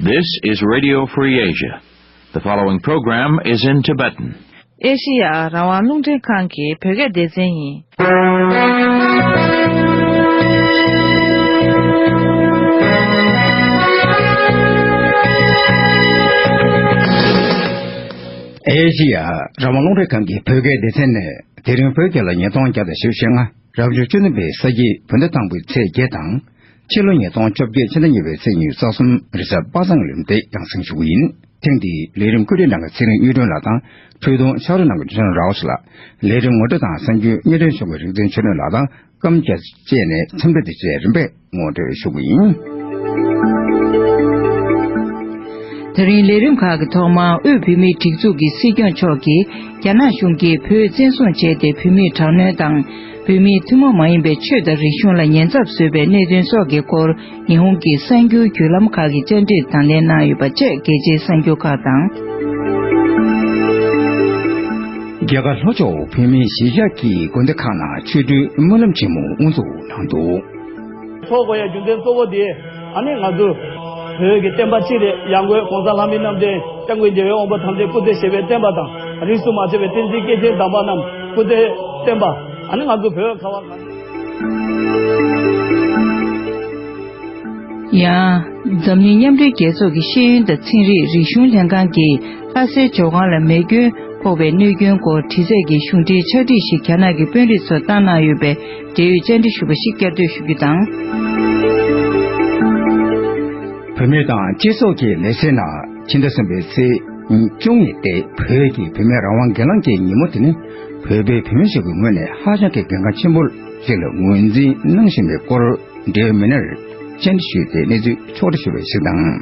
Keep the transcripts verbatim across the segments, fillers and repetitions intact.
This is Radio Free Asia. The following program is in Tibetan. ཨེ་ཤི་ཡ་རང་དབང་རླུང་འཕྲིན་ཁང་གི་བོད་སྐད་སྡེ་ཚན་ཡིན། ཨེ་ཤི་ཡ་རང་དབང་རླུང་འཕྲིན་ཁང་གི་བོད་སྐད་སྡེ་ཚན་ནས། དེ་རིང་བོད་རྒྱལ་ལོ་ཉིས་སྟོང་བརྒྱ་དང་བཞི་བཅུ་ཞེ་ལྔ། རབ་བྱུང་བཅུ་བདུན་པའི་ས་ཁྱི་བོད་ཟླ་དང་པོའི་ཚེས་བརྒྱད་དང་། ཕྱི་ལོ་ཉིས་སྟོང་བཅོ་བརྒྱད་ཕྱི་ཟླ་གཉིས་པའི་ཚེས་ཉི་ཤུ་རྩ་གསུམ་རེས་གཟའ་པ་སངས་ལུམ་དེ་རྒྱང་སྲིང་ཞུ་གི་ཡིན། ཐེངས་འདིའི་ལས་རིམ་བཀོད་སྒྲིག་གནང་མཁན་ཚེ་རིང་གཡུ་སྒྲོན་ལགས་དང་། འཕྲུལ་གཏོང་ཕྱག་རོགས་གནང་མཁན་ཆོས་སྒྲོན་རའོ་ལགས། ལས་རིམ་ངོ་སྤྲོད་དང་གསར་འགྱུར་སྙན་སྒྲོན་ཞུ་མཁན་རིག་འཛིན་ཆོས་སྒྲོན་ལགས་དང་། རྐང་བརྒྱ་བཅས་ནས་འཚམས་འདྲི་དེ་བཅས་རིམ་པས་ངོ་སྤྲོད་ཞུ་གི་ཡིན། དེ་རིང་ལས་རིམ་ཁག་གི་ཐོག་མར་དབུས་བོད་མིའི་སྒྲིག་འཛུགས་ཀྱི་སྲིད་སྐྱོང་མཆོག་གིས་རྒྱ་ནག་གཞུང་གིས་བོད་བཙན་བཟུང་བྱས་ཏེ་བོད་མིར་དྲག་གནོན་དང་། བོད་མིའི་ཐུན་མོང་མ་ཡིན་པའི་ཆོས་དང་རིག་གཞུང་ལ་ཉེན་ཚབས་བཟོས་པའི་གནད་དོན་སོགས་ཀྱི་སྐོར་ཉི་ཧོང་གི་གསར་འགྱུར་བརྒྱུད་ལམ་ཁག་གིས་བཅར་འདྲི་དང་ལེན་གནང་ཡོད་པ་བཅས་རྒྱལ་སྤྱིའི་གསར་འགྱུར་ཁག་དང་། རྒྱ་གར་ལྷོ་ཕྱོགས་བོད་མིའི་གཞིས་ཆགས་ཀྱི་དགོན་སྡེ་ཁག་ནང་ཆོས་འབྲེལ་སྨོན་ལམ་ཆེན་མོ་དབུ་འཛུགས་གནང་འདུག། ཐོག་གོ་ཡ་རྒྱུ་མཚན་གཙོ་བོ་དེ་ཨ་ནི་ང་ཚོ་བོད་ཀྱི་བསྟན་པ་སྤྱི་དེ་ཡང་སྒོས་གོང་ས་ལྷ་མིའི་རྣམ་འདྲེན་སྐྱབས་མགོན་རྒྱལ་བའི་དབང་པོ་དམ་ཅན་སྐུ་ཚེ་ཞབས་པད་བརྟན་པ་དང་། རིས་སུ་མ་ཆད་པའི་བསྟན་འཛིན་སྐྱེས་ཆེན་དམ་པ་རྣམས་སྐུ་ཚེ་བརྟན་པ། ཨ་ནི་ང་ཚོ་བོད་ཁ་བ་གངས་ཡང་འཛམ་གླིང་མཉམ་འབྲེལ་རྒྱལ་ཚོགས་ཀྱི་ཤེས་ཡོན་དང་ཚན་རིག་རིག་གཞུང་ལྷན་ཁང་གིས་ལྷ་སའི་ཇོ་ཁང་ལ་མེ་སྐྱོན་ཕོག་པའི་གནོད་སྐྱོན་སྐོར་དྲི་རྩད་ཀྱི་གཞུང་འབྲེལ་ཕྱག་བྲིས་ཤིག་རྒྱ་ནག་གི་དཔོན་རིགས་ཚོར་བཏང་གནང་ཡོད་པའི་འབྲེལ་ཡོད་བཅར་འདྲི་ཞུ་བ་ཞིག་བསྐྱར་ཟློས་ཞུ་རྒྱུ་དང་། བོད་མི་དང་སྤྱི་ཚོགས་ཀྱི་ལེ་ཚན་ནང་ཕྱི་ཟླ་གསུམ་པའི་ཚེས་བཅུ་གཉིས་ཏེ་བོད་ཀྱི་བུད་མེད་རང་དབང་སྒེར་ལངས་ཀྱི་ཉིན་མོ་དེ་ནི་བོད་པའི་བུད་མེད་ཞིག་གི་ངོས་ནས་ཧ་ཅང་གི་འགན་ཁག་ཆེན་པོ་ཞིག་ལ་ངོས་འཛིན་གནང་བཞིན་པའི་སྐོར་འབྲེལ་ཡོད་མི་སྣར་བཅར་འདྲི་ཞུས་ཏེ་གནས་ཚུལ་ཕྱོགས་བསྒྲིགས་ཞུས་པ་ཞིག་དང་།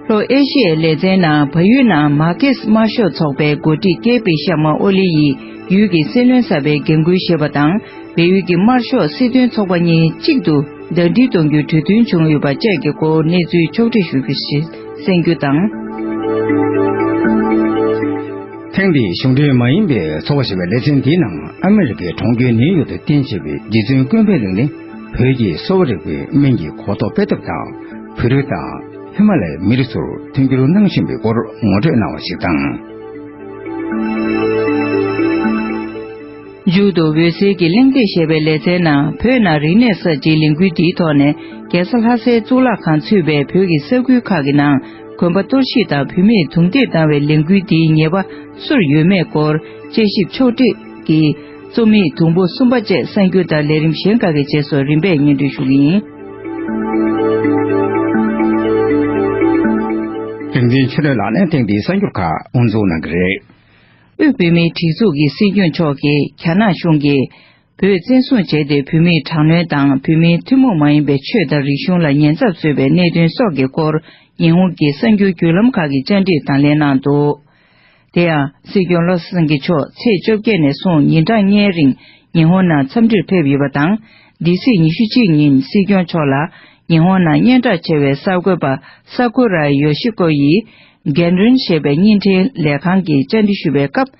ལྷོ་ཨེ་ཤི་ཡའི་ལེ་ཚན་ནང་བལ་ཡུལ་ནང་མར་ཁེ་སི་དམར་ཤོག་ཚོགས་པའི་འགོ་ཁྲིད་ཀེ་པི་ཤར་མ་ཨོ་ལི་ཡིས་ཡུལ་གྱི་སྲིད་བློན་གསར་པའི་འགན་འཁུར་བཞེས་པ་དང་། བལ་ཡུལ་གྱི་དམར་ཤོག་སྲིད་དོན་ཚོགས་པ་གཉིས་གཅིག་ཏུ་ཟླ་སྒྲིལ་གཏོང་རྒྱུའི་གྲོས་མཐུན་བྱུང་ཡོད་པ་བཅས་ཀྱི་སྐོར་གནས་ཚུལ་ཕྱོགས་བསྒྲིགས་ཞུ་རྒྱུ་ཞིག་གསན་རྒྱུ་དང་། ཐེངས་འདིའི་གཞུང་འབྲེལ་མ་ཡིན་པའི་ཚོགས་པ་ཞེས་པའི་ལེ་ཚན་འདིའི་ནང་ཨ་མི་རི་ཀའི་གྲོང་ཁྱེར་ནིའུ་ཡོག་ཏུ་རྟེན་བྱས་པའི་རྗེ་བཙུན་ཀུན་ཕན་གླིང་ནི་བོད་ཀྱི་གསོ་བ་རིག་པའི་སྨན་གྱི་གོ་རྟོགས་སྤེལ་ཐབས་དང་། བོད་རིགས་དང་ཧི་མ་ལ་ཡའི་མི་རིགས་ཚོར་མཐུན་འགྱུར་གནང་བཞིན་པའི་སྐོར་ངོ་སྤྲོད་གནང་བ་ཞིག་དང་། མཇུག་ཏུ་འོད་ཟེར་གྱི་གླེང་སྟེགས་ཞེས་པའི་ལེ་ཚན་ནང་བོད་ནང་རིག་གནས་གསར་བརྗེའི་ལས་འགུལ་འདིའི་ཐོག་ནས་རྒྱལ་ས་ལྷ་སའི་གཙུག་ལག་ཁང་ཚུད་པའི་བོད་ཀྱི་ས་ཁུལ་ཁག་གི་ནང་དགོན་པ་གཏོར་བཤིག་དང་བུད་མེད་རྡུང་རྡེག་བཏང་བའི་ལས་འགུལ་འདིའི་ཉེས་པ་སུར་ཡོད་མེད་སྐོར་དཔྱད་ཞིབ་ཕྱོགས་བསྒྲིགས་ཀྱིས་རྩོམ་ཡིག་དུམ་བུ་གསུམ་པ་བཅས་གསར་འགྱུར་དང་ལས་རིམ་གཞན་ཁག་གི་རྗེས་སུ་རིམ་པས་སྙན་སྒྲོན་ཞུ་གི་ཡིན། རིག་འཛིན་ཆོས་སྒྲོན་ལགས་ནས་ཐེངས་འདིའི་གསར་འགྱུར་ཁག་དབུ་འཛུགས་གནང་གི་རེད། དབུས་བོད་མིའི་སྒྲིག་འཛུགས་ཀྱི་སྲིད་སྐྱོང་མཆོག་གིས་རྒྱ་ནག་གཞུང་གིས་བོད་བཙན་བཟུང་བྱས་ཏེ་བོད་མིར་དྲག་གནོན་དང་བོད་མིའི་ཐུན་མོང་མ་ཡིན་པའི་ཆོས་དང་རིག་གཞུང་ལ་ཉེན་ཚབས་བཟོས་པའི་གནད་དོན་སོགས་ཀྱི་སྐོར་ཉི་ཧོང་གི་གསར་འགྱུར་བརྒྱུད་ལམ་ཁག་གིས་བཅར་འདྲི་དང་ལེན་གནང་འདུག། དེ་ཡང་སྲིད་སྐྱོང་བློ་བཟང་སེང་གེ་མཆོག་ཚེས་བཅོ་བརྒྱད་ནས་བཟུང་ཉིན་གྲངས་ལྔའི་རིང་ཉི་ཧོང་ནང་འཚམས་འདྲིར་ཕེབས་ཡོད་པ་དང་། འདི་ཚེས་ཉི་ཤུ་གཅིག་ཉིན་སྲིད་སྐྱོང་མཆོག་ལ་ཉི་ཧོང་ནང་སྙན་གྲགས་ཆེ་བའི་གསར་འགོད་པ་ས་ཀུ་ར་ཡོ་ཤི་ཀོ་ཡིས། རྒན་རོན་ཞེས་པའི་བརྙན་འཕྲིན་ལས་ཁང་གིས་བཅར་འདྲི་ཞུ་བའི་སྐབས།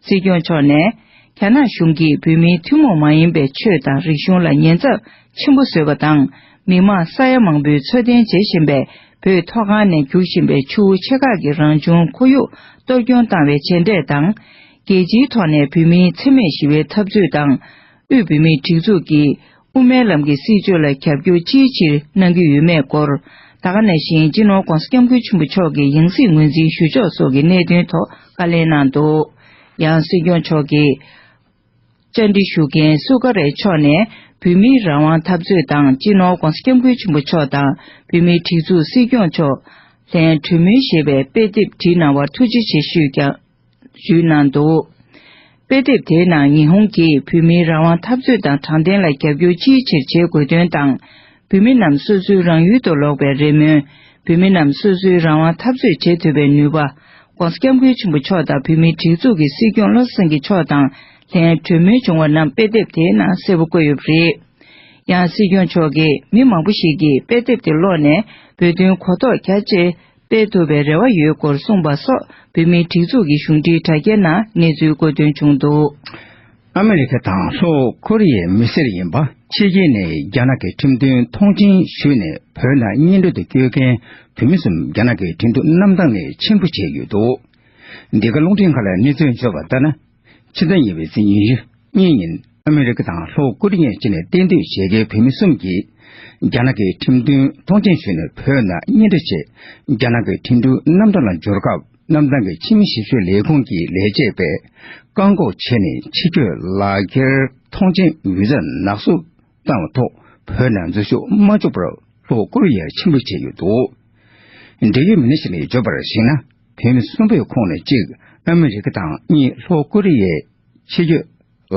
སྲིད་སྐྱོང་མཆོག་ནས། རྒྱ་ནག་གཞུང་གིས་བོད་མིའི་ཐུན་མོང་མ་ཡིན་པའི་ཆོས་དང་རིག་གཞུང་ལ་ཉེན་ཚབས་ཆེན་པོ་བཟོས་པ་དང་། མི་མང་ས་ཡ་མང་པོས་འཚོ་རྟེན་བྱེད་བཞིན་པའི་བོད་མཐོ་སྒང་ནས་རྒྱུག་བཞིན་པའི་ཆུ་བོ་ཆེ་ཁག་གི་རང་བྱུང་ཁོར་ཡུག་གཏོར་སྐྱོན་བཏང་བའི་བྱེད་འབྲས་དང་། རྒྱལ་སྤྱིའི་ཐོག་ནས་བོད་མིའི་འཚེ་མེད་ཞི་བའི་འཐབ་རྩོད་དང་། དབུས་བོད་མིའི་སྒྲིག་འཛུགས་ཀྱིས། དབུ་མའི་ལམ་གྱི་སྲིད་བྱུས་ལ་རྒྱབ་སྐྱོར་ཅིའི་ཕྱིར་གནང་གི་ཡོད་མེད་སྐོར། ད་ག་ནང་བཞིན་སྤྱི་ནོར་༧གོང་ས་༧སྐྱབས་མགོན་ཆེན་པོ་མཆོག་གི་ཡང་སྲིད་ངོས་འཛིན་ཞུ་ཕྱོགས་སོགས་ཀྱི་གནད་དོན་ཐོག་བཀའ་ལན་གནང་འདུག། ཡང་སྲིད་སྐྱོང་མཆོག་གིས་བཅར་འདྲི་ཞུ་མཁན་སུ་ཀ་རའི་ཕྱོགས་ནས་བོད་མིའི་རང་དབང་འཐབ་རྩོད་དང་སྤྱི་ནོར་༧གོང་ས་༧སྐྱབས་མགོན་ཆེན་པོ་མཆོག་དང་བོད་མིའི་སྒྲིག་འཛུགས་སྲིད་སྐྱོང་མཆོག་ལྷན་གྲོས་མོལ་ཞེས་པའི་དཔེ་དེབ་བྲིས་གནང་བར་ཐུགས་རྗེ་ཆེ་ཞུས་ཀྱང་། ཞུས་གནང་འདུག། དཔེ་དེབ་དེའི་ནང་ཉི་ཧོང་གིས་བོད་མིའི་རང་དབང་འཐབ་རྩོད་དང་དྲང་བདེན་ལ་རྒྱབ་སྐྱོར་ཅིའི་ཕྱིར་བྱེད་དགོས་དོན་དང་། བོད་མི་རྣམས་སོ་སོའི་རང་ཡུལ་དུ་ལོག་པའི་རེ་སྨོན། བོད་མི་རྣམས་སོ་སོའི་རང་དབང་འཐབ་རྩོད་བྱེད་ཐུབ་པའི་ནུས་པ། ༧གོང་ས་༧སྐྱབས་མགོན་ཆེན་པོ་མཆོག་དང་བོད་མིའི་སྒྲིག་འཛུགས་ཀྱི་སྲིད་སྐྱོང་བློ་བཟང་སེང་གེ་མཆོག་དང་ལྷན་གྲོས་མོལ་བྱུང་བ་རྣམས་དཔེ་དེབ་དེའི་ནང་གསལ་པོ་བཀོད་ཡོད་པ་རེད། ཡང་སྲིད་སྐྱོང་མཆོག་གིས་མི་མང་པོ་ཞིག་གིས་དཔེ་དེབ་དེ་ཀློག་ནས་བོད་དོན་གོ་རྟོགས་རྒྱ་ཆེ། སྤེལ་ཐུབ་པའི་རེ་བ་ཡོད་སྐོར་གསུངས་པ་སོགས་བོད་མིའི་སྒྲིག་འཛུགས་ཀྱི་གཞུང་འབྲེལ་དྲ་རྒྱའི་ནང་གནས་ཚུལ་བཀོད་དོན་བྱུང་འདུག། ཨ་མི་རི་ཀ་དང་ལྷོ་ཀོ་རི་ཡའི་མི་སེར་ཡིན་པ་ཕྱི་རྒྱལ་ནས་རྒྱ་ནག་གི་ཁྲིམས་མཐུན་ཐོངས་མཆན་ཞུས་ནས་བོད་ནང་གཉེན་སྒྲིག་ཏུ་བསྐྱོད་མཁན་བོད་མི་གསུམ་རྒྱ་ནག་གི་ཁྲིམས་གཏུག་གནམ་ཐང་ནས་ཆེན་པོ་བྱས་ཡོད་འདུག་འདི་ག་རླུང་འཕྲིན་ཁང་ལ་གནས་ཚུལ་འབྱོར་བ་ལྟར་ན། ཕྱི་ཟླ་གཉིས་པའི་ཚེས་ཉི་ཤུ་གཉིས་ཉིན་ཨ་མི་རི་ཀ་དང་ལྷོ་ཀོ་རི་ཡའི་ཕྱི་ནས་གཏན་སྡོད་བྱེད་མཁན་བོད་མི་གསུམ་གྱིས་རྒྱ་ནག་གི་ཁྲིམས་མཐུན་ཐོངས་མཆན་ཞུས་ནས་བོད་ནང་གཉེན་སྒྲིག་ཆེད་རྒྱ་ནག་གི་ཁྲིམས་མཐུན་གནམ་ཐང་ལ་འབྱོར་སྐབས། གནམ་ཐང་གི་ཕྱི་མི་ཞིབ་དཔྱོད་ལས་ཁུངས་ཀྱི་ལས་བྱེད་པས་བཀག་འགོག་བྱས་ནས་ཕྱི་སྐྱོད་ལག་འཁྱེར་ཐོངས་མཆན་བི་ཟ་ནག་བསུབ་བཏང་བ་ཐོག་བོད་ནང་འཛུལ་ཞུགས་མ་བཅུག་པར་ལྷོ་ཀོ་རི་ཡར་ཕྱིར་འབུད་བྱས་ཡོད་འདུག་འབྲེལ་ཡོད་མི་སྣ་ཞིག་ནས་བརྗོད་པར་གཞིགས་ན། བོད་མི་གསུམ་པོའི་ཁོངས་ནས་གཅིག་ཨ་མི་རི་ཀ་དང་གཉིས་ལྷོ་ཀོ་རི་ཡའི་ཕྱི་སྐྱོད་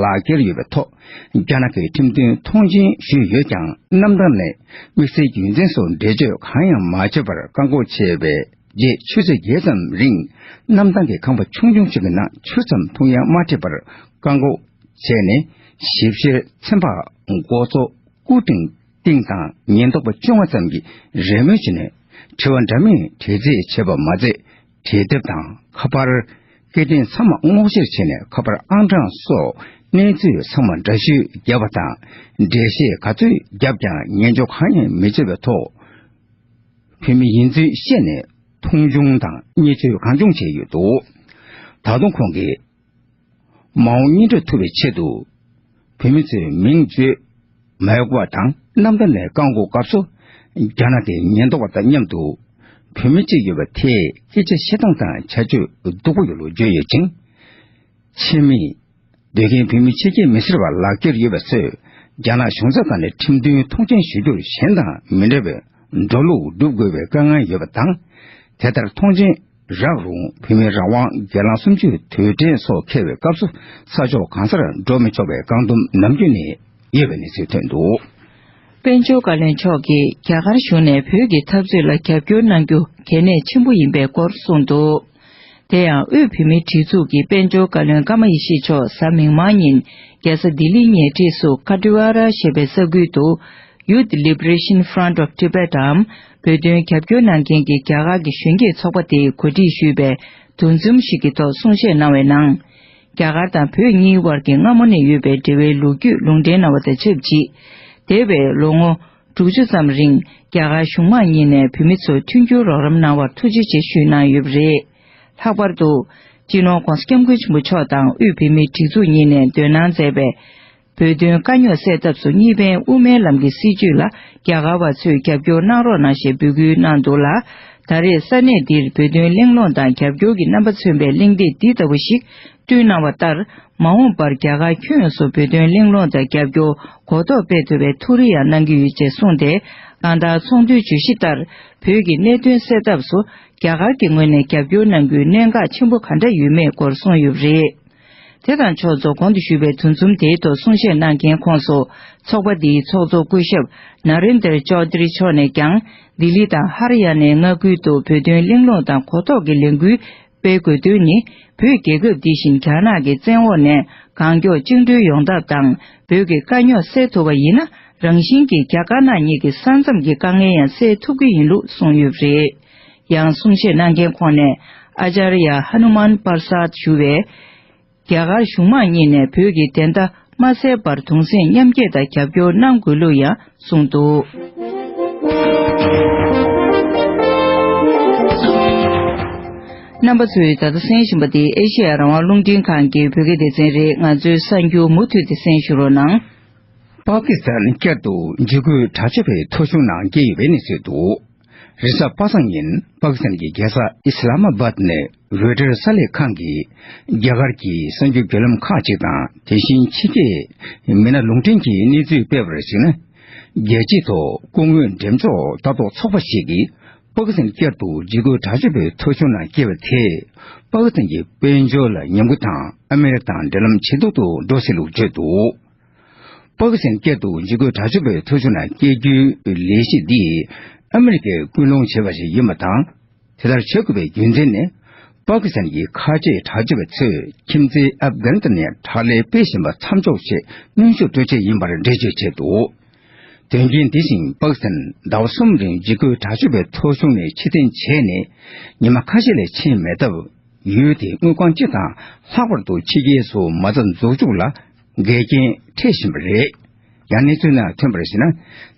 ལག་འཁྱེར་ཡོད་པའི་ཐོག་རྒྱ་ནག་གི་ཁྲིམས་མཐུན་ཐོངས་མཆན་ཞུས་ཡོད་ཀྱང་། གནམ་ཐང་ནས་དམིགས་བསལ་རྒྱུ་མཚན་སོགས་འགྲེལ་བརྗོད་གང་ཡང་མ་བྱས་པར་བཀག་འགོག་བྱས་པའི་རྗེས་ཆུ་ཚོད་བརྒྱད་ཙམ་རིང་གནམ་ཐང་གི་ཁང་པ་ཆུང་ཆུང་ཞིག་གི་ནང་ཆུ་ཙམ་འཐུང་ཡང་མ་སྤྲད་པར་བཀག་འགོག་བྱས་ནས། ཞིབ་བཤེར་ཚན་པ་འགོ་གཙོ་སྐུ་ཕྲེང་སྟེང་དང་ཉེན་རྟོག་པ་བཅོ་ལྔ་ཙམ་གྱིས་རེས་མོས་བྱས་ནས་དྲི་བ་འདྲ་མིན་དྲི་རྩད་བྱས་པ་མ་ཟད། དྲིས་དེབ་དང་ཁ་པར། སྐད་འཕྲིན་ཚང་མ་སྔོག་བཤེར་བྱས་ནས་ཁ་པར་ཨང་གྲངས་སོགས་གནས་ཚུལ་ཚང་མ་འདྲ་བཤུས་བརྒྱབ་པ་དང་། འགྲེལ་བཤད་ག་ཚོད་བརྒྱབ་ཀྱང་ཉན་འཇོག་གང་ཡང་མི་བྱེད་པའི་ཐོག་བོད་མི་ཡིན་ཚུལ་བཤད་ནས་མཐོང་ཆུང་དང་བརྙས་བཅོས་གང་བྱུང་བྱས་ཡོད་འདུག་ད་དུང་ཁོང་གིས། མ་འོངས་གཉེན་སྒྲིག་ཐུབ་པའི་ཆེད་དུ། བོད་མི་ཚོའི་མིང་བརྗོད་མ་དགོས་པ་དང་། གནམ་ཐང་ནས་བཀག་འགོག་སྐབས་སུ། རྒྱ་ནག་གི་ཉེན་རྟོག་པ་དང་མཉམ་དུ། བོད་མི་གཅིག་ཡོད་པ་དེས་སྐད་ཆ་བཤད་སྟངས་དང་བྱ་སྤྱོད་སྡུག་པོ་ཡོད་ལུགས་བརྗོད་ཡོད་ཅིང་། ཕྱི་མིས། སྡོད་མཁན་བོད་མི་ཕྱི་རྒྱལ་མི་སེར་བ་ལག་འཁྱེར་ཡོད་པ་ཚོས། རྒྱ་ནག་གཞུང་ཚབ་ཁང་ནས་ཁྲིམས་མཐུན་ཐོངས་མཆན་ཞུ་རྒྱུར་གཞན་དང་མི་འདྲ་བའི་འགྲོ་ལུགས་སྒྲུབ་དགོས་པའི་དཀའ་ངལ་ཡོད་པ་དང་། དེ་ལྟར་ཐོངས་མཆན་རག་རུང་བོད་མིའི་རང་དབང་སྒེར་ལངས་གསུམ་བཅུའི་དུས་དྲན་སོགས་འཁེལ་བའི་སྐབས་སུ་ས་ཕྱོགས་གང་སར་འགྲོ་མི་ཆོག་པའི་བཀག་སྡོམ་ནམ་རྒྱུན་ནས་ཡོད་པའི་གནས་ཚུལ་ཐོན་འདུག་དཔལ་འབྱོར་བཀའ་བློན་མཆོག་གིས་རྒྱ་གར་གཞུང་ནས་བོད་ཀྱི་འཐབ་རྩོད་ལ་རྒྱབ་སྐྱོར་གནང་རྒྱུ་གལ་གནད་ཆེན་པོ་ཡིན་པའི་སྐོར་གསུངས་འདུག་དེ་ཡང་དབུས་བོད་མིའི་སྒྲིག་འཛུགས་ཀྱི་དཔལ་འབྱོར་བཀའ་བློན་ཀརྨ་ཡེ་ཤེས་མཆོག་གཟའ་མིག་དམར་ཉིན་རྒྱལ་ས་ལྡི་ལིའི་ཉེ་འཁྲིས་སུ་ཀ་ཏི་ཝ་ར་ཞེས་པའི་ས་ཁུལ་དུ། Youth Liberation Front of Tibet འམ། བོད་དོན་རྒྱབ་སྐྱོར་གནང་མཁན་གྱི་རྒྱ་གར་གྱི་གཞོན་སྐྱེས་ཚོགས་པ་དེས་གོ་སྒྲིག་ཞུས་པའི་འདུ་འཛོམས་ཤིག་གི་ཐོག་གསུང་བཤད་གནང་བའི་ནང་། རྒྱ་གར་དང་བོད་གཉིས་དབར་གྱི་སྔ་མོ་ནས་ཡོད་པའི་འབྲེལ་བའི་ལོ་རྒྱུས་ལུང་འདྲེན་གནང་བ་དང་ཆབས་ཅིག་འདས་པའི་ལོ་ངོ་དྲུག་ཅུ་ཙམ་རིང་རྒྱ་གར་གཞུང་མང་གཉིས་ནས་བོད་མི་ཚོར་མཐུན་འགྱུར་རོགས་རམ་གནང་བར་ཐུགས་རྗེ་ཆེ་ཞུས་གནང་ཡོད་པ་རེད། ལྷག་པར་དུ། སྤྱི་ནོར་༧གོང་ས་༧སྐྱབས་མགོན་ཆེན་པོ་མཆོག་དང་དབུས་བོད་མིའི་སྒྲིག་འཛུགས་གཉིས་ནས་འདོན་གནང་མཛད་པའི་བོད་དོན་དཀའ་རྙོག་སེལ་ཐབས་སུ་གཉིས་ཕན་དབུ་མའི་ལམ་གྱི་སྲིད་བྱུས་ལ་རྒྱ་གར་བ་ཚོས་རྒྱབ་སྐྱོར་གནང་རོགས་གནང་ཞེས་འབོད་སྐུལ་གནང་འདུག་ལ། ད་རེས་ས་གནས་འདིར་བོད་དོན་གླེང་སློང་དང་རྒྱབ་སྐྱོར་གྱི་རྣམ་པ་མཚོན་པའི་གླེང་སྟེགས་འདི་ལྟ་བུ་ཞིག་བསྐྲུན་གནང་བ་ལྟར། མ་འོངས་པར་རྒྱ་གར་ཁྱོན་ཡོངས་སུ་བོད་དོན་གླེང་སློང་དང་རྒྱབ་སྐྱོར་གོ་རྟོགས་སྤེལ་ཐུབ་པའི་ཐུགས་རེ་ཡང་གནང་གི་ཡོད་ཅེས་གསུངས་ཏེ། གང་ལྟར་ཚོགས་འདུའི་བརྗོད་གཞི་ལྟར། བོད་ཀྱི་གནད་དོན་སེལ་ཐབས་སུ་རྒྱ་གར་གྱི་ངོས་ནས་རྒྱབ་སྐྱོར་གནང་རྒྱུའི་གནད་འགག་ཆེན་པོ་ག་འདྲ་ཡོད་མེད་སྐོར་གསུངས་ཡོད་པ་རེད། དེ་དང་ཕྱོགས་མཚུངས། གོང་དུ་ཞུས་པའི་འདུ་འཛོམས་དེའི་ཐོག་གསུང་བཤད་གནང་མཁན་ཁོངས་སུ། ཚོགས་པ་འདིའི་ཚོགས་གཙོ་སྐུ་ཞབས་ན་རེན་དར་ཅོ་དྷི་རི་མཆོག་ནས་ཀྱང་། ལྡི་ལི་དང་ཧ་རི་ཡ་ནའི་མངའ་ཁུལ་དུ་བོད་དོན་གླེང་སློང་དང་གོ་རྟོགས་ཀྱི་ལས་འགུལ་སྤེལ་དགོས་དོན་ནི། བོད་རྒྱལ་ཁབ་འདི་བཞིན་རྒྱ་ནག་གི་བཙན་འོག་ནས་གང་མགྱོགས་བཅིངས་འགྲོལ་ཡོང་ཐབས་དང་། བོད་ཀྱི་དཀའ་རྙོག་སེལ་ཐུབ་པ་ཡིན་ན། རང་བཞིན་གྱིས་རྒྱ་དཀར་ནག་གཉིས་ཀྱི་ས་མཚམས་ཀྱི་དཀའ་ངལ་ཡང་སེལ་ཐུབ་ཀྱི་ཡིན་ལུགས་གསུངས་ཡོད་པ་རེད། ཡང་གསུང་བཤད་གནང་མཁན་ཁོངས་ནས་ཨ་ཅཱརྱ་ཧ་ནུ་མཱན་པར་སཱད་ཞུ་བས། རྒྱ་གར་གཞུང་མང་གཉིས་ནས་བོད་ཀྱི་བདེན་མཐའ་མ་གསལ་བར་གདུང་སེམས་མཉམ་སྐྱེད་དང་རྒྱབ་སྐྱོར་གནང་དགོས་ལུགས་ཡང་གསུངས་འདུག་རྣམ་པ་ཚོས་ད་ལྟ་གསན་བཞིན་པ་འདི་ཨེ་ཤེ་ཡ་རང་དབང་རླུང་འཕྲིན་ཁང་གི་བོད་སྐད་སྡེ་ཚན་རེད། ང་ཚོའི་གསར་འགྱུར་མུ་མཐུད་དེ་གསན་ཞུ་རོགས་གནང་། པ་ཀི་སི་ཐན་བསྐྱར་དུ་འཇིགས་སྐུལ་དྲག་སྤྱོད་པའི་ཐོ་གཞུང་ནང་སྐྱེས་ཡོད་པའི་གནས་ཚུལ་འདུག་རེས་གཟའ་པ་སངས་ཉིན་པ་ཀི་སི་ཐན་གྱི་རྒྱལ་ས་ཨི་སི་ལ་མ་བཱད་ནས་རོའི་ཊར་གསར་ལས་ཁང་གིས་རྒྱ་གར་གྱི་གསར་འགྱུར་བརྒྱུད་ལམ་ཁག་ཅིག་དང་། དེ་བཞིན་ཕྱི་རྒྱལ་མི་སྣ་ལུང་འདྲེན་གྱིས་གནས་ཚུལ་སྤེལ་བར་གཞིགས་ན། རྒྱལ་སྤྱིའི་ཐོག་སྐུ་ངོའི་འགྲེམས་འཇོག་ལྟ་རྟོག་ཚོགས་པ་ཞིག་གིས་པ་ཀི་སི་ཐན་བསྐྱར་དུ་འཇིགས་སྐུལ་དྲག་སྤྱོད་པའི་ཐོ་གཞུང་ནང་སྐྱེས་པ་དེས་པ་ཀི་སི་ཐན་གྱི་དཔལ་འབྱོར་ལ་ཉམས་རྒུད་དང་ཨ་མེ་རི་ཀ་དང་འབྲེལ་ལམ་ཇེ་སྡུག་ཏུ་འགྲོ་སྲིད་ལུགས་བརྗོད་འདུག་པ་ཀི་སི་ཐན་བསྐྱར་དུ་འཇིགས་སྐུལ་དྲག་སྤྱོད་པའི་ཐོ་གཞུང་ནང་སྐྱེ་རྒྱུའི་ལས་གཞི་འདིས་ཨ་མེ་རི་ཀས་སྐུལ་སློང་བྱས་པ་ཞིག་ཡིན་པ་དང་། དེ་ལྟར་བྱེད་དགོས་པའི་རྒྱུ་མཚན་ནི། པ་ཀི་སི་ཐན་གྱི་ཁ་ཆེ་དྲག་སྤྱོད་པ་ཚོས་ཁྱིམ་མཚེས་ཨབ་གྷ་ནི་སི་ཐན་ནས་དྲག་ལས་སྤེལ་བཞིན་པ་མཚམས་འཇོག་ཆེད་གནོན་ཤུགས་སྤྲོད་ཆེད་ཡིན་པར་འགྲེལ་བརྗོད་བྱས་འདུག་དོན་རྐྱེན་འདི་བཞིན་པ་ཀི་སི་ཐན་ཟླ་བ་གསུམ་རིང་འཇིགས་སྐུལ་དྲག་སྤྱོད་པའི་ཐོ་གཞུང་ནས་ཕྱིར་འཐེན་བྱས་ནས་ཉི་མ་ཁ་ཤས་ལས་ཕྱིན་མེད་སྟབས། ཡུལ་དེའི་དངུལ་ཁང་སྤྱི་དང་ལྷག་པར་དུ་ཕྱི་རྒྱལ་སུ་མ་རྩ་འཛུགས་འཇུག་ལ་ འགལ་རྐྱེན་འཕྲད་བཞིན་པ་རེད། ཡང་གནས་ཚུལ་ནང་ཐོན་པར་གཞིགས་ན།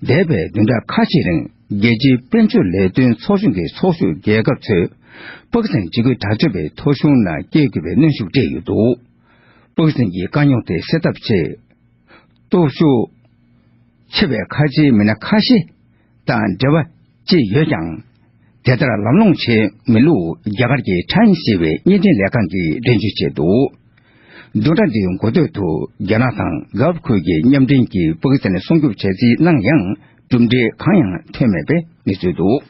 འདས་པའི་བདུན་ཕྲག་ཁ་ཤས་རིང་རྒྱལ་སྤྱིའི་དཔལ་འབྱོར་ལས་དོན་ཚོགས་ཆུང་གི་ཚོགས་ཞུགས་རྒྱལ་ཁབ་ཚོས་པ་ཀི་སི་ཐན་འཇིགས་སྐུལ་དྲག་སྤྱོད་པའི་ཐོ་གཞུང་ནང་སྐྱེལ་དགོས་པའི་གནོན་ཤུགས་སྤྲད་ཡོད་འདུག་པ་ཀི་སི་ཐན་གྱི་དཀའ་རྙོག་དེ་སེལ་ཐབས་ཆེད། སྟོབས་ཤུགས་ཆེ་བའི་ཁ་ཆེའི་མི་སྣ་ཁ་ཤས་དང་འབྲེལ་བ་བཅད་ཡོད་ཀྱང་། དེ་ལྟར་ལམ་ལྷོང་བྱས་མེད་ལུགས་རྒྱ་གར་གྱི་ཊའིམ་སི་ཞེས་པའི་བརྙན་འཕྲིན་ལས་ཁང་གིས་འགྲེལ་བརྗོད་བྱས་འདུག་བདུན་ཕྲག་འདིའི་འགོ་སྟོད་དུ་རྒྱ་ནག་དང་གྷལ་ཕ་ཁུལ་གྱི་མཉམ་འབྲེལ་གྱིས་པ་ཀི་སི་ཐན་སྲུང་སྐྱོབ་བྱ་རྩིས་གནང་ཡང་། གྲུབ་འབྲས་གང་ཡང་ཐོན་མེད་པའི་གནས་ཚུལ་འདུག་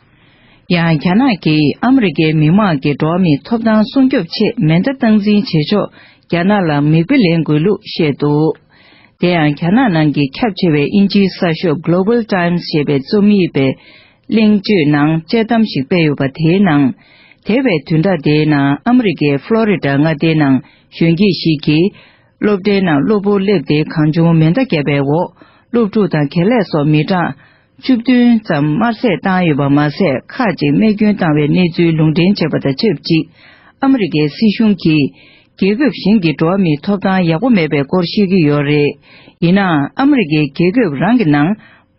ཡང་རྒྱ་ནག་གིས་ཨ་མི་རི་ཀའི་མི་དམངས་ཀྱི་འགྲོ་བ་མིའི་ཐོབ་ཐང་སྲུང་སྐྱོབ་ཆེད་མེ་མདའ་སྟངས་འཛིན་བྱེད་ཕྱོགས་རྒྱ་ནག་ལ་མིག་དཔེ་ལེན་དགོས་ལུགས་བཤད་འདུག་དེ་ཡང་རྒྱ་ནག་ནང་གི་ཁྱབ་ཆེ་བའི་དབྱིན་ཇིའི་གསར་ཤོག་Global Times ཞེས་པའི་རྩོམ་ཡིག་པའི་གླེང་བརྗོད་ནང་དཔྱད་གཏམ་ཞིག་སྤེལ་ཡོད་པ། དེའི་ནང་། འདས་པའི་བདུན་ཕྲག་དེའི་ནང་ཨ་མི་རི་ཀའི་ཕློ་རི་ཌ་མངའ་སྡེའི་ནང་གཞོན་སྐྱེས་ཤིག་གིས། སློབ་གྲྭའི་ནང་གློ་བུར་སླེབས་ཏེ་གང་བྱུང་མེ་མདའ་བརྒྱབ་པའི་འོག་སློབ་ཕྲུག་དང་དགེ་ལས་སོགས་མི་གྲངས་བཅུ་བདུན་ཙམ་དམར་བསད་བཏང་ཡོད་པ་མ་ཟད། ཁག་ཅིག་རྨས་སྐྱོན་བཏང་བའི་གནས་ཚུལ་ལུང་འདྲེན་བྱས་པ་དང་ཆབས་ཅིག་ཨ་མི་རི་ཀའི་སྲིད་གཞུང་གིས་རྒྱལ་ཁབ་གཞན་གྱི་འགྲོ་བ་མིའི་ཐོབ་ཐང་ཡག་པོ་མེད་པའི་སྐོར་བཤད་ཀྱི་ཡོད་རེད། ཡིན་ནའང་ཨ་མི་རི་ཀའི་རྒྱལ་ཁབ་རང་གི་ནང་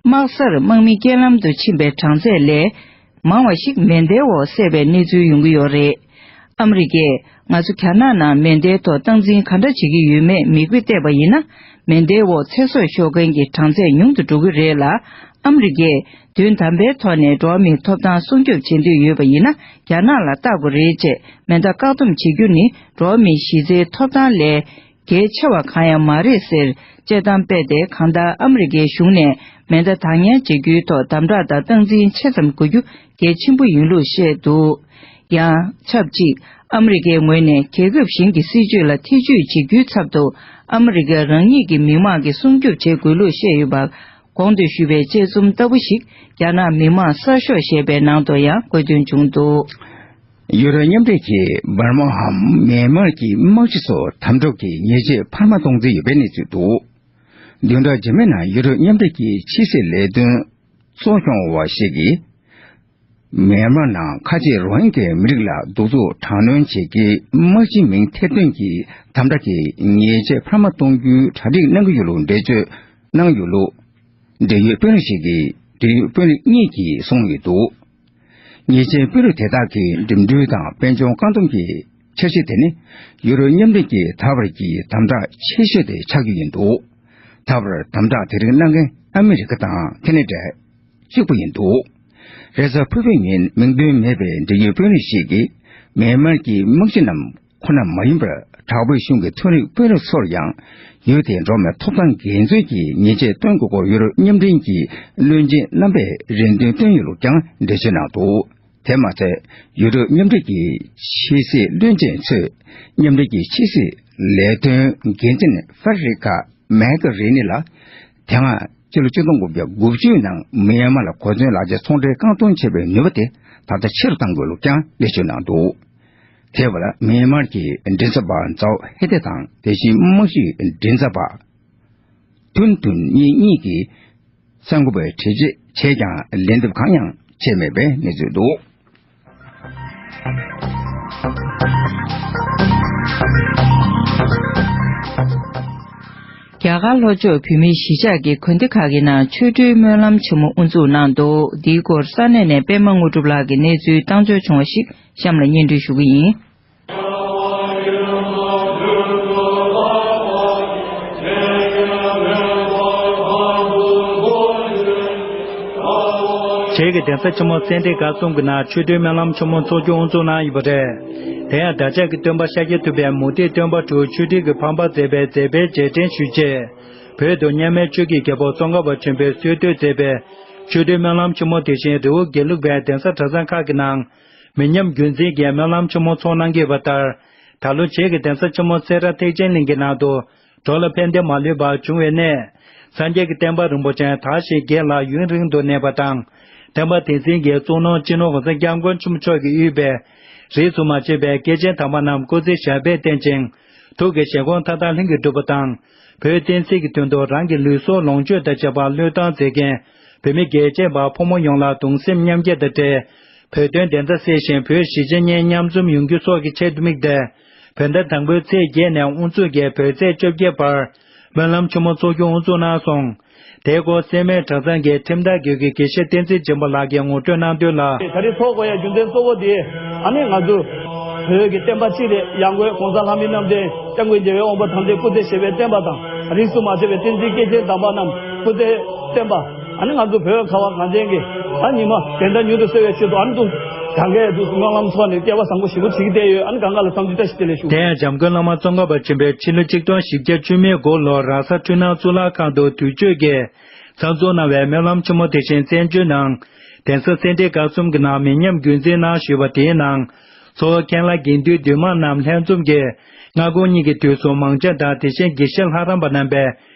དམག་སར་དམག་མི་རྐྱེན་ལམ་དུ་ཕྱིན་པའི་གྲངས་ཚད་ལས། མང་བ་ཞིག་མེ་མདའི་འོག་བསད་པའི་གནས་ཚུལ་ཡོང་གི་ཡོད་རེད། ཨ་མི་རི་ཀས་ང་ཚོ་རྒྱ་ནག་ནང་མེ་མདའི་ཐོག་སྟངས་འཛིན་ག་འདྲ་བྱེད་ཀྱི་ཡོད་མེད་མིག་དཔེ་བལྟས་པ་ཡིན་ན། མེ་མདའི་འོག་ཚེ་སྲོག་ཤོར་མཁན་གྱི་གྲངས་ཚད་ཉུང་དུ་འགྲོ་གི་རེད་ལ། ཨ་མི་རི་ཀས་དོན་དམ་པའི་ཐོག་ནས་འགྲོ་བ་མིའི་ཐོབ་ཐང་སྲུང་སྐྱོབ་བྱེད་འདོད་ཡོད་པ་ཡིན་ན། རྒྱ་ནག་ལ་ལྟ་དགོས་རེད་ཅེས་མེ་མདའ་བཀག་སྡོམ་བྱེད་རྒྱུ་ནི་འགྲོ་བ་མིའི་གཞི་རྩའི་ཐོབ་ཐང་ལས། གལ་ཆེ་བ་གང་ཡང་མ་རེད་ཟེར་དཔྱད་གཏམ་སྤེལ་ཏེ། གང་ལྟར་ཨ་མི་རི་ཀའི་གཞུང་ནས་མེ་མདའ་བདག་ཉར་བྱེད་རྒྱུའི་ཐོག་དམ་དྲག་དང་སྟངས་འཛིན་ཆེ་ཙམ་དགོས་རྒྱུ་གལ་ཆེན་པོ་ཡིན་ལུགས་བཤད་འདུག་ཡང་ཆབས་ཅིག་ཨ་མི་རི་ཀའི་ངོས་ནས་རྒྱལ་ཁབ་གཞན་གྱི་སྲིད་བྱུས་ལ་ཐེ་བྱུས་བྱེད་རྒྱུའི་ཚབ་ཏུ། ཨ་མི་རི་ཀ་རང་ཉིད་ཀྱི་མི་དམངས་ཀྱི་སྲུང་སྐྱོབ་བྱེད་དགོས་ལུགས་བཤད་ཡོད་པ། གོང་དུ་ཞུས་པའི་དཔྱད་རྩོམ་ལྟ་བུ་ཞིག་རྒྱ་ནག་མི་དམངས་གསར་ཤོག་ཞེས་པའི་ནང་དུ་ཡང་བཀོད་དོན་བྱུང་འདུག་ཡུ་རོབ་མཉམ་འབྲེལ་གྱིས་འབར་མ་འམ་མེན་མར་གྱི་དམག་སྤྱི་ཚོ་དམ་དྲག་གི་ཉེས་ཆད་འཕར་མ་གཏོང་རྩིས་ཡོད་པའི་གནས་ཚུལ་འདུག་བདུན་ཕྲག་རྗེས་མའི་ནང་ཡུ་རོབ་མཉམ་འབྲེལ་གྱི་ཕྱི་སྲིད་ལས་དོན་གཙོ་སྐྱོང་བ་ཞིག་གིས། མེན་མར་ནང་ཁ་ཆེའི་རོ་ཧིན་གྱའི་མི་རིགས་ལ་གདུག་རྩུབ་དྲག་གནོན་བྱེད་ཀྱི་དམག་སྤྱིའི་མིང་ཐེར་འདོན་གྱི་དམ་དྲག་གི་ཉེས་ཆད་འཕར་མ་གཏོང་རྒྱུའི་གྲ་སྒྲིག་གནང་གི་ཡོད་ལུགས་འགྲེལ་བརྗོད་གནང་ཡོད་ལུགས། འབྲེལ་ཡོད་དཔོན་རིགས་ཤིག་གིས་འབྲེལ་ཡོད་དཔོན་རིགས་གཉིས་ཀྱིས་གསུངས་ཡོད་འདུག་ཉེས་ཆད་དཔོན་རིགས་དེ་དག་གིས་འགྲིམ་འགྲུལ་དང་དཔལ་འབྱོར་བཀག་སྡོམ་གྱི་འཆར་གཞི་དེ་ནི་ཡུ་རོབ་མཉམ་འབྲེལ་གྱི་ད་བར་གྱི་དམ་དྲག་ཆེ་ཤོས་དེ་ཆགས་ཀྱི་ཡིན་འདུག་ད་བར་དམ་དྲག་དེ་རིགས་གནང་མཁན་ཨ་མི་རི་ཀ་དང་ཁེ་ན་ཌ་གཅིག་པུ་ཡིན་འདུག་རེས་གཟའ་ཕུར་བུའི་ཉིན་མིང་འདོན་མེད་པའི་འབྲེལ་ཡོད་དཔོན་རིགས་ཤིག་གིས་མེན་མར་གྱི་དམག་སྤྱི་རྣམས། ཁོ་ན་མ་ཡིན་པར་དྲག་པོའི་གཞུང་གི་མཐོ་རིམ་དཔོན་རིགས་ཚོར་ཡང་ཡུལ་དེའི་འགྲོ་བ་མིའི་ཐོབ་ཐང་འགན་འཛིན་གྱི་ཉེས་ཆད་གཏོང་དགོས་སྐོར་ཡུ་རོབ་མཉམ་འབྲེལ་གྱི་བློན་ཆེན་རྣམ་པས་རེ་འདུན་བཏོན་ཡོད་ལུགས་ཀྱང་འགྲེལ་བརྗོད་གནང་འདུག་དེ་མ་ཚད་ཡུ་རོབ་མཉམ་འབྲེལ་གྱི་ཕྱི་སྲིད་བློན་ཆེན་ཚོས་མཉམ་འབྲེལ་གྱི་ཕྱི་སྲིད་ལས་དོན་འགན་འཛིན་ཧྥེ་རི་ཀ་མེག་རི་ནི་ལ་དེ་སྔ་ཕྱི་ལོ་ཆིག་སྟོང་དགུ་བརྒྱ་དགུ་བཅུའི་ནང་མི་ཡན་མར་ལ་གོ་མཚོན་ལག་ཆ་ཚོང་འབྲེལ་བཀག་སྡོམ་བྱས་པའི་ནུས་པ་དེ་ད་ལྟ་ཆེ་རུ་གཏང་དགོས་ལུགས་ཀྱང་འགྲེལ་བརྗོད་གནང་འདུག་དེ་བར་མེན་མར་གྱི་མགྲིན་ཚབ་པ་ཛའོ་ཧེ་ཏེ་དང་དེ་བཞིན་དམག་སྤྱིའི་མགྲིན་ཚབ་པ་ཐུན་ཐུན་གཉིས་གཉིས་ཀྱིས་གསར་འགོད་པར་འགྲེལ་བརྗོད་བྱས་ཀྱང་ལན་འདེབས་གང་ཡང་བྱས་མེད་པའི་གནས་ཚུལ་འདུག་རྒྱ་གར་ལྷོ་ཕྱོགས་བོད་མིའི་གཞིས་ཆགས་ཀྱི་དགོན་སྡེ་ཁག་གི་ནང་ཆོ་འཕྲུལ་སྨོན་ལམ་ཆེན་མོ་དབུ་འཛུགས་གནང་འདུག་འདིའི་སྐོར་ས་གནས་ནས་པད་མ་དངོས་གྲུབ་ལགས་ཀྱིས་གནས་ཚུལ་བཏང་འབྱོར་བྱུང་བ་ཞིག་གཤམ་ལ་སྙན་སྒྲོན་ཞུ་གི་ཡིན། བྱེས་ཀྱི་གདན་ས་ཆེན་མོ་སེ་འབྲས་དགའ་གསུམ་གྱི་ནང་ཆོ་འཕྲུལ་སྨོན་ལམ་ཆེན་མོ་འཚོགས་རྒྱུ་དབུ་འཛུགས་གནང་ཡོད་པ་རེད། དེ་ཡང་བདག་ཅག་གི་སྟོན་པ་ཤཱཀྱ་ཐུབ་པས་མུ་སྟེགས་སྟོན་པ་དྲུག་ཆོས་ཁྲིད་ཀྱི་ཕམ་པར་མཛད་པའི་མཛད་པའི་རྗེས་དྲན་ཞུ་ཆེད། བོད་དུ་མཉམ་མེད་ཆོས་ཀྱི་རྒྱལ་པོ་ཙོང་ཁ་པ་ཆེན་པོས་སྲོལ་གཏོད་མཛད་པའི་ཆོ་འཕྲུལ་སྨོན་ལམ་ཆེན་མོ་དེ་བཞིན་རི་བོ་དགེ་ལུགས་པའི་གདན་ས་གྲྭ་ཚང་ཁག་གི་ནང་མི་ཉམས་རྒྱུན་འཛིན་གྱི་སྨོན་ལམ་ཆེན་མོ་འཚོགས་གནང་གི་ཡོད་པ་ལྟར། ད་ལོ་བྱེས་ཀྱི་གདན་ས་ཆེན་མོ་སེ་ར་ཐེག་ཆེན་གླིང་གི་ནང་དུ་འགྲོ་ལ་ཕན་བདེ་མ་ལུས་པ་བྱུང་བའི་གནས། སངས་རྒྱས་ཀྱི་བསྟན་པ་རིན་པོ་ཆེ་དར་ཞིང་རྒྱས་ལ་ཡུན་རིང་དུ་གནས་པ་དང་། བསྟན་པ་དེ་འཛིན་གྱི་གཙུག་ནོར་སྤྱི་ནོར་༸གོང་ས་༸སྐྱབས་མགོན་ཆེན་པོ་མཆོག་གིས་དབུས་པའི་རིས་སུ་མ་ཆད་པའི་སྐྱེས་ཆེན་དམ་པ་རྣམས་སྐུ་ཚེ་ཞབས་པད་བརྟན་ཅིང་། ཐུགས་ཀྱི་བཞེད་དགོངས་མཐའ་དག་ལྷུན་གྱིས་གྲུབ་པ་དང་། བོད་བསྟན་སྲིད་ཀྱི་དོན་དུ་རང་གི་ལུས་སྲོག་ལོངས་སྤྱོད་དང་བཅས་པ་བློས་བཏང་མཛད་མཁན་བོད་མི་རྒྱལ་གཅེས་པ་ཕོ་མོ་ཡོངས་ལ་གདུང་སེམས་མཉམ་སྐྱེད་དང་འབྲེལ། བོད་དོན་བདེན་མཐའ་གསལ་ཞིང་བོད་གཞིས་བྱེས་གཉིས་མཉམ་འཛོམས་ཡོང་རྒྱུ་སོགས་ཀྱི་ཆེད་དུ་དམིགས་ཏེ། བོད་ཟླ་དང་པོའི་ཚེས་བརྒྱད་ནས་དབུ་འཛུགས་ཀྱིས་བོད་ཚེས་བཅོ་བརྒྱད་བར། སྨོན་ལམ་ཆེན་མོ་འཚོགས་རྒྱུ་དབུ་འཛུགས་གནང་སོང་། དེའི་སྐོར་སེར་སྨད་གྲྭ་ཚང་གི་ཁྲིམས་བདག་དགེ་བཤེས་བསྟན་འཛིན་སྦྱིན་པ་ལགས་ཀྱིས་ངོ་སྤྲོད་གནང་དོན་ལ། ད་རེས་ཚོགས་དགོས་ཡ་རྒྱུ་མཚན་གཙོ་བོ་དེ་ཨ་ནི་ང་ཚོ་བོད་ཀྱི་བསྟན་པ་སྤྱི་ལ་ཡར་ངོའི་གོང་ས་ལྷ་མིའི་རྣམ་འདྲེན་སྐྱབས་མགོན་རྒྱལ་བའི་དབང་པོ་དམ་ཅན་སྐུ་ཚེ་ཞབས་པད་བརྟན་པ་དང་། རིས་སུ་མ་ཆད་པའི་བསྟན་འཛིན་སྐྱེས་ཆེན་དམ་པ་རྣམས་སྐུ་ཚེ་བརྟན་པ། ཨ་ནི་ང་ཚོ་བོད་ཁ་བ་གངས་ཅན་གྱི་ཨ་ཉི་མ་དེ་འདྲ་མྱུར་དུ་གསོ་བའི་ཆེད་དུ་ཨ་ནི་ཏུ་གང་གས་དུ་སྨོན་ལམ་ཚོགས་ནས་སྐལ་བ་བཟང་པོ་ཞེ་པོ་བྱེད་ཀྱི་བསྡད་ཡོད། ཨ་ནི་གང་ག་ལ་འཚམས་འདྲི་བཀྲ་ཤིས་བདེ་ལེགས་ཞུ། དེ་ཡང་འཇམ་མགོན་བླ་མ་ཙོང་ཁ་པ་ཆེན་པོས་ཕྱི་ལོ་ཆིག་སྟོང་བཞི་བརྒྱ་བཅུ་མེད་དགུ་ལོར་ར་ས་འཕྲུལ་སྣང་གཙུག་ལག་ཁང་དུ་དུས་མཆོད་ཀྱི་ཚོགས་འཛུགས་གནང་བའི་སྨོན་ལམ་ཆེན་མོ་དེ་བཞིན་བཙན་བྱོལ་ནང་གདན་ས་སེ་འབྲས་དགའ་གསུམ་གྱི་ནང་མི་ཉམས་རྒྱུན་འཛིན་གནང་ཞུས་པ་དེའི་ནང་། གཙོ་བོ་མཁན་བླ་དགེ་འདུན་འདུས་མང་རྣམས་ལྷན་འཛོམས་ཀྱིས་སྔ་དགོང་གཉིས་ཀྱི་དུས་སུ་མང་ཇ་དང་། དེ་བཞིན་དགེ་བཤེས་ལྷ་རམས་པ་རྣམ་པས་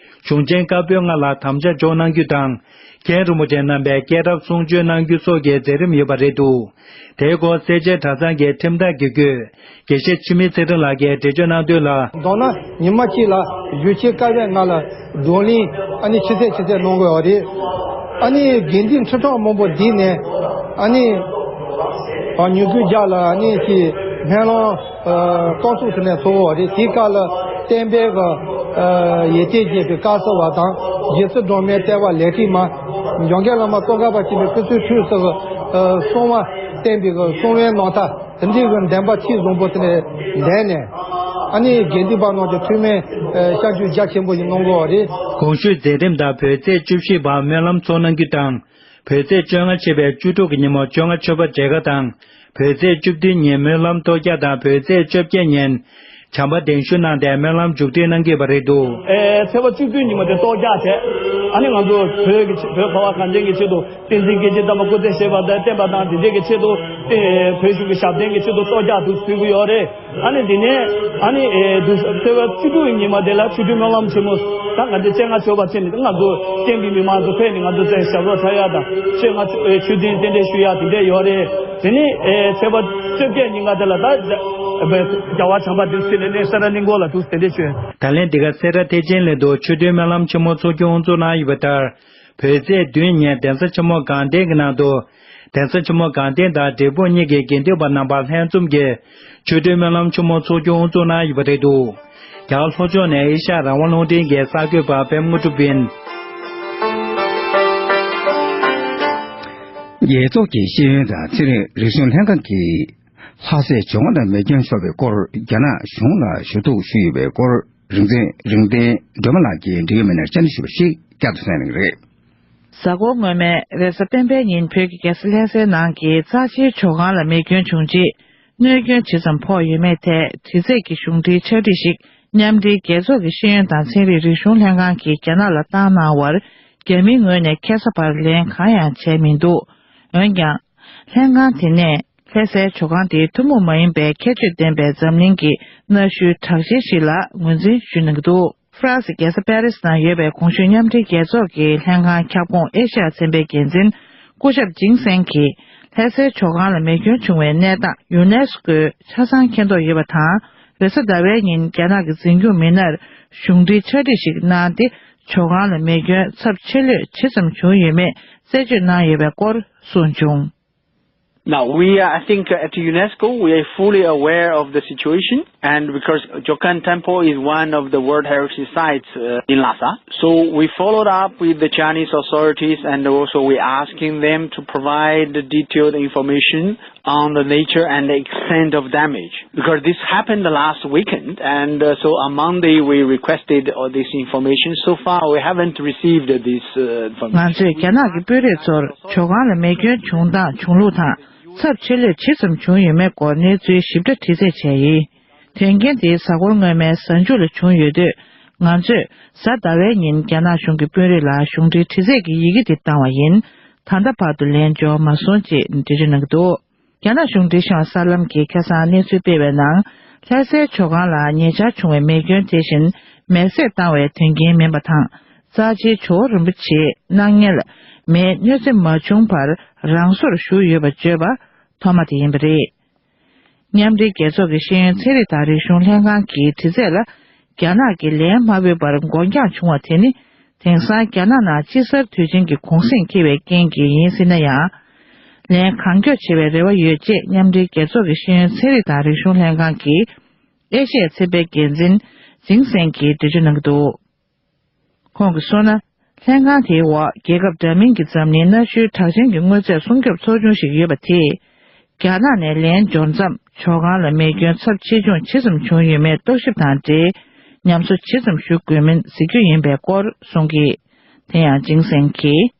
གཞུང་ཆེན་བཀའ་པོད་ལྔ་ལ་དམ་བཅའ་འཇོག་གནང་རྒྱུ་དང་། མཁན་རིན་པོ་ཆེ་རྣམ་པས་སྐྱེས་རབས་གསུང་ཆོས་གནང་རྒྱུ་སོགས་ཀྱི་མཛད་རིམ་ཡོད་པ་རེད་འདུག་དེའི་སྐོར་སེར་བྱེས་གྲྭ་ཚང་གི་ཁྲིམས་བདག་དགེ་བསྐོས་དགེ་བཤེས་འཆི་མེད་ཚེ་རིང་ལགས་ཀྱིས་འགྲེལ་བརྗོད་གནང་དོན་ལ། མདོར་ན་ཉི་མ་གཅིག་ལ་གཞུང་ཆེན་བཀའ་པོད་ལྔ་ལ་བགྲོ་གླེང་ཨ་ནི་ཆེ་ཚད་ཆེ་ཚད་གནང་དགོས་པ་རེད། ཨ་ནི་དགེ་འདུན་ཁྲི་ཕྲག་མང་པོ་འདུས་ནས་ཨ་ནི་ཨ་ཉིན་གུང་རྒྱབ་ལ་ཨ་ནི་ཅིག་སྨོན་ལམ་ཨ་བསྐང་གསོ་ཟེར་ནས་ཚོགས་པ་རེད། དེའི་སྐབས་ལ་བསྟན་པའི་གི་ཨ་ཡེ་ཤེས་རྒྱས་པའི་བཀའ་སྩལ་བ་དང་། རྗེ་བཙུན་སྒྲོལ་མའི་བསྟན་པ་ལེགས་བྲིས་མ། འཇམ་མགོན་བླ་མ་ཙོང་ཁ་པ་ཆེན་པོའི་སྐུ་ཚེའི་འཕྲོས་སུ་གི་ཨ་གསང་བ་བསྟན་པའི་གི་གསང་བའི་རྣམ་ཐར། དེ་འདྲའི་གི་བདེན་པ་ཆེས་བཟང་པོ་དེ་ནས་ལྡན་ནས། ཨ་ནི་དགེ་འདུན་པ་རྣམས་ཀྱི་ཐུགས་སྨོན་ཨ་བཤད་རྒྱུ་རྒྱ་ཆེན་པོ་ཞིག་གནང་དགོས་པ་རེད། གོང་ཞུས་མཛད་རིམ་དང་། བོད་ཚེས་བཅུ་བཞི་བར་སྨོན་ལམ་ཚོགས་གནང་རྒྱུ་དང་། བོད་ཚེས་བཅོ་ལྔ་ཆད་པའི་བཅུ་དྲུག་གི་ཉིན་མོ་བཅོ་ལྔ་མཆོད་པ་མཇལ་ཁ་དང་། བོད་ཚེས་བཅུ་བདུན་ཉིན་སྨོན་ལམ་གཏོར་རྒྱག་དང་། བོད་ཚེས་བཅོ་བརྒྱད་ཉིན་བྱམས་པ་གདན་ཞུ་གནང་སྟེ་སྨོན་ལམ་མཇུག་སྒྲིལ་གནང་གི་ཡོད་པ་རེད་འདུག་ཨེ་ཚེས་པ་བཅུ་བདུན་ཉིན་མོ་དེ་གཏོར་རྒྱག་བྱས། ཨ་ནི་ང་ཚོ་བོད་ཀྱི་ཆེད། བོད་ཁ་བ་གངས་ཅན་གྱི་ཆེད་དུ་བསྟན་འཛིན་སྐྱེས་ཆེན་དམ་པ་སྐུ་ཚེ་ཞབས་པད་བརྟན་པ་དང་། དེ་འདྲའི་གི་ཆེད་དུ་ཨེ་བོད་གཞུང་གི་ཞབས་བརྟན་གྱི་ཆེད་དུ་གཏོར་རྒྱག་དུ་ཕུལ་གྱི་ཡོད་རེད། ཨ་ནི་འདི་ནས་ཨ་ནི་ཨེ་དུ་ཚེས་པ་བཅུ་དྲུག་གི་ཉིན་མ་དེ་ལ་ཆོས་འབྲེལ་སྨོན་ལམ་ཆེན་མོ་ད་ང་ཚོ་བཅོ་ལྔ་མཆོད་པ་བྱས་ནས། ང་ཚོ་སྟེང་གི་མི་མང་ཚོ་ཕེབས་ནས་ང་ཚོ་བཅས་ཞབས་བྲོ་འཁྲབ་ཡ་དང་། བཅོ་ལྔ་ཆོས་ཨེ་ཆོས་འཛིན་རྟེན་འབྲེལ་ཞུ་ཡ་དེ་འདྲས་ཡོད་རེད། དེ་ནས་ཨེ་ཚེས་པ་བཅོ་བརྒྱད་ཉིན་ཀ་དེ་ལ་ད་རྒྱལ་བ་བྱམས་པ་འདུལ་སྲིད་ལས་སྣེ་སེ་ར་གླིང་སྐོར་ལ་འདུག་དེ་འདྲས་བྱོས། ད་ལན་འདི་ག་སེ་ར་ཐེག་ཆེན་གླིང་དུ་ཆོས་འབྲེལ་སྨོན་ལམ་ཆེན་མོ་འཚོགས་རྒྱུ་དབུ་འཛུགས་གནང་ཡོད་པ་ལྟར། བོད་ཚེས་བདུན་ཉིན་གདན་ས་ཆེན་མོ་དགའ་ལྡན་གྱི་ནང་དུ། གདན་ས་ཆེན་མོ་དགའ་ལྡན་དང་འབྲས་སྤུངས་གཉིས་ཀྱི་དགེ་འདུན་པ་རྣམ་པ་ལྷན་འཛོམས་ཀྱིས་ཆོས་འབྲེལ་སྨོན་ལམ་ཆེན་མོ་འཚོགས་རྒྱུ་དབུ་འཛུགས་གནང་ཡོད་པ་རེད་འདུག་རྒྱ་གར་ལྷོ་ཕྱོགས་ནས་ཨེ་ཤ་ཡ་རང་དབང་རླུང་འཕྲིན་གྱི་གསར་འགོད་པ་པད་མ་དངོས་གྲུབ་ཡིན། རྒྱལ་ཚོགས་ཀྱི་ཤེས་ཡོན་དང་ཚན་རིག་རིག་གཞུང་ལྷན་ཁང་གིས་ལྷ་སའི་ཇོ་ཁང་དང་མེ་སྐྱོན་ཤོར་བའི་སྐོར་རྒྱ་ནག་གཞུང་ལ་ཞུ་གཏུག་ཞུས་ཡོད་པའི་སྐོར། རིག་འཛིན་རིག་ལྡན་སྒྲོལ་མ་ལགས་ཀྱིས་འབྲེལ་ཡོད་མི་སྣར་བཅར་འདྲི་ཞུས་པ་ཞིག་བསྐྱར་དུ་གསན་གནང་གི་རེད། གཟའ་འཁོར་སྔོན་མའི་རེས་གཟའ་སྤེན་པའི་ཉིན་བོད་ཀྱི་རྒྱལ་ས་ལྷ་སའི་ནང་གི་རྩ་ཆེའི་ཇོ་ཁང་ལ་མེ་སྐྱོན་བྱུང་རྗེས། གནོད་སྐྱོན་ཇི་ཙམ་ཕོག་ཡོད་མེད་ཐད་དྲི་རྩད་ཀྱི་གཞུང་འབྲེལ་ཕྱག་བྲིས་ཤིག་མཉམ་འབྲེལ་རྒྱལ་ཚོགས་ཀྱི་ཤེས་ཡོན་དང་ཚན་རིག་རིག་གཞུང་ལྷན་ཁང་གིས་རྒྱ་ནག་ལ་བཏང་གནང་བར། རྒྱ་མིའི་ངོས་ནས་ཁ་སང་བར་ལན་གང་ཡང་བྱས་མི་འདུག་འོན་ཀྱང་། ལྷན་ཁང་དེ་ནས་ལྷ་སའི་ཇོ་ཁང་དེའི་ཐུན་མོང་མ་ཡིན་པའི་ཁྱད་ཆོས་ལྡན་པའི་འཛམ་གླིང་གི་གནའ་ཤུལ་གྲགས་ཅན་ཞིག་ལ་ངོས་འཛིན་ཞུ་གནང་གི་འདུག་ཧྥ་རན་སི་རྒྱལ་ས་པེ་རིས་ནང་ཡོད་པའི་གོང་ཞུས་མཉམ་འབྲེལ་རྒྱལ་ཚོགས་ཀྱི་ལྷན་ཁང་ཁྱབ་ཁོངས་ཨེ་ཤ་ཡ་ཚན་པའི་འགན་འཛིན་སྐུ་ཞབས་ཇིང་སན་གྱིས། ལྷ་སའི་ཇོ་ཁང་ལ་མེ་སྐྱོན་བྱུང་བའི་གནས་སྟངས་ཡུ་ནེ་སི་ཀོས་ཆ་ཚང་མཁྱེན་རྟོགས་ཡོད་པ་དང་། རེས་གཟའ་ཟླ་བའི་ཉིན་རྒྱ་ནག་གི་འཛིན་སྐྱོང་མི་སྣར་གཞུང་འབྲེལ་ཕྱག་བྲིས་ཤིག་གནང་སྟེ། ཇོ་ཁང་ལ་མེ་སྐྱོན་ཚབས་ཆེ་ལོས་ཇི་ཙམ་བྱུང་ཡོད་མེད་རྩད་གཅོད་གནང་ཡོད་པའི་སྐོར་གསུངས་བྱུང་། Now, we are, I think, uh, at UNESCO, we are fully aware of the situation, and because Jokan Temple is one of the World Heritage Sites, uh, in Lhasa, so we followed up with the Chinese authorities, and also we asking them to provide the detailed information on the nature and the extent of damage, because this happened last weekend, and, uh, so on Monday we requested all this information. So far, we haven't received this, uh, information. ང་ཚོས་རྒྱ་ནག་གི་དཔོན་རིགས་ཚོར་ཇོ་ཁང་ལ་མེ་སྐྱོན་བྱུང་སྟངས་བྱུང་ལུགས་དང་། ཚབས་ཆེ་ལོས་ཇི་ཙམ་བྱུང་ཡོད་མེད་སྐོར་གནས་ཚུལ་ཞིབ་ཕྲ་དྲི་རྩད་བྱས་ཡིན། དོན་རྐྱེན་དེ་གཟའ་འཁོར་སྔོན་མའི་གཟའ་མཇུག་ལ་བྱུང་ཡོད་དུས། ང་ཚོས་གཟའ་ཟླ་བའི་ཉིན་རྒྱ་ནག་གཞུང་གི་དཔོན་རིགས་ལ་གཞུང་འབྲེལ་དྲི་རྩད་ཀྱི་ཡི་གེ་དེ་བཏང་བ་ཡིན། ད་ལྟ་བར་དུ་ལན་འབྱོར་མ་སོང་ཅེས་འགྲེལ་བརྗོད་གནང་གི་འདུག་རྒྱ་ནག་གཞུང་འབྲེལ་གཞུང་གསར་ལམ་གྱིས་ཁ་སང་གནས་ཚུལ་སྤེལ་བའི་ནང་། ལྷ་སའི་ཇོ་ཁང་ལ་ཉེ་ཆར་བྱུང་བའི་མེ་སྐྱོན་དེ་བཞིན་མེ་བསྲེགས་བཏང་བའི་དོན་རྐྱེན་མིན་པ་དང་། རྩ་ཆེའི་ཇོ་བོ་རིན་པོ་ཆེའི་སྣང་བརྙན་ལ་མེའི་གནོད་འཚེ་མ་བྱུང་བར་རང་སོར་བཞུགས་ཡོད་པ་བརྗོད་པ་ཐོག་མ་དེ་ཡིན་པ་རེད། མཉམ་འབྲེལ་རྒྱལ་ཚོགས་ཀྱི་ཤེས་ཡོན་ཚན་རིག་དང་རིག་གཞུང་ལྷན་ཁང་གི་དྲི་རྩད་ལ། རྒྱ་ནག་གིས་ལན་མ་འབུལ་བར་འགོར་འགྱངས་བྱུང་བ་དེ་ནི། དེང་སང་རྒྱ་ནག་ནང་དཔྱིད་གསར་དུས་ཆེན་གྱི་གུང་གསེང་འཁེལ་བའི་རྐྱེན་གྱིས་ཡིན་སྲིད་ན་ཡང་། ལན་གང་མགྱོགས་བྱེད་པའི་རེ་བ་ཡོད་ཅེས་མཉམ་འབྲེལ་རྒྱལ་ཚོགས་ཀྱི་ཤེས་ཡོན་ཚན་རིག་དང་རིག་གཞུང་ལྷན་ཁང་གི་ཨེ་ཤི་ཡའི་ཚན་པའི་འགན་འཛིན་ཇིང་སན་གྱིས་འགྲེལ་བརྗོད་གནང་གི་འདུག་ཁོང་གིས་གསུངས་ན། ལྷན་ཁང་དེའི་འོག་རྒྱལ་ཁབ་འདྲ་མིན་གྱི་འཛམ་གླིང་གནའ་ཤུལ་གྲགས་ཅན་གྱི་དངོས་རྫས་སྲུང་སྐྱོབ་ཚོགས་ཆུང་ཞིག་ཡོད་པ་དེས། རྒྱ་ནག་ནས་ལན་འབྱོར་མཚམས་ཇོ་ཁང་ལ་མེ་སྐྱོན་ཚབས་ཆེ་ཆུང་ཇི་ཙམ་བྱུང་ཡོད་མེད་རྟོག་ཞིབ་དང་འབྲེལ། ཉམས་གསོ་ཇི་ཙམ་ཞུ་དགོས་མིན་གཟིགས་རྒྱུ་ཡིན་པའི་སྐོར་གསུངས་ཀྱིས། དེ་ཡང་ཇིང་སན་གྱིས།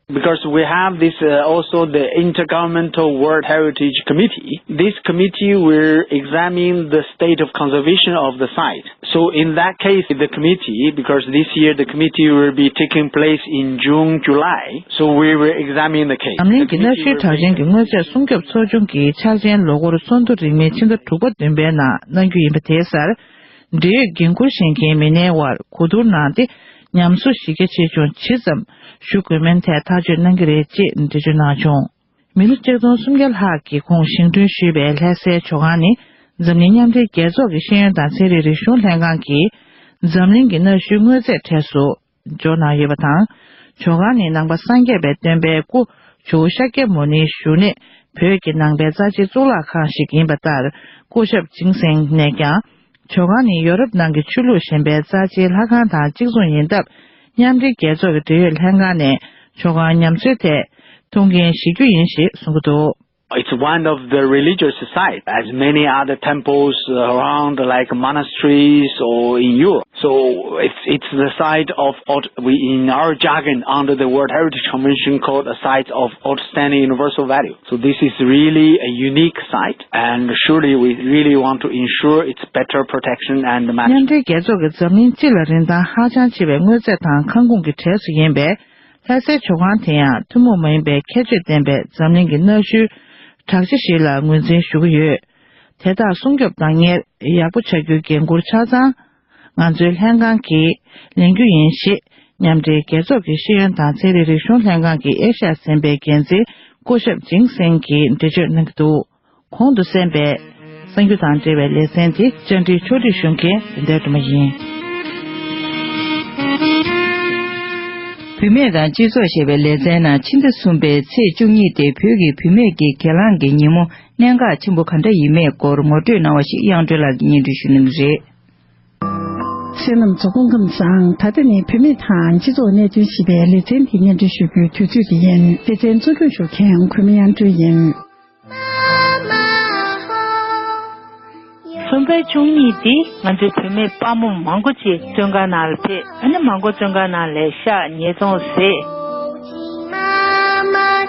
Because we have this uh, also the Intergovernmental World Heritage Committee. This committee will examine the state of conservation of the site. So in that case, the committee, because this year the committee will be taking place in June, July, so we will examine the case. འཛམ་གླིང་གི་གནའ་ཤུལ་གྲགས་ཅན་གྱི་དངོས་རྫས་སྲུང་སྐྱོབ་ཚོགས་ཆུང་གི་འཆར་ཅན་ལོ་འཁོར་ཚོགས་འདུ་རིང་མིན་ཕྱི་ཟླ་དྲུག་པ་བདུན་པའི་ནང་གནང་རྒྱུ་ཡིན་པ་དེའི་སར། འབྲེལ་ཡོད་འགན་འཁུར་བཞེས་མཁན་མི་སྣའི་དབར་གོ་བསྡུར་གནང་སྟེ། ཉམས་གསོ་གཞི་རྒྱ་ཆེ་ཆུང་ཇི་ཙམ་ཞུ་དགོས་མིན་ཐད་ཐག་གཅོད་གནང་གི་རེད་ཅེས་འགྲེལ་བརྗོད་གནང་བྱུང་། མི་ལོ་ཆིག་སྟོང་སུམ་བརྒྱ་ལྷག་གི་གོང་བཞེངས་སྐྲུན་ཞུས་པའི་ལྷ་སའི་ཇོ་ཁང་ནི། འཛམ་གླིང་མཉམ་འབྲེལ་རྒྱལ་ཚོགས་ཀྱི་ཤེས་ཡོན་དང་ཚན་རིག་རིག་གཞུང་ལྷན་ཁང་གིས། འཛམ་གླིང་གི་གནའ་ཤུལ་དངོས་རྫས་གྲས་སུ་འཇོག་གནང་ཡོད་པ་དང་། ཇོ་ཁང་ནི་ནང་པ་སངས་རྒྱས་པའི་སྟོན་པའི་སྐུ་ཇོ་བོ་ཤཱཀྱ་མུ་ནེའི་བཞུགས་གནས་བོད་ཀྱི་ནང་པའི་རྩ་ཆེའི་གཙུག་ལག་ཁང་ཞིག་ཡིན་པ་ལྟར། སྐུ་ཞབས་ཇིང་སེང་ནས་ཀྱང་། ཇོ་ཁང་ནི་ཡོ་རོབ་ནང་གི་ཆོས་ལུགས་གཞན་པའི་རྩ་ཆེའི་ལྷ་ཁང་དང་གཅིག་མཚུངས་ཡིན་སྟབས། མཉམ་འབྲེལ་རྒྱལ་ཚོགས་ཀྱི་འབྲེལ་ཡོད་ལྷན་ཁང་ནས་ཇོ་ཁང་ཉམས་གསོའི་ཐད་ཐུགས་འགན་བཞེས་རྒྱུ་ཡིན་ཞེས་གསུངས་ཀྱི་འདུག། It's one of the religious sites, as many other temples around, like monasteries or in Europe. So it's, it's the site of, out-, we, in our jargon, under the World Heritage Convention, called a site of outstanding universal value. So this is really a unique site, and surely we really want to ensure its better protection and management. མཉམ་འབྲེལ་རྒྱལ་ཚོགས་ཀྱི་འཛམ་གླིང་སྤྱི་ལ་རིན་ཐང་ཧ་ཅང་ཆེ་བའི་དངོས་རྫས་དང་ཁང་ཁུངས་ཀྱི་གྲས་སུ་ཡིན་པས། ལྷ་སའི་ཇོ་ཁང་དེ་ཡང་ཐུན་མོང་མ་ཡིན་པའི་ཁྱད་ཆོས་ལྡན་པའི་འཛམ་གླིང་གི་གནའ་ཤུལ་གྲགས་ཆེ་ཞིག་ལ་ངོས་འཛིན་ཞུ་གི་ཡོད། དེ་དག་སྲུང་སྐྱོབ་དང་སྔར་ཡག་པོ་བྱ་རྒྱུའི་འགན་འཁུར་ཆ་ཚང་ང་ཚོའི་ལྷན་ཁང་གིས་ལེན་རྒྱུ་ཡིན་ཞེས། མཉམ་འབྲེལ་རྒྱལ་ཚོགས་ཀྱི་ཤེས་ཡོན་དང་ཚན་རིག་རིག་གཞུང་ལྷན་ཁང་གི་ཨེ་ཤ་ཡ་གཟན་པའི་འགན་འཛིན་སྐུ་ཞབས་ཇིང་སེང་གིས་འགྲེལ་བརྗོད་གནང་གི་འདུག། གོང་དུ་གསན་པའི་གསར་འགྱུར་དང་འབྲེལ་བའི་ལེ་ཚན་དེ་བཅར་འདྲིའི་ཕྱོགས་སྒྲིག་ཞུ་མཁན་བདེ་ལྡན་སྒྲོལ་མ་ཡིན། བུད་མེད་དང་སྤྱི་ཚོགས་ཞེས་པའི་ལེ་ཚན་ནང་ཕྱི་ཟླ་གསུམ་པའི་ཚེས་བཅུ་གཉིས་དེ་བོད་ཀྱི་བུད་མེད་ཀྱི་གྱེན་ལངས་ཀྱི་ཉིན་མོ་གནད་འགག་ཆེན་པོ་ག་འདྲ་ཡིན་མེད་སྐོར་ངོ་སྤྲོད་གནང་བ་ཞིག་དབྱངས་སྒྲོལ་ལགས་ཀྱིས་སྙན་སྒྲོན་ཞུ་གནང་གི་རེད། གསན་མཁན་རྣམ་པ་ཚོ་སྐུ་ཁམས་བཟང་། ད་ལྟ་ནི་བུད་མེད་དང་སྤྱི་ཚོགས་གནད་དོན་ཞེས་པའི་ལེ་ཚན་དེ་སྙན་སྒྲོན་ཞུ་རྒྱུའི་དུས་ཚོད་དེ་ཡིན། ལེ་ཚན་གཙོ་སྐྱོང་ཞུ་མཁན་གུས་མོ་དབྱངས་སྒྲོལ་ཡིན། གསུམ་པའི་བཅུ་གཉིས་འདི་ང་ཚོའི་བུད་མེད་དཔའ་མོ་མང་པོ་ཅིག་བཙོན་ཁང་ནང་ལ་ཕེབས། ཨ་ནི་མང་པོ་བཙོན་ཁང་ནང་ལས་ཤག་ཉེས་རྡུང་བཟས།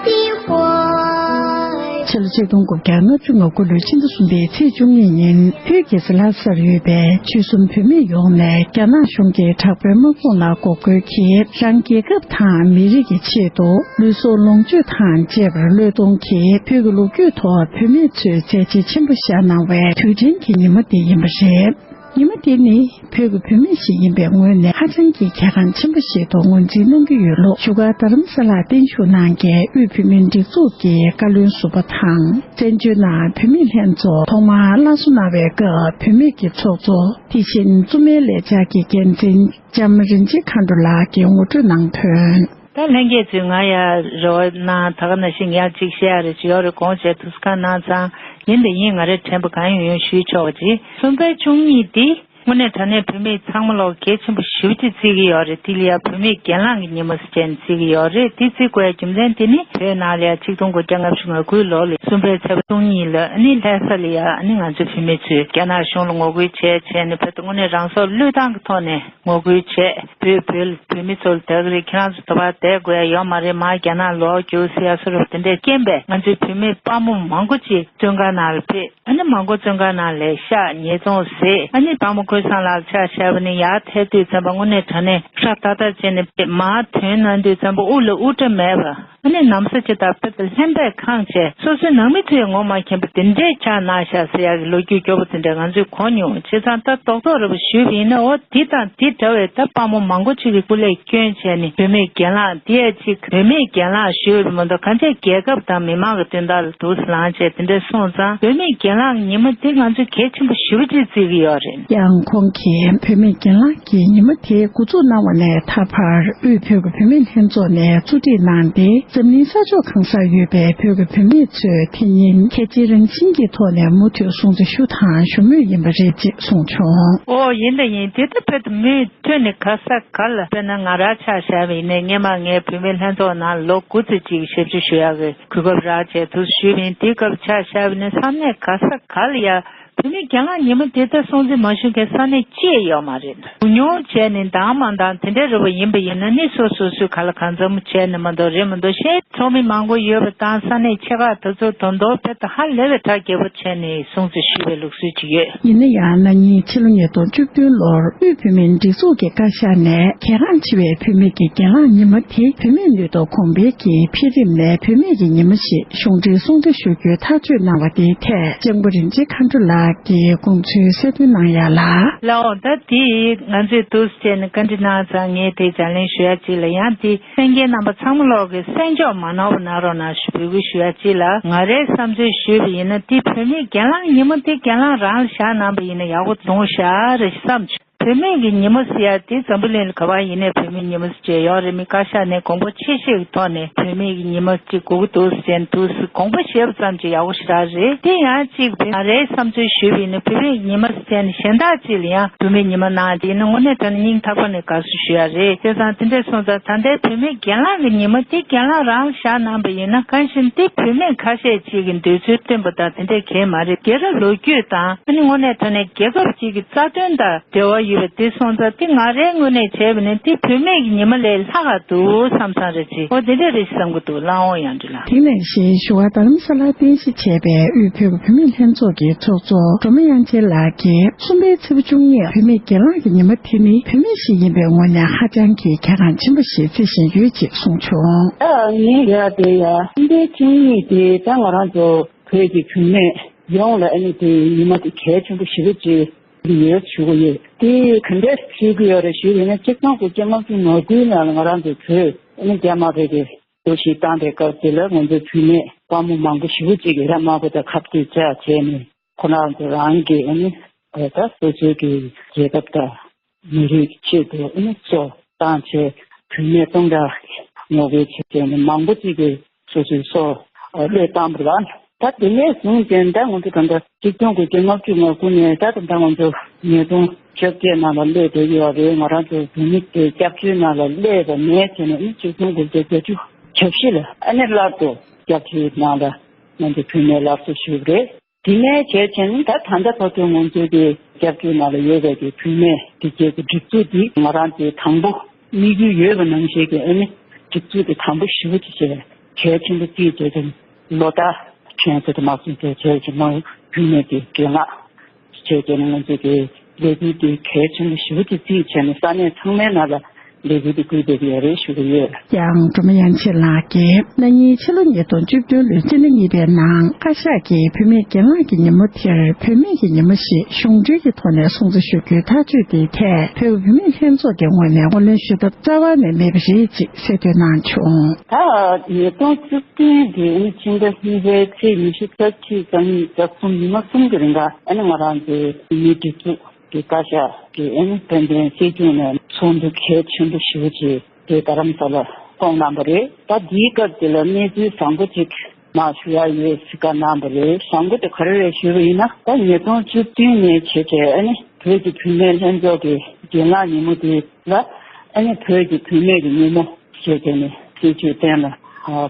ཕྱི་ལོ་ཆིག་སྟོང་དགུ་བརྒྱ་ལྔ་བཅུ་ང་དགུ་ལོའི་ཕྱི་ཟླ་གསུམ་པའི་ཚེས་བཅུ་གཉིས་ཉིན་བོད་རྒྱལ་ས་ལྷ་སར་ཡོད་པའི་ཆོལ་གསུམ་བུད་མེད་ཡོངས་ནས་རྒྱ་ནག་གཞུང་གི་དྲག་པོའི་དམག་དཔུང་ལ་འགོག་རྒོལ་གྱིས་རང་རྒྱལ་ཁབ་དང་མི་རིགས་ཀྱི་ཆེད་དུ་ལུས་སྲོག་ལོངས་སྤྱོད་དང་བཅས་པར་བློས་གཏོང་གིས་བོད་ཀྱི་ལོ་རྒྱུས་ཐོག་བུད་མེད་ཚོས་མཛད་རྗེས་ཆེན་པོ་བཞག་གནང་བའི་དུས་དྲན་གྱི་ཉིན་མོ་དེ་ཡིན་པ་རེད། ཉིན་མོ་དེ་ནི་བོད་ཀྱི་བུད་མེད་ཞིག་ཡིན་པའི་ངོས་ནས་ཧ་ཅང་གི་གལ་འགངས་ཆེན་པོ་ཞིག་ཏུ་ངོས་འཛིན་གནང་གི་ཡོད་ལུགས་བཞུགས་སྒར་རྡ་རམ་ས་ལར་བརྟན་བཞུགས་གནང་མཁན་དབུས་བོད་མིའི་སྒྲིག་འཛུགས་ཀྱི་བཀའ་བློན་ཟུར་པ་དང་། བཙན་བྱོལ་ནང་བུད་མེད་ལྷན་ཚོགས་ཐོག་མར་སླར་གསོ་གནང་བའི་སྐབས་བུད་མེད་ཀྱི་ཚོགས་གཙོ་དེ་བཞིན་བཙུན་མའི་ལས་འཆར་གྱི་འགན་འཛིན་ལྕམ་རིན་ཆེན་མཁའ་འགྲོ་ལགས་ཀྱིས་ངོ་སྤྲོད་གནང་དོན། ད་ལྷན་རྒྱས་ཚོས་ང་ཡ་རེ་བ་གནང་། ད་ག་ནང་བཞིན་ཡར་གཅིག་བཤད་ཡ་རེ་ཅིག་ཡོད་རེད། དགོངས་བྱས་ཐུགས་སུ་ཁ་གནང་ཙང་། ཡིན་དང་ཡིན། ང་རའི་དྲན་པ་གང་ཡོང་ཡོང་ཞུས་ཆོག་པ་ཅིག་གསུམ་པའི་བཅུ་གཉིས་འདི་དངོས་གནས་དྲང་གནས་བུད་མེད་ཚང་མ་ལོག་གལ་ཆེན་པོ་ཞེ་པོ་ཅིག་བརྩི་གི་ཡོད་རེད། དེ་ལ་ཡ་བུད་མེད་གྱེན་ལངས་ཀྱི་ཉིན་མོ་ཟེར་བྱས་ནས་བརྩི་གི་ཡོད་རེད། དེ་བརྩི་དགོས་ཡ་རྒྱུ་མཚན་དེ་ནི་བོད་ནང་ལ་ཡ་ཆིག་སྟོང་དགུ་བརྒྱ་ལྔ་བཅུ་ང་དགུའི་ལོ་ལ་གསུམ་པའི་ཚེས་པ་བཅུ་གཉིས་ལ་ཨ་ནི་ལྷ་ས་ལ་ཡ་ཨ་ནི་ང་ཚོའི་བུད་མེད་ཚོས་རྒྱ་ནག་གཞུང་ལ་ངོ་རྒོལ་བྱས་བྱས་ནས་བོད་དུ་དངོས་གནས་རང་སྲོག་བློས་བཏང་གི་ཐོག་ནས། ངོ་རྒོལ་བྱས། བོད་བོད་བོད་མི་ཚོ་ལ་དེ་ག་རེད། ཁྱེད་རང་ཚོ་དུ་བ་བསྡད་དགོས་ཡ་ཡོད་མ་རེད། མར་རྒྱ་ནག་ལོག་རྒྱུགས་ཟེར་ཡ་སོགས་དེ་འདྲས་རྐྱེན་པས་ང་ཚོའི་བུད་མེད་དཔའ་མོ་མང་པོ་ཅིག་བཙོན་ཁང་ནང་ལ་ཕེབས། ཨ་ནི་མང་པོ་བཙོན་ཁང་ནང་ལས་ཤག་ཉེས་རྡུང་བཟས། ཨ་ནི་དཔའ་མོ་ཀུན་བཟང་ལགས་ལ་ཆ་བཞག་པ་ནི་ཡར་ཐལ་དུས་ཙམ་པ་དངོས་གནས་དྲང་གནས་ཧྲ་ཏག་ཏག་བྱས་ནས་ཕེབས། མར་ཐོན་གནང་དུས་ཙམ་པ་དབུ་ལ་དབུ་སྐྲ་མེད་པ། ཨ་ནི་ནམ་ཟླ་ཅིག་དང་དཔེ་དང་ལྷན་པས་ཁེངས་བྱས་སོ་སོའི་ནང་མི་ཚོས་ངོ་མ་མཁྱེན་པ་དེ་འདྲས་ཆགས་གནང་ཤག་ཟེར་ཡག་གི་ལོ་རྒྱུས་སྐྱོ་པོ་དེ་འདྲས་ང་ཚོས་གོ་མྱོང་། བྱས་ཙང་ད་རྡོག་རྡོག་རེ་བ་ཞུས་པ་ཡིན་ན། འོ་འདི་དང་འདི་འདྲ་བའི་ད་དཔའ་མོ་མང་པོ་ཅིག་གིས་སྐུ་ལས་བསྐྱོན་བྱས་ནས་བུད་མེད་གྱེན་ལངས་འདི་ཡ་ཅིག་བུད་མེད་གྱེན་ལངས་ཞུས་པ་མ་གཏོགས་གང་ཅི་རྒྱལ་ཁབ་དང་མི་མང་གི་དོན་དག་ལ་འདུག་སེ་ལངས་བྱས་དེ་འདྲས་སོང་ཙང་། བུད་མེད་གྱེན་ལངས་ཉིན་མོ་འདི་ང་ཚོས་གལ་ཆེན་པོ་ཞེ་པོ་ཅིག་བརྩི་གི་ཡོད་རེད། ཡང་ཁོང་གིས་བུད་མེད་གྱེན་ལངས་ཀྱི་ཉིན་མོ་དེ་འགོ་འཛུགས་གནང་བ་ནས་ད་བར་དབུས་བོད་ཀྱི་བུད་མེད་ལྷན་ཚོགས་ནས་གཙོ་སྒྲིག་གནང་སྟེ། འཛམ་གླིང་ས་ཕྱོགས་གང་སར་ཡོད་པའི་བོད་ཀྱི་བུད་མེད་ཚོས་དེ་ཉིན་གལ་ཆེའི་རང་བཞིན་གྱི་ཐོག་ནས་མུ་མཐུད་སྲུང་བརྩི་ཞུ་དང་ཞུ་མུས་ཡིན་པ་རེད་ཅེས་གསུངས་བྱུང་། ཨོ་ཡིན་ད་ཡིན། དེ་ལྟ་བོད་དུ་མུ་མཐུད་ནས་ག་ས་ག་ལ། དཔེར་ན་ང་རང་ཆ་བཞག་པ་ཡིན་ནའི་སྔས་མ་ངའི་བུད་མེད་ལྷན་ཚོགས་ནང་ལོ་དགུ་ཙམ་ཅིག་ཞབས་ཕྱི་ཞུ་ཡག་གི་གོ་སྐབས་རག་བྱས་དུ་ཞུས་པ་ཡིན། དེའི་སྐབས་ཆ་བཞག་པ་ཡིན་ན་ས་གནས་ག་ས་ག་ལ་ཡ། བུད་མེད་གྱེན་ལངས་ཉིན་མོ་དེ་ལྟར་སྲུང་བརྩི་མ་ཞུ་མཁན་ས་གནས་གཅིག་ཡོད་མ་རེད། ཉུང་ཉུང་བྱས་ནས་འདང་མ་འདང་དེ་འདྲའི་རེ་བ་ཡིན་པ་ཡིན་ན་ནི་སོ་སོ་སོའི་ཁ་ལ་གང་འཚམ་བྱས་ནས་མ་གཏོགས་རེད་མ་གཏོགས་གཞན་ཚོགས་མི་མང་པོ་ཡོད་པ་དང་ས་གནས་ཆེ་ཁག་དེ་ཚོ་དོན་དུ་བོད་དུ་ཧ་ལས་པའི་གྲ་རྒྱས་པོ་བྱས་ནས་སྲུང་བརྩི་ཞུས་པའི་ལུགས་སྲོལ་ཅིག་ཡོད། ཡིན་ན་ཡང་ན་ནིང་ཕྱི་ལོ་ཉིས་སྟོང་བཅུ་བདུན་ལོར་དབུས་བོད་མིའི་སྒྲིག་འཛུགས་ཀྱི་བཀའ་ཤག་ནས་གྱེན་ལངས་བྱེད་པའི་བུད་མེད་ཀྱི་གྱེན་ལངས་ཉིན་མོ་དེ་བུད་མེད་ནུས་སྟོབས་གོང་འཕེལ་གྱི་འཕེལ་རིམ་ནས་བུད་མེད་ཀྱི་ཉིན་མོ་ཞེས། གཞུང་འབྲེལ་སྲུང་བརྩི་ཞུ་རྒྱུའི་ཐག་གཅོད་གནང་བ་དེའི་ཐད་ལྕམ་སྐུ་རིན་ཆེན་མཁའ་འགྲོ་ལགས་ཀྱིས་དགོངས་ཚུལ་གསལ་སྟོན་གནང་ཡ་ལ། ལགས་འོང་། ད་དེ་ང་ཚོས་འདུག་སེ་བྱས་ནས་བཀའ་འདྲི་གནང་ཙང་ངས་དེ་བརྗེ་ལེན་ཞུ་ཡ་གཅིག་ལ། ཡང་དེ་གསན་མཁན་རྣམ་པ་ཚང་མ་ལོག་གི་གསན་འཇོག་མ་གནང་བ་གནང་རོགས་གནང་ཞུ་འབོད་སྐུལ་ཞུ་ཡ་གཅིག་ལ། ང་རའི་བསམ་ཚུལ་ཞུས་པ་ཡིན་ན་དེ་བུད་མེད་གྱེན་ལངས་ཉིན་མོ་དེ་གྱེན་ལངས་རང་ལ་བཞག་གནང་པ་ཡིན་ན་ཡག་པོ་འདུག་ཤག་རེད་བསམ་བྱུང་། བུད་མེད་ཀྱི་ཉིན་མོ་ཟེར་ཡ་དེ་འཛམ་བུ་གླིང་ལ་ག་པར་ཡིན་ནའི་བུད་མེད་ཉིན་མོ་ཟེར་བྱས་ཡོད་རེད། མི་བཀའ་ཤག་ནས་དགོངས་པ་ཆེ་བཞེས་ཀྱི་ཐོག་ནས་བུད་མེད་ཀྱི་ཉིན་མོ་གཅིག་དགོས་ཀྱི་འདུག་ཟེར་འདུག་སེ་དགོངས་པ་བཞེས་པ་ཙམ་གྱིས་ཡག་པོ་ཞེ་དྲག་རེད། དེ་ཡང་གཅིག་བུད་ང་རའི་བསམ་ཚུལ་ཞུས་པ་ཡིན་ན་བུད་མེད་ཀྱི་ཉིན་མོ་ཟེར་བྱས་ནས་གཞན་དག་ཅིག་ལ་ཡང་བུད་མེད་ཉིན་མོ་གནང་དེ་ཡིན་ན་དངོས་གནས་དྲང་གནས་སྙིང་ཐག་པ་ནས་དགའ་བསུ་ཞུ་ཡ་རེད། བྱས་ཙང་དེ་འདྲས་སོང་ཙང་ད་ལྟའི་བུད་མེད་གྱེན་ལངས་ཀྱི་ཉིན་མོ་དེ་གྱེན་ལངས་རང་ལ་བཞག་གནང་པ་ཡིན་ན་གང་ཞིག་དེ་བུད་མེད་ཁ་ཤས་ཅིག་གི་འདོད་ཚུལ་བསྟན་པ་དང་དེ་འདྲས་གང་ཡང་མ་རེད། རྒྱལ་རབས་ལོ་རྒྱུས་དང་ཨ་ནི་དངོས་གནས་དྲང་གནས་རྒྱལ་ཁབ་ཅིག་གི་རྩ་དོན་དང་འབྲེལ་བ་ཡོད་པ་དེ་སོང་ཙང་དེ་ང་རའི་ངོས་ནས་བྱས་པ་ན་དེ་བུད་མེད་ཀྱི་ཉི་མ་ལས་ལྷག་ག་འདུག་བསམ་བསམ་རེད་ཅེས། འོ་དེ་འདྲས་རེད་བསམ་གྱི་འདུག་ལགས་འོང་། ཡང་འདྲི་ལ། དེ་ནང་བཞིན་བཞུགས་སྒར་རྡ་རམ་ས་ལར་རྟེན་གཞི་བྱས་པའི་དབུས་བོད་ཀྱི་བུད་མེད་ལྷན་ཚོགས་ཀྱི་ཚོགས་གཙོ་སྒྲོལ་མ་དབྱངས་ཅན་ལགས་ཀྱིས་གསུམ་པའི་ཚེས་པ་བཅུ་གཉིས་བུད་མེད་གྱེན་ལངས་ཀྱི་ཉི་མ་དེ་ནི་བུད་མེད་ཞིག་ཡིན་པའི་ངོས་ནས་ཧ་ཅང་གི་གལ་འགངས་ཆེན་པོ་ཞིག་བརྩི་བཞིན་ཡོད་ཅེས་གསུངས་བྱུང་། ད་ངས་ཡ་དེ་ཡ་གསུམ་པའི་ཚེས་གཉིས་དེ་ད་ང་རང་ཚོ་བོད་ཀྱི་བུད་མེད་ཡོངས་ལ་ཨ་ནི་དེ་ཉི་མ་དེ་གལ་ཆེན་པོ་ཞེ་པོ་ཅིག་ཡོད་ཞུ་གི་ཡོད། དེ་ག་འདྲས་ཤེས་ཀྱི་ཡོད་རེད་ཞུས་པ་ཡིན་ན་ཆིག་སྟོང་དགུ་བརྒྱ་ལྔ་བཅུ་ང་དགུའི་ནང་ལ་ང་རང་ཚོ་བོད་ཨ་ནི་རྒྱ་དམར་པོས་དེ་གཏོར་བཤིག་བཏང་པའི་སྐབས་དེ་ལ་ང་ཚོའི་བུད་མེད་དཔའ་མོ་མང་པོ་ཞེ་པོ་ཅིག་གིས་རྒྱ་དམར་པོ་དང་ཁ་གཏད་བཅག་བྱས་ནས་ཁོ་རང་ཚོ་རང་གི་ཨ་ནི་ད་སོ་སོའི་གི་རྒྱལ་ཁབ་དང་མི་རིགས་ཆེད་དུ་ཨ་ནི་སྲོག་བཏང་བྱས་བུད་མེད་སྟོང་ཕྲག་ངོ་རྒོལ་བྱས་བྱས་ནས་མང་པོ་ཅིག་གིས་སོ་སོའི་སྲོག་བློས་བཏང་པ་རེད། ད་དེ་ནས་བཟུང་སྟེ་ད་ང་ཚོ་ད་ལྟ་ཆིག་སྟོང་དགུ་བརྒྱ་ལྔ་བཅུ་ང་དགུ་ནས་ད་ད་ལྟ་ང་ཚོ་ཉིས་སྟོང་བཅོ་བརྒྱད་ནང་ལ་སླེབས་བསྡད་ཡོད་རེད། ང་རང་ཚོ་བུད་མེད་དེ་སྐྱབས་བཅོལ་ནང་ལ་སླེབས་པ་ནས་བྱས་ནས་ཨ་ནི་ཆིག་སྟོང་དགུ་བརྒྱ་བརྒྱད་ཅུ་གྱ་བཞི་ལ་ཨ་ནི་སླར་དུ་སྐྱབས་བཅོལ་ནང་ལ་ང་ཚོ་བུད་མེད་སླར་གསོ་ཞུས་པ་རེད། དེ་ནས་བྱས་བྱས་ནས་ད་ད་ལྟ་བར་དུ་ང་ཚོའི་གི་སྐྱབས་བཅོལ་ནང་ལ་ཡོད་པའི་གི་བུད་མེད་དེ་གའི་གི་སྒྲིག་འཛུགས་འདི་ང་རང་ཚོའི་དང་པོ་དམིགས་ཡུལ་ཡོད་པ་ནང་བཞིན་གི་ཨ་ནི་སྒྲིག་འཛུགས་དེ་དང་པོ་ཞེ་པོ་ཅིག་བྱས་གལ་ཆེན་པོ་བརྩིས་བྱས་ཀྱི་ལོ་ལྟར་ཁྱོད་ཚོ་དུ་མ་སོང་ཚེ་བྱས་ཀྱི་མ་བུད་མེད་ཀྱི་གྱེན་ལངས་བྱས་ཀྱི་ང་ཚོའི་གི་ལས་འགུལ་དེ་གལ་ཆེན་པོ་ཞེ་པོ་ཅིག་བརྩིས་བྱས་ནས་ས་གནས་ཚང་མའི་ནང་ལ་ལས་འགུལ་དེ་སྒུག་བསྡད་ཀྱི་ཡོད་རེད་ཞུ་གི་ཡོད། ཡང་སྒྲོལ་མ་དབྱངས་ཅན་ལགས་ཀྱིས་ན་ནིང་ཕྱི་ལོ་ཉིས་སྟོང་བཅུ་བདུན་ལོའི་སྤྱི་ཟླ་གཉིས་པའི་ནང་བཀའ་ཤག་གིས་བུད་མེད་གྱེན་ལངས་ཀྱི་ཉིན་མོ་དེར་བུད་མེད་ཀྱི་ཉིན་མོ་ཞེས་གཞུང་འབྲེལ་གྱི་ཐོག་ནས་སྲུང་བརྩི་ཞུ་རྒྱུའི་ཐག་གཅོད་དེའི་ཐད་བོད་བུད་མེད་ལྷན་ཚོགས་ཀྱི་ངོས་ནས་ངོས་ལེན་ཞུ་ཐབས་རྩ་བ་ནས་མེད་པ་རེད་ཅེས་གསལ་སྟོན་གནང་བྱུང་། ད་ཉིས་སྟོང་བཅུ་བདུན་གྱི་ཕྱི་ཟླ་གཉིས་པའི་ཚེས་ཉི་ཤུ་རྩ་གཅིག་རྩ་གཉིས་རྩ་གསུམ་ཉི་མ་གསུམ་གྱི་རིང་ལ་ཨ་ནི་ང་རང་ཚོའི་བུད་མེད་སྒྲིག་འཛུགས་ཀྱི་བཀའ་ཤག་གིས་ཨ་ནི་དཔལ་ལྡན་སྲིད་སྐྱོང་ནས་ཚོགས་འདུ་གལ་ཆེན་པོ་ཞེ་པོ་ཅིག་དེ་རྡ་རམ་ས་ལ་བསྐོངས་གནང་བ་རེད། ད་འདིའི་སྐབས་དེ་ལ་གནས་ཚུལ་བཟང་པོ་ཅིག་མར་ཞུ་ཡ་ཡོད་ཟེར་བཀའ་གནང་བ་རེད། བཟང་པོ་དེ་ག་རེ་རེད་ཞུས་པ་ཡིན་ན་ད་ཉིས་སྟོང་བཅུ་བདུན་ནས་བྱས་བྱས་ཨ་ནི་བོད་ཀྱི་བུད་མེད་ལྷན་ཚོགས་ཀྱི་གྱེན་ལངས་ཉིན་མོ་དེ་ལ་ཨ་ནི་བོད་ཀྱི་བུད་མེད་ཀྱི་ཉིན་མོ་ཞེས་བྱས་ནས་སྲིད་བྱུས་གཏན་ལ་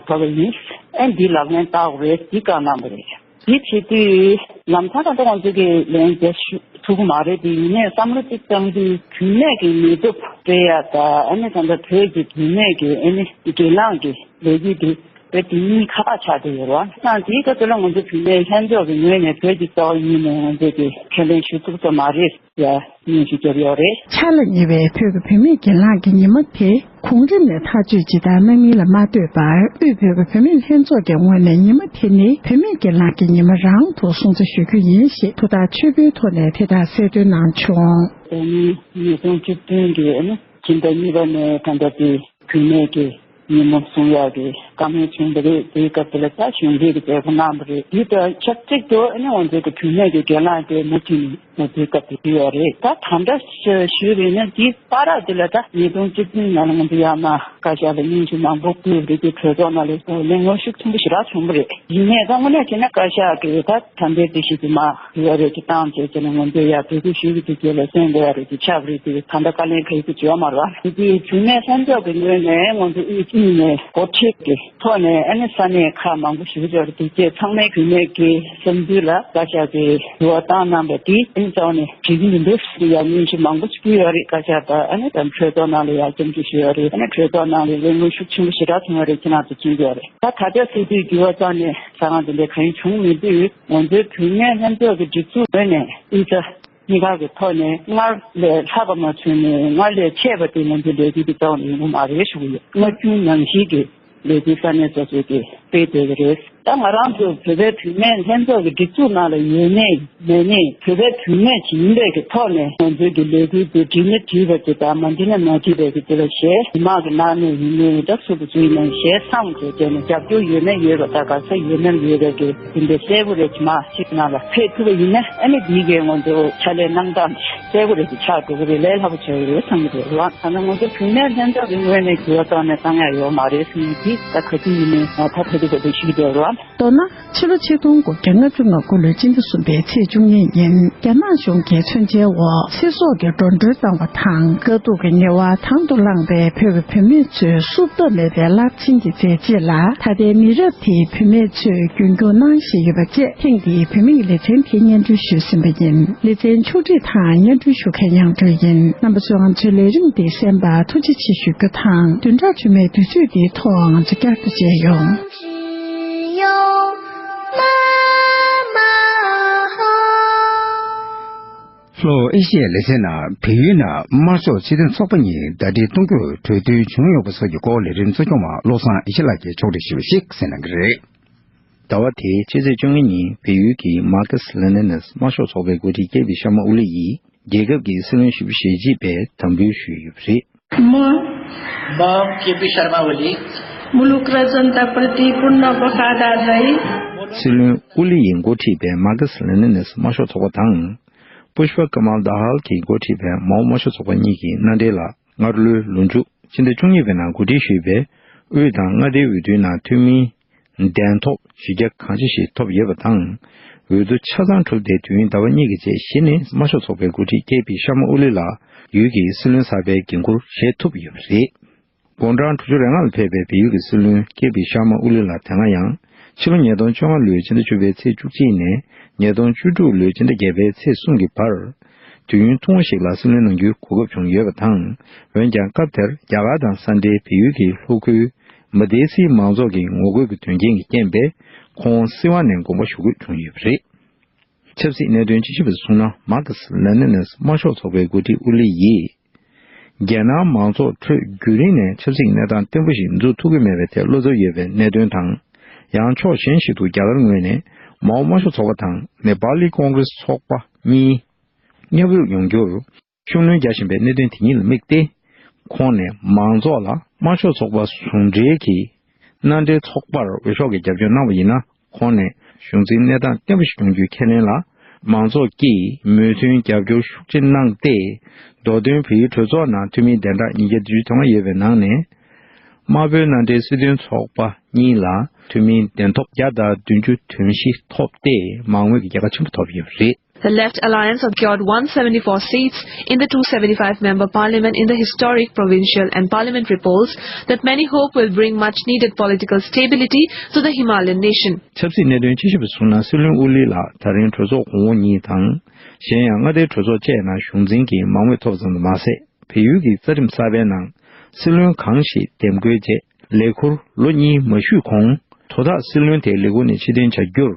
ཕབ་པ་ཡིན། ཨ་ནི་འདི་ལག་ལེན་བསྟར་དགོས་རེད་འདི་བཀའ་གནང་བ་རེད། དེ་བྱེད་དུས་ལམ་སང་ད་ལྟ་ང་ཚོ་གི་ལན་རྒྱག་ཐུབ་ཀྱི་མ་རེད་དེ་ཡིན་ནའི་བསམ་བློ་གཅིག་བཏང་དུས་བུད་མེད་ཀྱི་ནུས་སྟོབས་སྤེལ་ཡ་དང་ཨ་ནི་ད་ལྟ་བོད་ཀྱི་བུད་མེད་ཀྱི་ཨ་ནི་གྱེན་ལངས་ཀྱི་ལས་འགུལ་དེ་བོད་དེ་གཉིས་ཁ་ཁ་ཆགས་བསྡད་ཡོད་རེད་བ། ད་དེའི་སྐབས་དེ་ལ་ང་ཚོ་བུད་མེད་ལྷན་ཚོགས་ཀྱི་ངོས་ནས་བོད་ཀྱི་རྩ་བ་ཉིད་ནས་ང་ཚོས་ཀྱི་ཁས་ལེན་ཞུ་ཐུབ་ས་མ་རེད། ཡ། སྙན་ཞུ་བརྒྱབ་ཡོད་རེད། འཆར་ལ་ཉེ་བའི་བོད་ཀྱི་བུད་མེད་གྱེན་ལངས་ཀྱི་ཉིན་མོ་དེ་གོང་རིམ་ནས་ཐག་གཅོད་ཇི་ལྟར་གནང་མིན་ལ་མ་ལྟོས་པར་དབུས་བོད་ཀྱི་བུད་མེད་ལྷན་ཚོགས་ཀྱི་ངོས་ནས་ཉིན་མོ་དེ་ནི་བུད་མེད་གྱེན་ལངས་ཀྱི་ཉི་མ་རང་དུ་སྲུང་བརྩི་ཞུ་རྒྱུ་ཡིན་ཞེས་ཐུགས་ཐག་ཆོད་པོའི་ཐོག་ནས་དེ་ལྟར་གསལ་སྟོན་གནང་བྱུང་། ད་ནི་ཉིས་སྟོང་བཅུ་བདུན་གྱི་ནི་ཕྱི་ཟླ་གཉིས་པ་ནས་ད་ལྟ་དེ་བུད་མེད་ཀྱི་ཉིན་མོ་སྲུང་ཡག་གི་ བཀའ་མོལ་བྱུང་བ་རེད། དེའི་སྐབས་དེ་ལ་ད་གཞུང་འབྲེལ་གྱི་མཛད་སྒོ་གནང་བ་རེད། དེ་དང་ཆབས་ཅིག་ཏུ་ཨ་ནི་ང་ཚོའི་གི་བུད་མེད་ཀྱི་སྒེར་ལངས་དེ་མུ་མཐུད་ནས་ང་ཚོའི་སྐབས་དེ་ཞུས་ཡོད་རེད། ད་ད་ལྟ་ཞུས་རེད་ན་འདི་བར་དེ་ལ་ད་ཉིས་སྟོང་བཅུ་བདུན་ནང་ལ་ང་ཚོ་ཡར་མར་བཀའ་ཤག་ལ་སྙན་ཞུ་མང་པོ་ཕུལ་བ་རེད། དེ་གྲོས་ཚོགས་ནང་ལ་གླེང་སློང་ཤུགས་ཆེན་པོ་ཞེ་དྲག་བྱུང་བ་རེད། ཡིན་ནའི་ད་དངོས་གནས་བྱས་ན་བཀའ་ཤག་གིས་ད་ད་ལྟའི་སྒྲིག་གཞི་དེ་མར་ཡོད་རེད་ཅེས་བཏང་བྱས་བྱས་ནས་ང་ཚོས་ཡར་འབོད་སྐུལ་ཞུས་པ་དེ་རྗེས་ལ་གསན་དགོས་ཡ་རེད་ཅེས་ཆགས་པ་རེད། དེ་ད་ལྟ་བཀའ་ལན་ག་ཡེ་ཅིག་བྱས་ཡོད་མ་རེད་བ། དེ་དུས་བུད་མེད་ལྷན་ཚོགས་ཀྱི་ངོས་ནས་ང་ཚོ་དབུས་གཅིག་ནས་འགོ་ཁྲིད་ཀྱི་ཐོག་ནས་ཨ་ནི་ས་གནས་ཁག་མང་པོ་ཞིག་ཡོད་རེད། དེ་རྗེས་ཚང་མའི་བུད་མེད་ཀྱི་བསམ་ཚུལ་ལ་བཀའ་ཤག་གིས་འགྱུར་བ་བཏང་གནང་བ་དེ་ཨ་ནི་རྩ་བ་ནས་འགྲིག་གི་མི་འདུག་ཟེར་ཡ་སྙན་ཞུ་མང་པོ་ཞིག་ཕུལ་ཡོད་རེད། བཀའ་ཤག་དང་ཨ་ནི་གྲོས་ཚོགས་ནང་ལ་ཡར་སྐྱོན་བརྗོད་ཞུས་ཡོད་རེད། ཨ་ནི་གྲོས་ཚོགས་ནང་ལ་གླེང་སློང་ཤུགས་ཆེན་པོ་ཞེ་དྲག་བྱུང་བ་རེད། ཁྱེད་རང་ཚོ་མཁྱེན་གྱི་ཡོད་རེད། ད་ད་ལྟ་སྲིད་དུས་འགྱུར་བ་བཏང་ནས་ས་ཁང་དེ་འདྲ་གང་ཡང་བྱུང་མེད་དུས་ང་ཚོའི་བུད་མེད་ལྷན་ཚོགས་ཀྱི་སྒྲིག་འཛུགས་ངོས་ནས་དབུས་གཙང་གཉིས་ཀ་གི་ཐོག་ནས་སྔར་ལས་ལྷག་པ་མ་བྱུང་ནས་སྔར་ལས་ཆེ་བ་དེ་ང་ཚོའི་ལས་འགུལ་གྱི་རྩ་བ་ནས་ཡོང་གི་མ་རེད་ཞུ་གི་ཡོད། སྔར་རྒྱུན་ནང་བཞིན་གྱི་ལས་འགུལ་ས་གནས་སོ་སོའི་གི་སྤེལ་བསྡད་ཀྱི་རེད། ད་ང་རང་ཚོ་བོད་པའི་བུད་མེད་ལྷན་ཚོགས་ཀྱི་སྒྲིག་འཛུགས་ནང་ལ་ཡོད་ནའི་མེད་ནའི་བོད་པའི་བུད་མེད་ཅིག་ཡིན་པའི་གི་ཐོག་ནས་ང་ཚོའི་གི་ལས་འགུལ་དེ་བྲིས་ན་བྲིས་པ་ཅིག་དང་མ་བྲིས་ན་མ་བྲིས་པའི་གི་དེ་ལ་གཞས་མི་མང་གི་ནང་ནས་ཡིན་ནའི་ད་སུ་དེ་ཚོ་ཡིན་ནའི་གཞས་བསམ་བྱས་བྱས་ནས་རྒྱབ་སྐྱོར་ཡོད་ན་ཡོད་པ་དང་ག་ས་ཡོད་ན་ཡོད་པའི་གི་དེ་འདྲའི་གསལ་པོ་རེ་ཅིག་མ་ཞིག་ནང་ལ་ཕེབས་ཐུབ་པ་ཡིན་ན་ཨ་ནི་འདིའི་གི་ང་ཚོ་ཕྱག་ལས་གནང་སྟངས་གསལ་པོ་རེ་ཅིག་ཆགས་འགྲོ་གི་རེད། ལས་སླ་པོ་ཆགས་ཀྱི་རེད་བསམ་གྱི་རེད། ལགས་ད་ནི་ང་ཚོ་བུད་མེད་ལྷན་ཚོགས་ཀྱི་ངོས་ནས་འགྱུར་བ་བཏང་ནས་བཏང་ཡ་ཡོད་མ་རེད་ཟེར་ནས་འདི་ད་ག་དུས་ཡིན་ནའི་ད་ད་དུས་ད་དུས་ཞུ་གི་རེད། ལགས། མདོར་ན། ཕྱི་ལོ་ཆིག་སྟོང་དགུ་བརྒྱ་ལྔ་བཅུ་ང་དགུ་ལོའི་སྤྱི་ཟླ་གསུམ་པའི་ཚེས་བཅུ་གཉིས་ཉིན། རྒྱ་ནག་གཞུང་གིས་མཚོན་ཆའི་འོག་ཚེ་སྲོག་གི་འགྲོ་གྲོན་བཏང་བ་དང་། དཀའ་སྡུག་གི་ཉེས་པ་དང་དུ་བླངས་པའི་བོད་ཀྱི་བུད་མེད་ཚོའི་བསུབ་ཐབས་མེད་པའི་རླབས་ཆེན་གྱི་མཛད་རྗེས་ལ། ད་ལྟའི་མི་རབས་དེའི་བུད་མེད་ཚོས་རྒྱུན་སྐྱོང་གནང་བཞིན་ཡོད་པ་བཅས། ཐེངས་འདིའི་བུད་མེད་ཀྱི་ལེ་ཚན་དེ་སྙན་སྒྲོན་ཞུས་ཟིན་པ་ཡིན། ལེ་ཚན་ཕྱོགས་སྒྲིག་དང་སྙན་སྒྲོན་ཞུ་མཁན་དབྱངས་སྒྲོན་ཡིན། རྣམ་པ་ཚོས་ང་ཚོའི་ལས་རིམ་འདི་གསན་པར་ཐུགས་རྗེ་ཆེ་ཞུ་རྒྱུ་དང་། བདུན་ཕྲག་རྗེས་མའི་དུས་ཚོད་འདིའི་ཐོག་ང་ཚོ་བསྐྱར་དུ་མཇལ་ཡོང་། ལྷོ་ཨེ་ཤི་ཡའི་ལེ་ཚན་ནང་བལ་ཡུལ་ནང་དམར་ཤོག་སྤྱི་མཐུན་ཚོགས་པ་གཉིས་ཟླ་སྒྲིལ་གཏོང་རྒྱུར་གྲོས་མཐུན་བྱུང་ཡོད་པ་སོགས་ཀྱི་སྐོར་ལས་རིམ་གཙོ་སྐྱོང་མ་བློ་བཟང་ཨེ་ཤེ་ལགས་ཀྱིས་ཕྱོགས་སྒྲིག་ཞུས་པ་ཞིག་གསན་གནང་གི་རེད། ཟླ་བ་དེའི་ཕྱི་ཚེས་བཅོ་ལྔ་ཉིན་བལ་ཡུལ་གྱི་མར་ཁེ་སི་ལེ་ནིན་དམར་ཤོག་ཚོགས་པའི་འགོ་ཁྲིད་ཀེ་པི་ཤར་མ་ཨོ་ལི་ཡིས་རྒྱལ་ཁབ་ཀྱི་སྲིད་བློན་ཞེ་པོ་ཞེ་གཅིག་པའི་དམ་འབུལ་ཞུས་ཡོད་པ་རེད། म म केपी शर्मा ओली मुलुक र जनताप्रति पूर्ण वफादार रही। སྲིད་བློན་ཨོ་ལི་ཡིས་འགོ་ཁྲིད་པའི་མར་ཁེ་སི་ལེ་ནིན་དམར་ཤོག་ཚོགས་པ་དང་། པུཤ་པ་ཀ་མལ་དཱ་ཧལ་གྱིས་འགོ་ཁྲིད་པའི་མའོ་དམར་ཤོག་ཚོགས་པ་གཉིས་ཀྱི་མནའ་འབྲེལ་ལ་སྔར་ལོའི་ལོ་མཇུག་སྤྱི་ཟླ་བཅུ་གཉིས་པའི་ནང་གོ་སྒྲིག་ཞུས་པའི་དབུས་དང་མངའ་སྡེའི་འོས་བསྡུའི་ནང་འཐུས་མིའི་གདན་ཐོབ་གཞི་རྒྱ་གང་ཆེ་ཞིག་ཐོབ་ཡོད་པ་དང་། འོས་བསྡུ་ཆ་ཚང་གྲུབ་སྟེ་དུས་ཡུན་ཟླ་བ་གཉིས་ཀྱི་རྗེས་གཞི་ནས་དམར་ཤོག་ཚོགས་པའི་འགོ་ཁྲིད་ཀེ་པི་ཤར་མ་ཨོ་ལི་ལགས་ཡུལ་གྱི་སྲིད་བློན་གསར་པའི་འགན་འཁུར་བཞེས་ཐུབ་ཡོད་པ་རེད། དགུང་གྲངས་དྲུག་ཅུ་རེ་ལྔ་ལ་ཕེབས་པའི་བལ་ཡུལ་གྱི་སྲིད་བློན་ཀེ་པི་ཤར་མ་ཨོ་ལི་ལགས་དེ་སྔ་ཡང་ཕྱི་ལོ་ཉིས་སྟོང་བཅོ་ལྔ་ལོའི་ཕྱི་ཟླ་བཅུ་པའི་ཚེས་བཅུ་གཅིག་ནས་ཉིས་སྟོང་བཅུ་དྲུག་ལོའི་ཕྱི་ཟླ་བརྒྱད་པའི་ཚེས་གསུམ་གྱི་བར་དུས་ཡུན་ཐུང་ངུ་ཞིག་ལ་སྲིད་བློན་གནང་རྒྱུའི་གོ་སྐབས་བྱུང་ཡོད་པ་དང་། འོན་ཀྱང་སྐབས་དེར་རྒྱ་གར་དང་ས་འབྲེལ་བལ་ཡུལ་གྱི་ལྷོ་ཁུལ་མི་སྡེ་སིའི་མང་ཚོགས་ཀྱི་ངོ་རྒོལ་གྱི་དོན་རྐྱེན་གྱི་རྐྱེན་པས་ཁོང་སྲིད་དབང་ནས་དགོངས་པ་ཞུ་དགོས་བྱུང་ཡོད་པ་རེད། ཆབ་སྲིད་གནད་དོན་དཔྱད་ཞིབ་པས་གསུངས་ན། མར་ཁེ་སི་ལེ་ནིན་དམར་ཤོག་ཚོགས་པའི་འགོ་ཁྲིད་ཨུ་ལི་ཡིས། རྒྱལ་ནང་མང་ཚོགས་ཁྲོད་རྒྱུན་རིང་ནས་ཆབ་སྲིད་གནས་སྟངས་བརྟན་པོ་ཞིག་འཛུགས་ཐུབ་ཀྱི་མེད་པའི་ཐད་བློ་འཚབ་ཡོད་པའི་གནད་དོན་དང་། ཡང་ཕྱོགས་གཞན་ཞིག་ཏུ་རྒྱ་གར་ངོས་ནས་མའོ་དམར་ཤོག་ཚོགས་པ་དང་ནེ་པ་ལི་ཀོང་གྷི་རེ་སི་ཚོགས་པ་གཉིས་མཉམ་རུབ་ཡོང་རྒྱུར་ཤུགས་སྣོན་རྒྱག་བཞིན་པའི་གནད་དོན་དེ་གཉིས་ལ་དམིགས་ཏེ། ཁོང་ནས་མང་ཚོགས་ལ་དམར་ཤོག་ཚོགས་པ་ཟུང་འབྲེལ་གྱི་མནའ་འབྲེལ་ཚོགས་པར་འོས་ཤོག་གི་རྒྱབ་སྐྱོར་གནང་བ་ཡིན་ན། ཁོང་ནས་གཞུང་འཛིན་གནས་སྟངས་བརྟན་པོ་ཞིག་ཡོང་རྒྱུའི་ཁས་ལེན་ལ་མང་ཚོགས་ཀྱིས་མོས་མཐུན་རྒྱབ་སྐྱོར་ཤུགས་ཆེ་གནང་སྟེ། མདོ་དོན་བོད་ཡིག་གྲོས་ཚོགས་ནང་འཐུས་མིའི་གདན་གྲངས་ཉིས་བརྒྱ་བདུན་ཅུ་དོན་ལྔ་ཡོད་པའི་ནང་ནས། དམར་པོའི་མནའ་འབྲེལ་སྲིད་དོན་ཚོགས་པ་གཉིས་ལ་འཐུས་མིའི་གདན་ཐོབ་བརྒྱ་དང་བདུན་ཅུ་དོན་བཞི་ཐོབ་སྟེ། མང་མོས་ཀྱི་རྒྱལ་ཁ་ཆེན་པོ་ཐོབ་ཡོད་པ་རེད། The Left Alliance secured one seventy-four seats in the two seventy-five member parliament in the historic provincial and parliamentary polls that many hope will bring much needed political stability to the Himalayan nation. ཆབ་སྲིད་གནད་དོན་དཔྱད་ཞིབ་པས་གསུངས་ན། སྲིད་བློན་ཨུ་ལི་ལགས་ད་རིང་གྲོས་ཚོགས་གོང་འོག་གཉིས་དང་། གཞན་ཡང་མངའ་སྡེའི་གྲོས་ཚོགས་བཅས་ནང་གཞུང་འཛིན་གྱི་མང་མོས་ཐོབ་ཙམ་དུ་མ་ཟད། བལ་ཡུལ་གྱི་རྩ་ཁྲིམས་གསར་པའི་ནང་སྲིད་བློན་གང་ཞིག་འདེམས་བསྐོའི་རྗེས་ལས་ཁུར་ལོ་གཉིས་མ་བཞུགས་གོང་དོ་བདག་སྲིད་བློན་དེ་ལས་ཁུར་ནས་ཕྱིར་འཐེན་བྱ་རྒྱུར་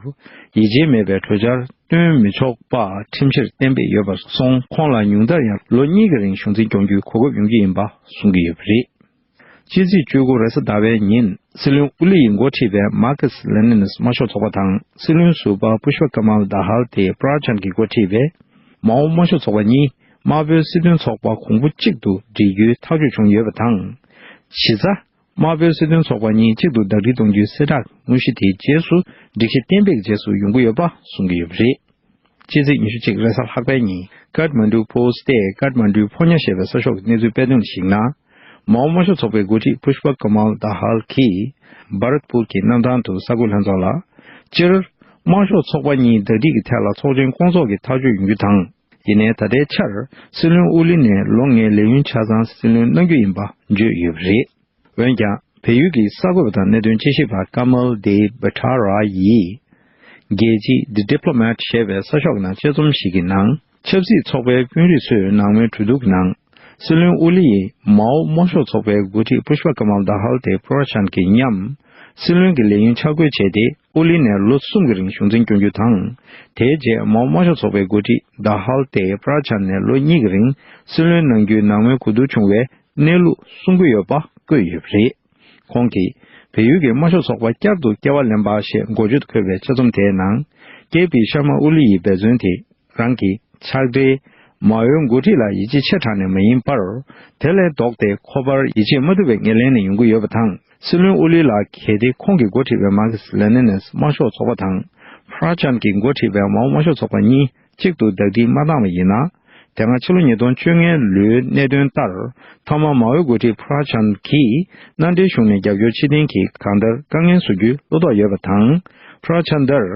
ཡིད་ཆེས་མེད་པའི་གྲོས་འཆར་བཏོན་མི་ཆོག་པ་ཁྲིམས་གཞིར་གཏན་འབེབས་ཡོད་པར་སོང་། ཁོང་ལ་ཉུང་མཐར་ཡང་ལོ་གཉིས་ཀྱི་རིང་གཞུང་འཛིན་སྐྱོང་རྒྱུའི་གོ་སྐབས་ཡོང་རྒྱུ་ཡིན་པ་གསུང་གི་ཡོད་པ་རེད། ཕྱི་ཚེས་བཅུ་དགུ་རེས་གཟའ་ཟླ་བའི་ཉིན་སྲིད་བློན་ཨུ་ལི་ཡིས་འགོ་ཁྲིད་པའི་མར་ཁེ་སི་ལེ་ནིན་དམར་ཤོག་ཚོགས་པ་དང་སྲིད་བློན་ཟུར་པ་པུཤ་པ་ཀ་མལ་དཱ་ཧལ་ཏེ་པྲ་ཅན་གྱིས་འགོ་ཁྲིད་པའི་མའོ་དམར་ཤོག་ཚོགས་པ་གཉིས་དམར་པོའི་སྲིད་དོན་ཚོགས་པ་གོང་བུ་གཅིག་ཏུ་སྒྲིལ་རྒྱུའི་ཐག་གཅོད་བྱུང་ཡོད་པ་དང་། གཞི་རྩ་ དམར་པོའི་སྲིད་དོན་ཚོགས་པ་གཉིས་གཅིག་ཏུ་ཟླ་སྒྲིལ་གཏོང་རྒྱུའི་གསལ་བསྒྲགས་དངོས་གཞི་དེའི་རྗེས་སུ་སྒྲིག་གཞི་གཏན་འབེབས་ཀྱི་རྗེས་སུ་ཡོང་གི་ཡོད་པ་གསུང་གི་ཡོད་པ་རེད། ཕྱི་ཚེས་ཉི་ཤུ་གཅིག་རེས་གཟའ་ལྷག་པའི་ཉིན་ཀཐ་མན་ཌུ་པོ་སི་ཊི་ཀཐ་མན་ཌུའི་ཕོ་ཉ་ཞེས་པའི་གསར་ཤོག་གི་གནས་ཚུལ་སྤེལ་དོན་ལ་གཞིགས་ན། མའོ་དམར་ཤོག་ཚོགས་པའི་འགོ་ཁྲིད་པུཤ་པ་ཀ་མལ་དཱ་ཧལ་གྱིས་སྦར་ཏ་པུར་གྱི་གནམ་ཐང་དུ་གསར་འགོད་ལྷན་ཚོགས་ལ། སྤྱིར། དམར་ཤོག་ཚོགས་པ་གཉིས་ཟླ་སྒྲིལ་གྱི་ཐད་ལ་ཚོགས་ཆེན་སྐོང་ཚོགས་ཀྱི་ཐག་གཅོད་ཡོང་རྒྱུ་དང་། ཡིན་ནའི་ད་ལྟའི་ཆར་སྲིད་བློན་ཨོ་ལི་ནས་ལོ་ལྔའི་ལས་ཡུན་ཆ་ཚང་སྲིད་བློན་གནང་རྒྱུ་ཡིན་པ་བརྗོད་ཡོད་པ་རེད། འོན་ཀྱང་བལ་ཡུལ་གྱི་གསར་འགོད་པ་དང་གནད་དོན་དཔྱད་ཞིབ་པ་ཀ་མལ་དེ་བི་ཊ་ར་ཡིས། རྒྱལ་སྤྱིའི་The Diplomat ཞེས་པའི་གསར་ཤོག་ནང་དཔྱད་རྩོམ་ཞིག་གི་ནང་ཆབ་སྲིད་ཚོགས་པའི་དཔོན་རིགས་ཚོས་ནང་མོལ་གྲོས་བསྡུར་གྱི་ནང་། སྲིད་བློན་ཨོ་ལི་ཡིས་མའོ་དམར་ཤོག་ཚོགས་པའི་འགོ་ཁྲིད་པུཤ་པ་ཀ་མལ་དཱ་ཧལ་དེ་པུ་ར་ཆན་གྱི་མཉམ་སྲིད་བློན་གྱི་ལས་ཡུན་འཆར་འགོད་བྱས་ཏེ། ཨོ་ལི་ནས་ལོ་གསུམ་གྱི་རིང་གཞུང་འཛིན་སྐྱོང་རྒྱུ་དང་། དེའི་རྗེས་མའོ་དམར་ཤོག་ཚོགས་པའི་འགོ་ཁྲིད་དཱ་ཧལ་དེ་པུ་ར་ཆན་ནས་ལོ་གཉིས་ཀྱི་རིང་སྲིད་བློན་གནང་རྒྱུའི་ནང་མོལ་གོ་བསྡུར་བྱུང་བའི་གནས་ལུགས་གསུང་གི་ཡོད་པ་བཀོད་ཡོད་པ་རེད། ཁོང་གིས་བལ་ཡུལ་གྱི་དམར་ཤོག་ཚོགས་པ་བསྐྱར་དུ་སྐྱེ་བ་ལེན་པ་ཞེས་འགོ་བརྗོད་དུ་འཁོད་པའི་དཔྱད་རྩོམ་དེའི་ནང་། ཀེ་པི་ཤར་མ་ཨོ་ལི་ཡིས་འབད་བརྩོན་དེ་རང་གི་ཕྱག་སྦྲེལ་མའོ་ཡི་འགོ་ཁྲིད་ལ་ཡིད་ཆེས་ཆེ་དྲགས་ནས་མ་ཡིན་པར། དེ་ལས་ལྡོག་སྟེ་ཁོ་པར་ཡིད་ཆེས་མ་ཐུབ་པའི་ངོས་ལེན་ནས་ཡོང་གི་ཡོད་པ་དང་། སྲིད་བློན་ཨོ་ལི་ལ་གལ་ཏེ་ཁོང་གིས་འགོ་ཁྲིད་པའི་མར་ཁེ་སི་ལེ་ནིན་དམར་ཤོག་ཚོགས་པ་དང་། པུ་ར་ཆན་གྱིས་འགོ་ཁྲིད་པའི་མའོ་དམར་ཤོག་ཚོགས་པ་གཉིས་གཅིག་ཏུ་ཟླ་སྒྲིལ་མ་བཏང་བ་ཡིན་ན། དེ་སྔ་ཕྱི་ལོ་ཉིས་སྟོང་བཅོ་ལྔའི་ལོའི་གནད་དོན་ལྟར། མཐའ་མ་མའོའི་འགོ་ཁྲིད་པུ་ར་ཆན་གྱིས་མནའ་འབྲེལ་གཞུང་ནས་རྒྱབ་སྐྱོར་ཕྱིར་འཐེན་གྱིས་གང་ལྟར་དཀའ་ངལ་བཟོ་རྒྱུའི་བློ་དོགས་ཡོད་པ་དང་། པུ་ར་ཆན་དར།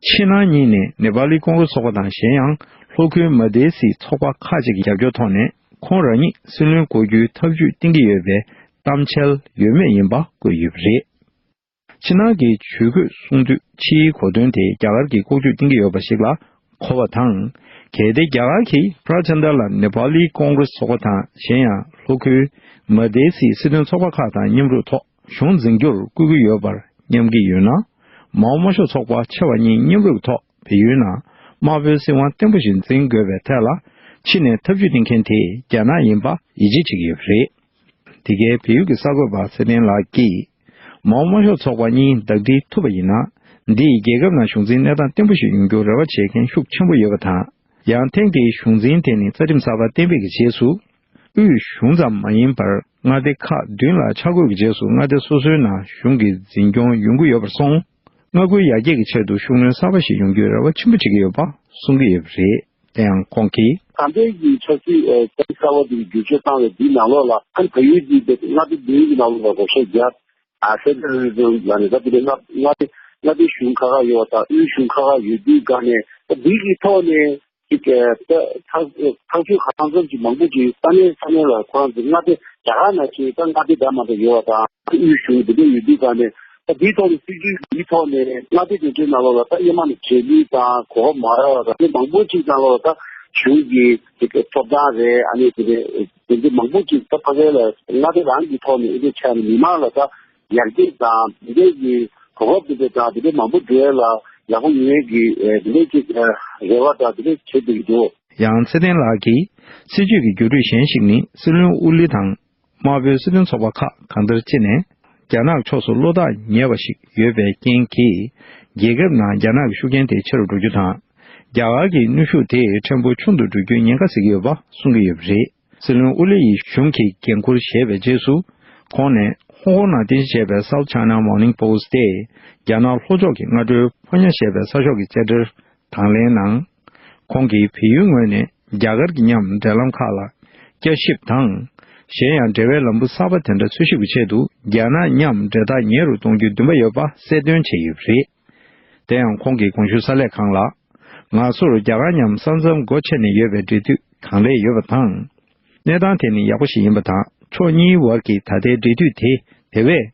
ཕྱི་ནང་གཉིས་ནས་ནེ་པ་ལི་ཀོང་རེས་ཚོགས་པ་དང་གཞན་ཡང་ལྷོ་ཁུལ་མ་དེ་སི་ཚོགས་པ་ཁག་ཅིག་གི་རྒྱབ་སྐྱོར་ཐོག་ནས་ཁོང་རང་ཉིད་སྲིད་བློན་འགོར་རྒྱུའི་ཐབས་ཇུས་བཏིང་གི་ཡོད་པའི་གཏམ་འཆལ་ཡོད་མེད་ཡིན་པ་བཀོད་ཡོད་པ་རེད། ཕྱི་ནང་གི་ཇུས་འགོད་གསུང་དུས་ཕྱིའི་གོ་དོན་དེ་རྒྱ་གར་གྱིས་ལྐོག་ཇུས་བཏིང་གི་ཡོད་པ་ཞིག་ལ་གོ་བ་དང་། གལ་ཏེ་རྒྱ་གར་གྱིས་པུ་ར་ཆན་དར་ལ་ནེ་པ་ལི་ཀོང་རེས་ཚོགས་པ་དང་གཞན་ཡང་ལྷོ་ཁུལ་མ་དེ་སི་སྲིད་དོན་ཚོགས་པ་ཁག་དང་མཉམ་རུབ་ཐོག་གཞུང་འཛིན་རྒྱུར་བསྐུལ་གྱི་ཡོད་པར་སྙམ་གྱི་ཡོད་ན། མའོ་དམར་ཤོག་ཚོགས་པ་ཆེ་བ་གཉིས་མཉམ་རུབ་ཐོག་བལ་ཡུལ་ནང་དམར་པོའི་སྲིད་དབང་བརྟན་པོ་ཞིག་འཛིན་དགོས་པའི་ཐད་ལ་ཕྱི་ནས་ཐབས་ཇུས་བཏིང་མཁན་དེ་རྒྱ་ནག་ཡིན་པ་ཡིད་ཆེས་བྱེད་ཀྱི་ཡོད་པ་རེད། དེ་གའི་བལ་ཡུལ་གྱི་གསར་འགོད་པ་ཚེ་བརྟན་ལགས་ཀྱིས། མའོ་དམར་ཤོག་ཚོགས་པ་གཉིས་ཟླ་སྒྲིལ་ཐུབ་པ་ཡིན་ན། འདིས་རྒྱལ་ཁབ་ནང་གཞུང་འཛིན་གནས་སྟངས་བརྟན་པོ་ཞིག་ཡོང་རྒྱུར་རེ་བ་བྱེད་མཁན་ཤུགས་ཆེན་པོ་ཡོད་པ་དང་། ཡང་ཐེངས་འདིའི་གཞུང་འཛིན་དེ་ནི་རྩ་ཁྲིམས་གསར་པ་གཏན་འབེབས་ཀྱི་རྗེས་སུ། དབུས་གཞུང་ཙམ་མ་ཡིན་པར་མངའ་སྡེ་ཁག་བདུན་ལ་ཆ་བགོས་ཀྱི་རྗེས་སུ་མངའ་སྡེ་སོ་སོའི་ནང་གཞུང་གི་འཛིན་སྐྱོང་ཡོང་གི་ཡོད་པར་སོང་། མངའ་ཁུལ་ཡར་རྒྱས་ཀྱི་ཆེད་དུ་ཤུགས་སྣོན་གསར་པ་ཞིག་ཡོང་རྒྱུའི་རེ་བ་ཆེན་པོ་བྱེད་ཀྱི་ཡོད་པ་གསུང་གི་ཡོད་པ་རེད། དེ་ཡང་ཁོང་གིས། ད་ལྟའི་གི་ཆབ་སྲིད་ཨ་རྩ་བའི་གསར་བ་འདི་བསྒྱུར་བཅོས་བཏང་བའི་འདིའི་ནང་ལོགས་ལ་ཨ་ནི་བལ་ཡུལ་འདི་མངའ་སྡེ་བདུན་གྱི་ནང་ལོགས་ལ་བགོ་བཤའ་བརྒྱབ། ཨ་ཧྥེ་ཌེ་རལ་ཛམ་ལ་ནི་ད་དེ་འདྲའི་མངའ་མངའ་སྡེ་མངའ་སྡེ་གཞུང་ཁག་ཁག་ཡོད་པ་དང་དབུས་གཞུང་ཁག་ཁག་ཡོད་དུས་ག་ནས་ད་འདི་གི་ཐོག་ནས་ཅིག་ཨ་ད་ཐག་ཐག་གཅོད་གང་འཚམ་ཅིག་མང་པོ་ཅིག་ས་གནས་ས་གནས་ལ་ཁོ་རང་ཚོ་མངའ་སྡེ་རྒྱ་གར་ནང་བཞིན་ད་མངའ་སྡེ་འདྲ་མི་འདྲ་ཡོད་པ་དང་། དབུས་གཞུང་འདི་འདྲ་ཡོད་དུས་ག་ནས་ད་འདིའི་ཐོག་ནས་སྲིད་ཇུས་འདིའི་ཐོག་ནས་མངའ་སྡེ་དེ་ཚོའི་ནང་ལོགས་ལ་ད་ཨེ་མ་ནས་བྱེད་ནུས་དང་གོ་སྐབས་མ་རག་པ་དང་དེ་མང་པོ་ཅིག་ནང་ལོགས་ལ་ད་གཞུང་གི་ཅིག་ཐོབ་ཐང་རེད། ཨ་ནི་དེ་རེད། དེ་འདྲ་མང་པོ་ཅིག་ད་ཕ་གི་ལ་མངའ་སྡེ་རང་གི་ཐོག་ནས་ཨེ་འདྲ་ཆགས་ནས་མི་མང་ལ་ད་ཡར་རྒྱས་དང་དེ་འདྲ་གི་གོ་སྐབས་དེ་འདྲ་དང་དེ་འདྲ་མང་པོ་འགྲོ་ཡ་ལ་ཡག་པོ་ཡོང་ཡས་ཀྱི་དེ་འདྲ་ཅིག་རེ་བ་དང་དེ་འདྲ་བྱེད་བསྡད་ཀྱི་འདུག། ཡང་ཚེ་བརྟན་ལགས་ཀྱིས་སྲིད་ཇུས་ཀྱི་བརྒྱུད་རིམ་གཞན་ཞིག་ནི་སྲིད་བློན་ཨོ་ལི་དང་། དམར་པོའི་སྲིད་དོན་ཚོགས་པ་ཁག་གང་ལྟར་སྤྱི་ནས་རྒྱ་ནག་ཕྱོགས་སུ་བློ་ཐག་ཉེ་བ་ཞིག་ཡོད་པའི་རྐྱེན་གྱིས། རྒྱལ་ཁབ་ནང་རྒྱ་ནག་གི་ཤུགས་རྐྱེན་དེ་ཆེ་རུ་འགྲོ་རྒྱུ་དང་། རྒྱ་གར་གྱི་གནོན་ཤུགས་དེ་ཕྲན་བུ་ཆུང་དུ་འགྲོ་རྒྱུའི་ཉེན་ཁ་ཟེར་གྱི་ཡོད་པ་གསུང་གི་ཡོད་པ་རེད། སྲིད་བློན་ཨོ་ལི་ཡིས་གཞུང་གི་འགན་འཁུར་བཞེས་པའི་རྗེས་སུ། ཁོང་ནས་ཧོང་ཀོང་ནང་རྟེན་གཞི་བྱས་པའི་South China Morning Post་དེ་རྒྱ་ནག་ལྷོ་ཕྱོགས་ཀྱི་སྔ་དྲོའི་ཕོ་ཉ་ཞེས་པའི་གསར་ཤོག་གི་དཔྱད་འདིར་དང་ལེན་ནང་། ཁོང་གིས་བལ་ཡུལ་ངོས་ནས་རྒྱ་གར་གྱི་མཉམ་འབྲེལ་ལམ་ཁག་ལ་བསྐྱར་ཞིབ་དང་། གཞན་ཡང་འབྲེལ་བའི་ལམ་བུ་གསར་པ་དེ་འདྲ་འཚོལ་ཞིབ་ཀྱི་ཆེད་དུ་རྒྱ་ནག་མཉམ་འབྲེལ་ཐག་ཉེ་རུ་གཏོང་རྒྱུའི་འདུན་པ་ཡོད་པ་གསལ་སྟོན་བྱས་ཡོད་པ་རེད། དེ་ཡང་ཁོང་གིས་གོང་ཞུས་གསར་ལས་ཁང་ལ། ང་ཚོར་རྒྱ་གར་མཉམ་ས་མཚམས་སྒོ་ཕྱེ་ནས་ཡོད་པའི་འབྲེལ་མཐུད་གང་ལེགས་ཡོད་པ་དང་། གནས་སྟངས་དེ་ནི་ཡག་པོ་ཞིག་ཡིན་པ་དང་ཕྱོགས་གཉིས་བར་གྱི་ད་ལྟའི་འབྲེལ་མཐུད་དེ་དེ་བས་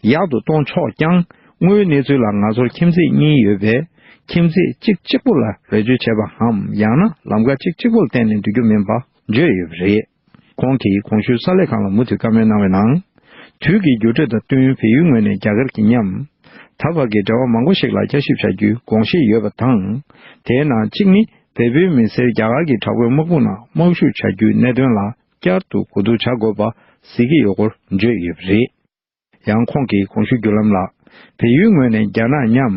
ཡག་ཏུ་གཏོང་ཆོག་ཀྱང་། དངོས་ཡོད་གནས་ཚུལ་ལ་ང་ཚོར་ཁྱིམ་མཚེས་གཉིས་ཡོད་པས་ཁྱིམ་མཚེས་གཅིག་གཅིག་པོ་ལ་བེད་སྤྱོད་བྱས་པའམ་ཡང་ན་ལམ་ཁ་གཅིག་གཅིག་པོ་ལ་བརྟེན་ནས་འགྲོ་རྒྱུ་མིན་པ་བརྗོད་ཡོད་པ་རེད། ཁོང་གིས་གོང་ཞུས་གསར་ལས་ཁང་ལ་མུ་མཐུད་བཀའ་མོལ་གནང་བའི་ནང་། དུས་ཀྱི་འགྱུར་འགྲོས་དང་བསྟུན་བལ་ཡུལ་ངོས་ནས་རྒྱ་གར་གྱི་མཉམ། ད་བར་གྱི་འབྲེལ་བ་མང་པོ་ཞིག་ལ་བསྐྱར་ཞིབ་བྱ་རྒྱུའི་དགོངས་བཞེས་ཡོད་པ་དང་། དེའི་ནང་གཅིག་ནི་བལ་པོའི་མི་སེར་རྒྱ་གར་གྱི་དྲག་པོའི་དམག་དཔུང་ནང་དམག་ཞུགས་བྱ་རྒྱུའི་གནད་དོན་ལ་བསྐྱར་དུ་གོ་བསྡུར་བྱ་དགོས་པ་གཟིགས་ཀྱི་ཡོད་སྐོར་བརྗོད་ཡོད་པ་རེད། ཡང་ཁོང་གིས་གོང་ཞུས་བརྒྱུད་ལམ་ལ། བལ་ཡུལ་ངོས་ནས་རྒྱ་ནག་མཉམ།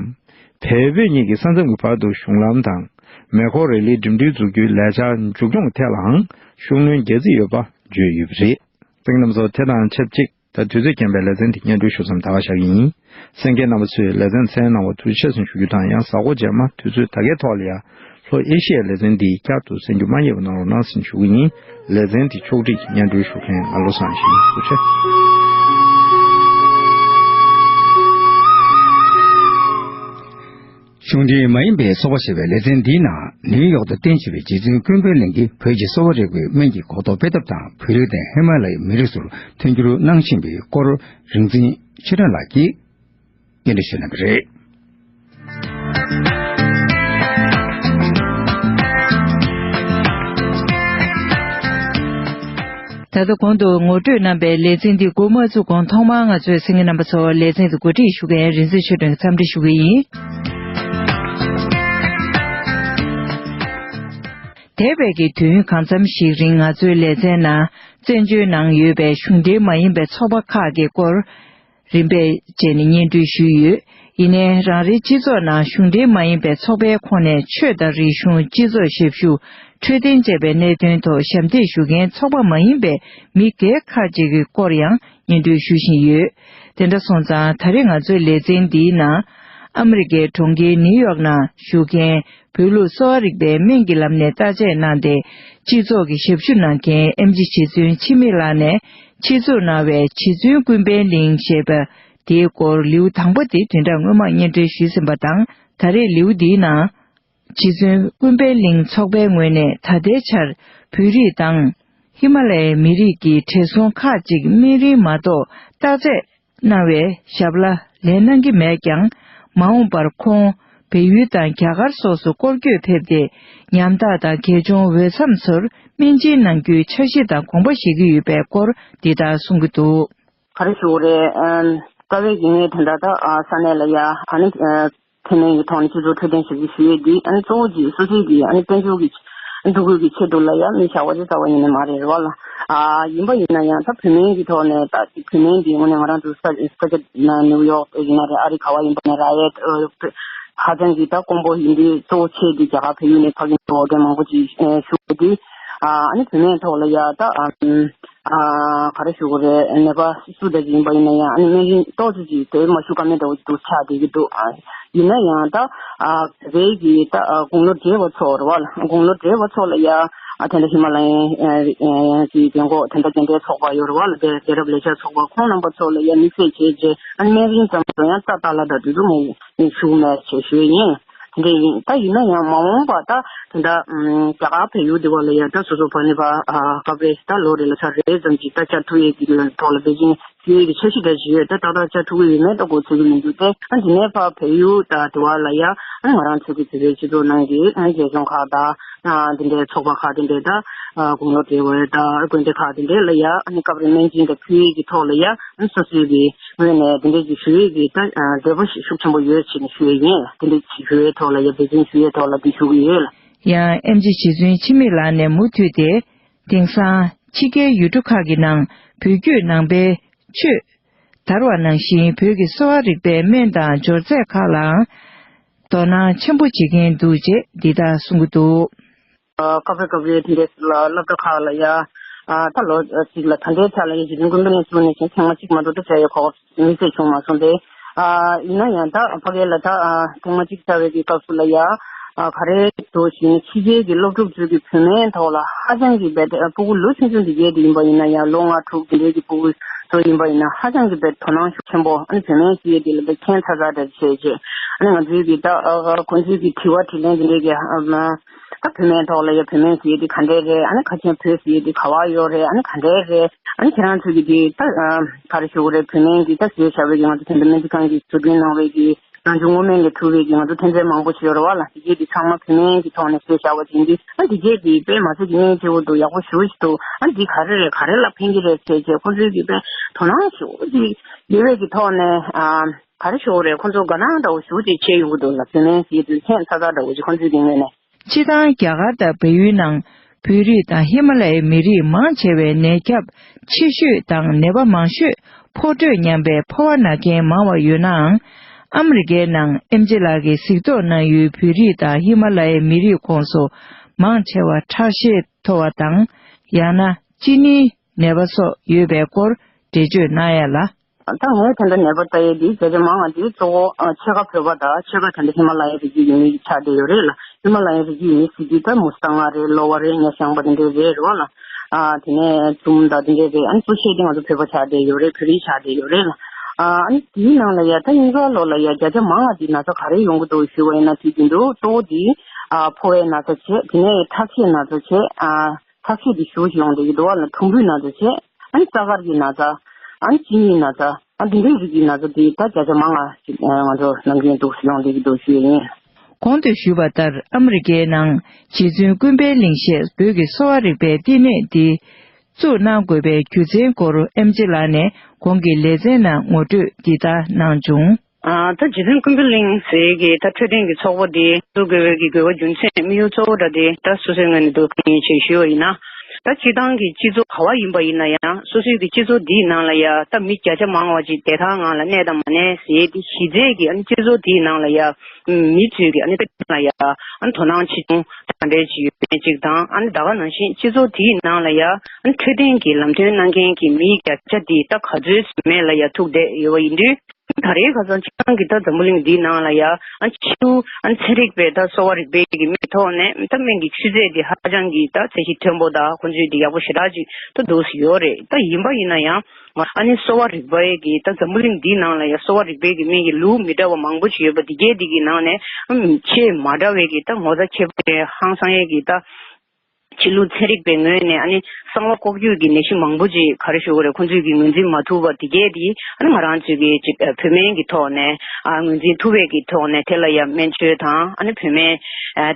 བལ་བོད་གཉིས་ཀྱི་ས་མཚམས་ཀྱི་བར་དུ་གཞུང་ལམ་དང་། མེ་འཁོར་རེ་ལིའི་འགྲིམ་འགྲུལ་འཛུགས་རྒྱུའི་ལས་འཆར་མཇུག་སྐྱོང་ཐད་ལའང་ཤུགས་སྣོན་རྒྱག་རྩིས་ཡོད་པ་བརྗོད་ཡོད་པ་རེད། གསན་མཁན་རྣམ་ཚོ། དེ་དང་ཆབས་ཅིག་ད་དུས་ཚོད་རྐྱེན་པས་ལེ་ཚན་འདི་སྙན་སྒྲོན་ཞུ་མཚམས་ད་ག་བཞག་གི་ཡིན། གསན་མཁན་རྣམ་པ་ཚོས་ལེ་ཚན་གསན་གནང་བར་ཐུགས་རྗེ་ཆེ་ཟེར་ཞུ་རྒྱུ་དང་། ཡང་གཟའ་འཁོར་རྗེས་མ་དུས་ཚོད་ད་གའི་ཐོག་ལ་ཡང་ལྷོ་ཨེ་ཤི་ཡའི་ལེ་ཚན་འདི་བསྐྱར་དུ་གསན་རྒྱུ་མ་བསྙེལ་བ་གནང་རོགས་གནང་ཟེར་ཞུ་གི་ཡིན། ལེ་ཚན་འདི་ཕྱོགས་སྒྲིག་གིས་སྙན་སྒྲོན་ཞུ་མཁན་ང་བློ་བཟང་ཡེ་ཤེས་ཡིན། ཐུགས་རྗེ་ཆེ། གཞུང་འབྲེལ་མ་ཡིན་པའི་ཚོགས་པ་ཞེས་པའི་ལེ་ཚན་འདིའི་ནང་ནིའུ་ཡོག་ཏུ་རྟེན་གཞི་བའི་རྗེ་བཙུན་ཀུན་དཔལ་གླིང་གིས་བོད་ཀྱི་གསོ་བ་རིག་པའི་སྨན་གྱི་གོ་རྟོགས་སྤེལ་ཐབས་དང་། བོད་རིགས་དང་ཧི་མ་ལ་ཡའི་མི་རིགས་ཚོར་མཐུན་འགྱུར་གནང་བཞིན་པའི་སྐོར་རིག་འཛིན་ཆོས་སྒྲོན་ལགས་ཀྱིས་སྙན་སྒྲོན་ཞུ་གནང་གི་རེད། ད་ལྟ་གོང་དུ་ངོ་སྤྲོད་གནང་པའི་ལེ་ཚན་འདི་འགོ་མ་བཙུགས་གོང་ཐོག་མར་ང་ཚོའི་གསན་མཁན་རྣམ་པ་ཚོ་ལེ་ཚན་འདི་གོ་སྒྲིག་ཞུ་མཁན་རིག་འཛིན་ཆོས་སྒྲོན་གྱིས་འཚམས་འདྲི་ཞུ་གི་ཡིན། འདས་པའི་གི་དུས་ཡུན་གང་འཚམ་ཞིག་རིང་ང་ཚོའི་ལེ་ཚན་ནང་བཙན་བྱོལ་ནང་ཡོད་པའི་གཞུང་འབྲེལ་མ་ཡིན་པའི་ཚོགས་པ་ཁག་གི་སྐོར་རིམ་པས་བཅད་ནས་སྙན་སྒྲོན་ཞུས་ཡོད། ཡིན་ནའི་རང་རེའི་སྤྱི་ཚོགས་ནང་གཞུང་འབྲེལ་མ་ཡིན་པའི་ཚོགས་པའི་ཁོངས་ནས་ཆོས་དང་རིག་གཞུང་། སྤྱི་ཚོགས་ཞབས་ཞུ། འཕྲོད་བསྟེན་བཅས་པའི་གནད་དོན་ཐོག་ཞབས་འདེགས་ཞུ་མཁན་ཚོགས་པ་མ་ཡིན་པའི་མི་སྒེར་ཁག་ཅིག་གི་སྐོར་ཡང་སྙན་སྒྲོན་ཞུ་བཞིན་ཡོད། དེ་འདྲ་སོང་ཙང་ད་རེས་ང་ཚོའི་ལེ་ཚན་འདིའི་ནང་ཨ་མི་རི་ཀའི་གྲོང་ཁྱེར་ནིའུ་ཡོག་ནང་བཞུགས་མཁན་བོད་ལུགས་གསོ་བ་རིག་པའི་སྨན་གྱི་ལམ་ནས་བརྟག་དཔྱད་གནང་སྟེ་སྤྱི་ཚོགས་ཀྱི་ཞབས་ཞུ་གནང་མཁན་ཨེམ་ཆི་རྗེ་བཙུན་འཆི་མེད་ལགས་ནས་ཆེད་འཛུགས་གནང་བའི་རྗེ་བཙུན་ཀུན་ཕན་གླིང་ཞེས་པ་དེའི་སྐོར་ལེའུ་དང་པོ་དེ་བདུན་ཕྲག་སྔོན་མ་སྙན་སྒྲོན་ཞུས་ཟིན་པ་དང་། ད་རེས་ལེའུ་འདིའི་ནང་། རྗེ་བཙུན་ཀུན་ཕན་གླིང་ཚོགས་པའི་ངོས་ནས་ད་ལྟའི་ཆར་བོད་རིགས་དང་ཧི་མ་ལ་ཡའི་མི་རིགས་ཀྱི་བགྲེས་སོང་ཁག་ཅིག་སྨན་རིན་མ་གཏོགས་བརྟག་དཔྱད་གནང་བའི་ཞབས་ལ་ལེན་གནང་གི་མེད་ཀྱང་། མ་འོངས་པར་ཁོང་བལ་ཡུལ་དང་རྒྱ་གར་སོགས་སུ་སྐོར་སྐྱོད་ཕེབས་ཏེ། ཉམ་ཐག་དང་གལ་ཆུང་འོས་འཚམ་ཚོར་སྨན་སྦྱིན་གནང་རྒྱུའི་འཆར་གཞི་དང་དགོངས་པ་བཞེས་ཀྱི་ཡོད་པའི་སྐོར་འདི་ལྟར་གསུང་གི་འདུག། ག་རེ་ཞུ་དགོས་རེད། ཨ། རྩ་བའི་གི་ངས་དེ་འདྲ་ད་ཨ་ས་གནས་ལ་ཡ་ཨ་ནི་ཨ་མཐུན་མིན་གྱི་ཐོག་ནས་སྤྱི་ཚོགས་འཕྲོད་བསྟེན་ཞབས་ཞུ་ཞུ་ཡས་འདི་ཨ་ནི་གཙོ་བོ་གཅིག་སོ་སོའི་གི་ཨ་ནི་དཔལ་འབྱོར་གྱི་འདུ་འགོད་ཀྱི་ཆེད་དུ་ལ་ཡ་མི་བཞག་པ་ཅིག་རྩ་བ་ཉིད་ནས་མ་རེད། རེད་བ་ལ། ཨ་ཡིན་པ་ཡིན་ན་ཡང་ད་བོད་སྨན་གྱི་ཐོག་ནས་ད་བོད་སྨན་འདི་དངོས་གནས་ང་རང་ཚོ་ས་ས་ཆ་ན་ནིའུ་ཡོག་ཡིན་ན་རེད། ཨ་རི་ག་བ་ཡིན་པ་ནས་ར་ཡ་ཧ་ཅང་གི་ད་དཀོན་པོ་ཡིན་དུས་གཙོ་བོ་ཆེ་འདི་རྒྱ་གར་བལ་ཡུལ་ནས་ཕ་གི་འགྲོ་མཁན་མང་པོ་ཅིག་ཞུ་གི་འདུག། ཨ་ནི་བོད་སྨན་ཐོག་ལ་ཡ་ད་ཨ། ཨ་ག་རེ་ཞུ་དགོས་རེད། ནད་པ་སུ་འདྲ་ཅིག་ཡིན་པ་ཡིན་ན་ཡང་ཨ་ནི་སྨན་རིན་ཏོག་ཙམ་ཅིག་དེ་མ་ཞུ་ཀ་མེད་འདྲ་བོ་ཅིག་ཏུ་ཆགས་བསྡད་ཀྱི་འདུག། ཨ་ཡིན་ན་ཡང་ད་ཨ་བོད་ཀྱི་ད་ཨ་དགུང་ལོ་བགྲེས་པ་ཚོ་རེད་བ་ལ། དགུང་ལོ་བགྲེས་པ་ཚོ་ལ་ཡ་ཨ་དེ་འདྲ་ཧི་མ་ལ་ཡའི་ཨ་ཨ་གི་རྒན་གོག་དེ་འདྲ་རྒན་གྲས་ཚོགས་པ་ཡོད་རེད་བ་ལ། དེ་རྒྱལ་རབས་ལས་འཆར་ཚོགས་པ་ཁོང་རྣམ་པ་ཚོ་ལ་ཡ་དམིགས་བསལ་བྱས་རྗེས་ཨ་ནི་སྨན་རིན་ཙམ་ཚོ་ཡང་ཏག་ཏག་ལ་ད་དུས་ཚོད་མང་པོ་ཞུ་མེད་ཅེས་ཞུ་ཡས་ཡིན། དེ་འདྲ་ཡིན། ད་ཡིན་ན་ཡང་མ་འོངས་པ་ད་དེ་འདྲ་ཨམ་རྒྱ་གར་བལ་ཡུལ་འདི་བ་ལ་ཡ་ད་སོ་སོ་ཕ་ནི་པ་ཨ་སྐབས་རེ་ད་ལོ་རེ་ལ་ཆ་རེ་ཙམ་གྱི་ད་བཅར་ཐུབ་ཡས་ཀྱི་ཐོག་ལ་འབད་བརྩོན་ཞུ་ཡས་ཀྱི་འཆར་གཞི་འདྲ་ཞིག་ཡོད། ད་ཏག་ཏག་བཅར་ཐུབ་ཀྱི་ཡོད་མེད་ད་གོ་ཚོད་ཀྱི་མི་འདུག་སྟེ། ཨ་འདི་ནས་ཕར་བལ་ཡུལ་ད་དེ་བ་ལ་ཡ་ཨ་ང་རང་ཚོ་གི་བོད་པའི་སྤྱི་ཚོགས་ནང་གི་ཨ་རྒྱལ་གཞུང་ཁག་དང་ཨ་འདི་འདྲའི་ཚོགས་པ་ཁག་དེ་འདྲའི་ད་ཨ་དགུང་ལོ་བགྲེས་པའི་ད་དགོན་སྡེ་ཁག་དེ་འདྲའི་ལ་ཡ་ཨ་ནི་སྐབས་རེ་སྨན་སྦྱིན་དང་ཕུལ་ཡས་ཀྱི་ཐོག་ལ་ཡ་ཨ་སོ་སོའི་གི་ངོས་ནས་དེ་འདྲའི་ཅིག་ཞུ་ཡས་ཀྱི་ད་འདོད་པ་ཤུགས་ཆེན་པོ་ཡོད་ཅེས་ནས་ཞུ་ཡས་ཡིན། དེ་འདྲའི་ཅིག་ཞུ་ཡས་ཐོག་ལ་ཡ་འབད་བརྩོན་ཞུ་ཡས་ཐོག་ལ་འདི་ཞུ་གི་ཡོད་ལ། ཡང་ཨེམ་ཆི་རྗེ་བཙུན་འཆི་མེད་ལགས་ནས་མུ་མཐུད་དེ། དེང་སང་ཕྱི་རྒྱལ་ཡུལ་གྲུ་ཁག་གི་ནང་བོད་བརྒྱུད་ནང་པའི་ཆོས་དར་བ་ནང་བཞིན་བོད་ཀྱི་གསོ་བ་རིག་པའི་སྨན་དང་སྦྱོར་རྫས་ཁག་ལའང་དོ་སྣང་ཆེན་པོ་བྱེད་མཁན་འདུག་ཅེས་འདི་ལྟར་གསུང་གི་འདུག། སྐབས་རེ་སྐབས་རེ་དེ་འདྲའི་སློབ་གྲྭ་ཁག་ལ་ཡ་ད་ལོ་གཅིག་ལ་ད་ལྟའི་ཆ་ལ་ཡ་རྗེ་བཙུན་ཀུན་དཔལ་གླིང་བཙུགས་ནས་ཐེངས་མ་གཅིག་མ་གཏོགས་ད་བྱས་ཡོད་གོ་སྐབས་དམིགས་བསལ་བྱུང་མ་སོང་སྟེ། ཨ་ཡིན་ན་ཡང་ད་ཕ་གི་ལ་ད་ཨ་ཐེངས་མ་གཅིག་བཅར་བའི་གི་སྐབས་སུ་ལ་ཡ་ཨ་ག་རེ་འདུག་ཞེ་ན་ཕྱི་རྒྱལ་གྱི་སློབ་ཕྲུག་ཚོས་ཀྱི་བོད་སྨན་ཐོག་ལ་ཧ་ཅང་གི་རྦད་དེ་ཕྲུ་གུ་ལོ་ཆུང་ཆུང་དེ་གས་དེ་ཡིན་པ་ཡིན་ན་ཡང་ལོ་ལྔ་དྲུག་དེ་འདྲའི་གི་ཕྲུ་གུ་ཚོ་ཡིན་པ་ཡིན་ན་ཧ་ཅང་གི་རྦད་དོ་སྣང་ཤུགས་ཆེན་པོ་ཨ་ནི་བོད་སྨན་ཟེར་ཡས་དེ་ལ་རྦད་མཁྱེན་ཚ་ཚ་འདྲ་བྱས་རྗེས་ཨ་ནི་ང་ཚོའི་གི་ད་ཨ་ཁོང་ཚོའི་གི་དྲི་བ་དྲིས་ལན་དེ་འདྲའི་གི་ཨ་ད་བོད་སྨན་ཐོག་ལ་ཡ་བོད་སྨན་ཟེར་ཡས་དེ་ག་འདྲས་རེད། ཨ་ནི་ཁ་ཆེན་བོད་ཟེར་ཡས་དེ་ག་བ་ཡོད་རེད། ཨ་ནི་ག་འདྲས་རེད། ཨ་ནི་ཁྱེད་རང་ཚོས་ཀྱི་དེ་ད་ག་རེ་ཞུ་དགོས་རེད། བོད་སྨན་གྱི་ད་བཟོས་བཞག་པའི་གི་ང་ཚོ་དེ་འདྲ་སྨན་རྩིས་ཁང་གིས་བཟོ་སྐྲུན་གནང་བའི་གི་རང་བྱུང་སྔོ་སྨན་ལས་གྲུབ་པའི་གི་ང་ཚོ་ཐོན་རྫས་མང་པོ་ཞིག་ཡོད་རེད་བ་ལ། དེ་གས་དེ་ཚང་མ་བོད་སྨན་གྱི་ཐོག་ནས་བཟོས་བཞག་པ་ཅིག་ཡིན་དུས་ཨ་དེ་གས་དེ་དཔེ་མ་ཚད་ཀྱི་སྙིང་རྗེ་པོ་འདུག། ཡག་པོ་ཞེ་པོ་ཅིག་འདུག། ཨ་འདི་ག་རེ་རེད། ག་རེ་ལ་ཕན་གྱི་རེད་ཟེར་བྱས་ཁོང་ཚོའི་གི་དཔེ་དོ་སྣང་ཞེ་པོ་ཅིག་ཡོད་པའི་གི་ཐོག་ནས་ཨ་ག་རེ་ཞུ་དགོས་རེད། ཁོང་ཚོ་དགའ་སྣང་འདྲ་བོ་ཞེ་པོ་ཅིག་བྱས་ཡོང་གི་འདུག་ལ། བོད་སྨན་ཟེར་དུས་མཁྱེན་ཚ་ཚ་འདྲ་བོ་ཅིག་ཁོང་ཚོའི་གི་ངོས་ནས། སྤྱིར་བཏང་རྒྱ་གར་དང་བལ་ཡུལ་ནང་བོད་རིགས་དང་ཧི་མ་ལ་ཡའི་མི་རིགས་མང་ཆེ་བས་ནད་ཁྱབ་ཆེ་ཤོས་དང་ནད་པ་མང་ཤོས་ཕོ་འགྲོས་ཉམས་པའི་ཕོ་བ་ན་མཁན་མང་བ་ཡོད་ནའང་། ཨ་མི་རི་ཀའི་ནང་ཨེམ་ཆི་ལགས་ཀྱིས་གཟིགས་རྟོག་གནང་ཡུལ་བོད་རིགས་དང་ཧི་མ་ལ་ཡའི་མི་རིགས་ཁོངས་སུ་མང་ཆེ་བ་ཁྲག་ཤེད་མཐོ་བ་དང་། ཡང་ན་གཅིན་སྙིའི་ནད་པ་སོགས་ཡོད་པའི་སྐོར་ འགྲེལ་བརྗོད་གནང་ཡ་ལ། ད་ངས་དེ་འདྲ་ནད་པ་ལྟ་ཡས་འདི་བརྒྱ་ཆ་མང་བ་འདི་གཙོ་བོ་ཨ་ཕྱེད་ཀ་བོད་པ་དང་ཕྱེད་ཀ་དེ་འདྲ་ཧི་མ་ལ་ཡའི་རི་རྒྱུད་ཡིན་མིན་ཆགས་བསྡད་ཡོད་རེད་ལ། ཧི་མ་ལ་ཡའི་རི་རྒྱུད་ཡིན་ཟེར་དུས་ད་མུ་སི་ཐང་ང་རེད། གློ་བ་རེད། ངས་བཤད་པ་དེ་འདྲ་རེད་རོ་ལ། ཨ་དེ་ནས་ཙུམ་དང་དེ་འདྲ་རེད། ཨ་ནི་གཙོ་ཆེ་དེ་ང་ཚོ་བོད་པ་ཆགས་བསྡད་ཡོད་རེད། བོད་རིགས་ཆགས་བསྡད་ཡོད་རེད་ལ། ཨ་ནི་དེའི་ནང་ལ་ཡ་ད་དབྱིན་སྐད་ལོ་ལ་ཡ་བརྒྱ་ཆ་མང་བ་འདི་ན་ཚ་ག་རེ་ཡོང་གི་འདུག་ཞུས་པ་ཡིན་ན། དུས་རྒྱུན་དུ་གཙོ་བོ་འདི་ཨ་ཕོ་བའི་ན་ཚ་བྱས། དེ་ནས་ཁྲག་ཤེད་ན་ཚ་བྱས། ཨ་ཁྲག་ཤེད་འདི་ཞུ་ཞུ་ཡོང་བསྡད་ཀྱི་འདུག་བ་ལ། གྲུམ་བུའི་ན་ཚ་བྱས། ཨ་ནི་རྩ་དཀར་གྱི་ན་ཚ། ཨ་ནི་གཅིན་སྙི་ན་ཚ། ཨ་འདི་འདྲའི་རིགས་ཀྱི་ན་ཚ་འདི་ད་བརྒྱ་ཆ་མང་ང་ང་ཚོ་ནམ་རྒྱུན་འདུག་ཡོང་བསྡད་ཀྱི་འདུག་ཞུ་ཡས་ཡིན། གོང་དུ་ཞུས་པ་ལྟར་ཨ་མི་རི་ཀའི་ནང་རྗེ་བཙུན་ཀུན་ཕན་གླིང་ཞེས་བོད་ཀྱི་གསོ་བ་རིག་པའི་བསྟི་གནས་འདི་བཙུགས་གནང་དགོས་པའི་རྒྱུ་མཚན་སྐོར་ཨེམ་ཆི་ལགས་ནས་གོང་གི་ལེ་ཚན་ནང་ངོ་སྤྲོད་འདི་ལྟར་གནང་བྱུང་། ཨ་ད་རྗེ་བཙུན་ཀུན་ཕན་གླིང་ཟེར་གྱི་ད་འཕྲོད་བསྟེན་གྱི་ཚོགས་པ་འདི་བཙུགས་དགོས་པའི་གི་དགོས་པ་རྒྱུ་མཚན་དམིགས་ཡུལ་གཙོ་བོ་འདྲ་དེ་ད་སོ་སོའི་ངོས་ནས་འདུག་ཡིན་ཞེས་ཞུས་པ་ཡིན་ན། ད་སྤྱི་བཏང་གི་སྤྱི་ཚོགས་ག་བ་ཡིན་པ་ཡིན་ན་ཡང་སོ་སོའི་གི་སྤྱི་ཚོགས་འདིའི་ནང་ལ་ཡ་ད་མི་བརྒྱ་ཆ་མང་བ་ཅིག་བདེ་ཐང་ངང་ལ་གནས་དང་མ་གནས་ཟེར་དེ་གཞི་རྩའི་གི་ཨ་ནི་སྤྱི་ཚོགས་འདིའི་ནང་ལ་ཡ་མི་ཚོས་གི་ཨ་ནི་ད་ལ་ཡ་ཨ་ནི་དོ་སྣང་ཆེ་ཆུང་ག་འདྲས་ཅིག་ཡོད་མེད་ཅིག་དང་། ཨ་ནི་ད་ག་ནང་བཞིན་སྤྱི་ཚོགས་འདིའི་ནང་ལ་ཡ་ཨ་ནི་འཕྲོད་བསྟེན་གི་ལམ་སྟོན་གནང་མཁན་གི་མི་བརྒྱ་ཆ་འདི་ད་ག་ཚོད་ཟིན་མེད་ལ་ཡ་ཐུག་བསྡད་ཡོད་པ་ཡིན་དུས། ད་རེས་ཁ་སང་སྤྱི་བཏང་གི་ད་འཛམ་བུ་གླིང་འདིའི་ནང་ལ་ཡ་ཨ་ཆེའུ་ཨ་ཚན་རིག་པའི་ད་གསོ་བ་རིག་པའི་གི་མིའི་ཐོག་ནས་ད་སྨན་གྱི་ཆུ་ཚད་འདི་ཧ་ཅང་གི་ད་ཚད་གཞི་མཐོན་པོ་ད་ཁོང་ཚོའི་འདི་ཡག་པོ་ཞེ་དྲག་ཅིག་ད་འདུག་སེ་ཡོད་རེད། ད་ཡིན་པ་ཡིན་ན་ཡང་ཨ་ནི་གསོ་བ་རིག་པའི་གི་ད་འཛམ་བུ་གླིང་འདིའི་ནང་ལ་ཡ་གསོ་བ་རིག་པའི་གི་སྨན་གྱི་ལུགས་མི་འདྲ་བ་མང་པོ་ཅིག་ཡོད་པ་འདི་གས་འདི་གི་ནང་ནས་ཨ་ཆེས་མ་འདྲ་བའི་གི་ད་ངོ་ཚ་ཁྱད་པར་ཧང་སང་ཡས་གི་ད། ཕྱི་ལུགས་ཚན་རིག་པའི་ངོས་ནས་ཨ་ནི་གསང་བ་ལྐོག་གྱུར་གྱི་ནད་གཞི་མང་པོ་ཅིག་ག་རེ་ཞུ་དགོས་རེད། ཁོང་ཚོས་ཀྱི་ངོས་འཛིན་མ་ཐུབ་པ་དེ་གས་དེ་ཨ་ནི་ང་རང་ཚོས་ཀྱི་ཅིག་བོད་སྨན་གྱི་ཐོག་ནས་ཨ་ངོས་འཛིན་ཐུབ་པའི་གི་ཐོག་ནས་དེ་ལ་ཡང་སྨན་བཅོས་དང་ཨ་ནི་བོད་སྨན་ཨ་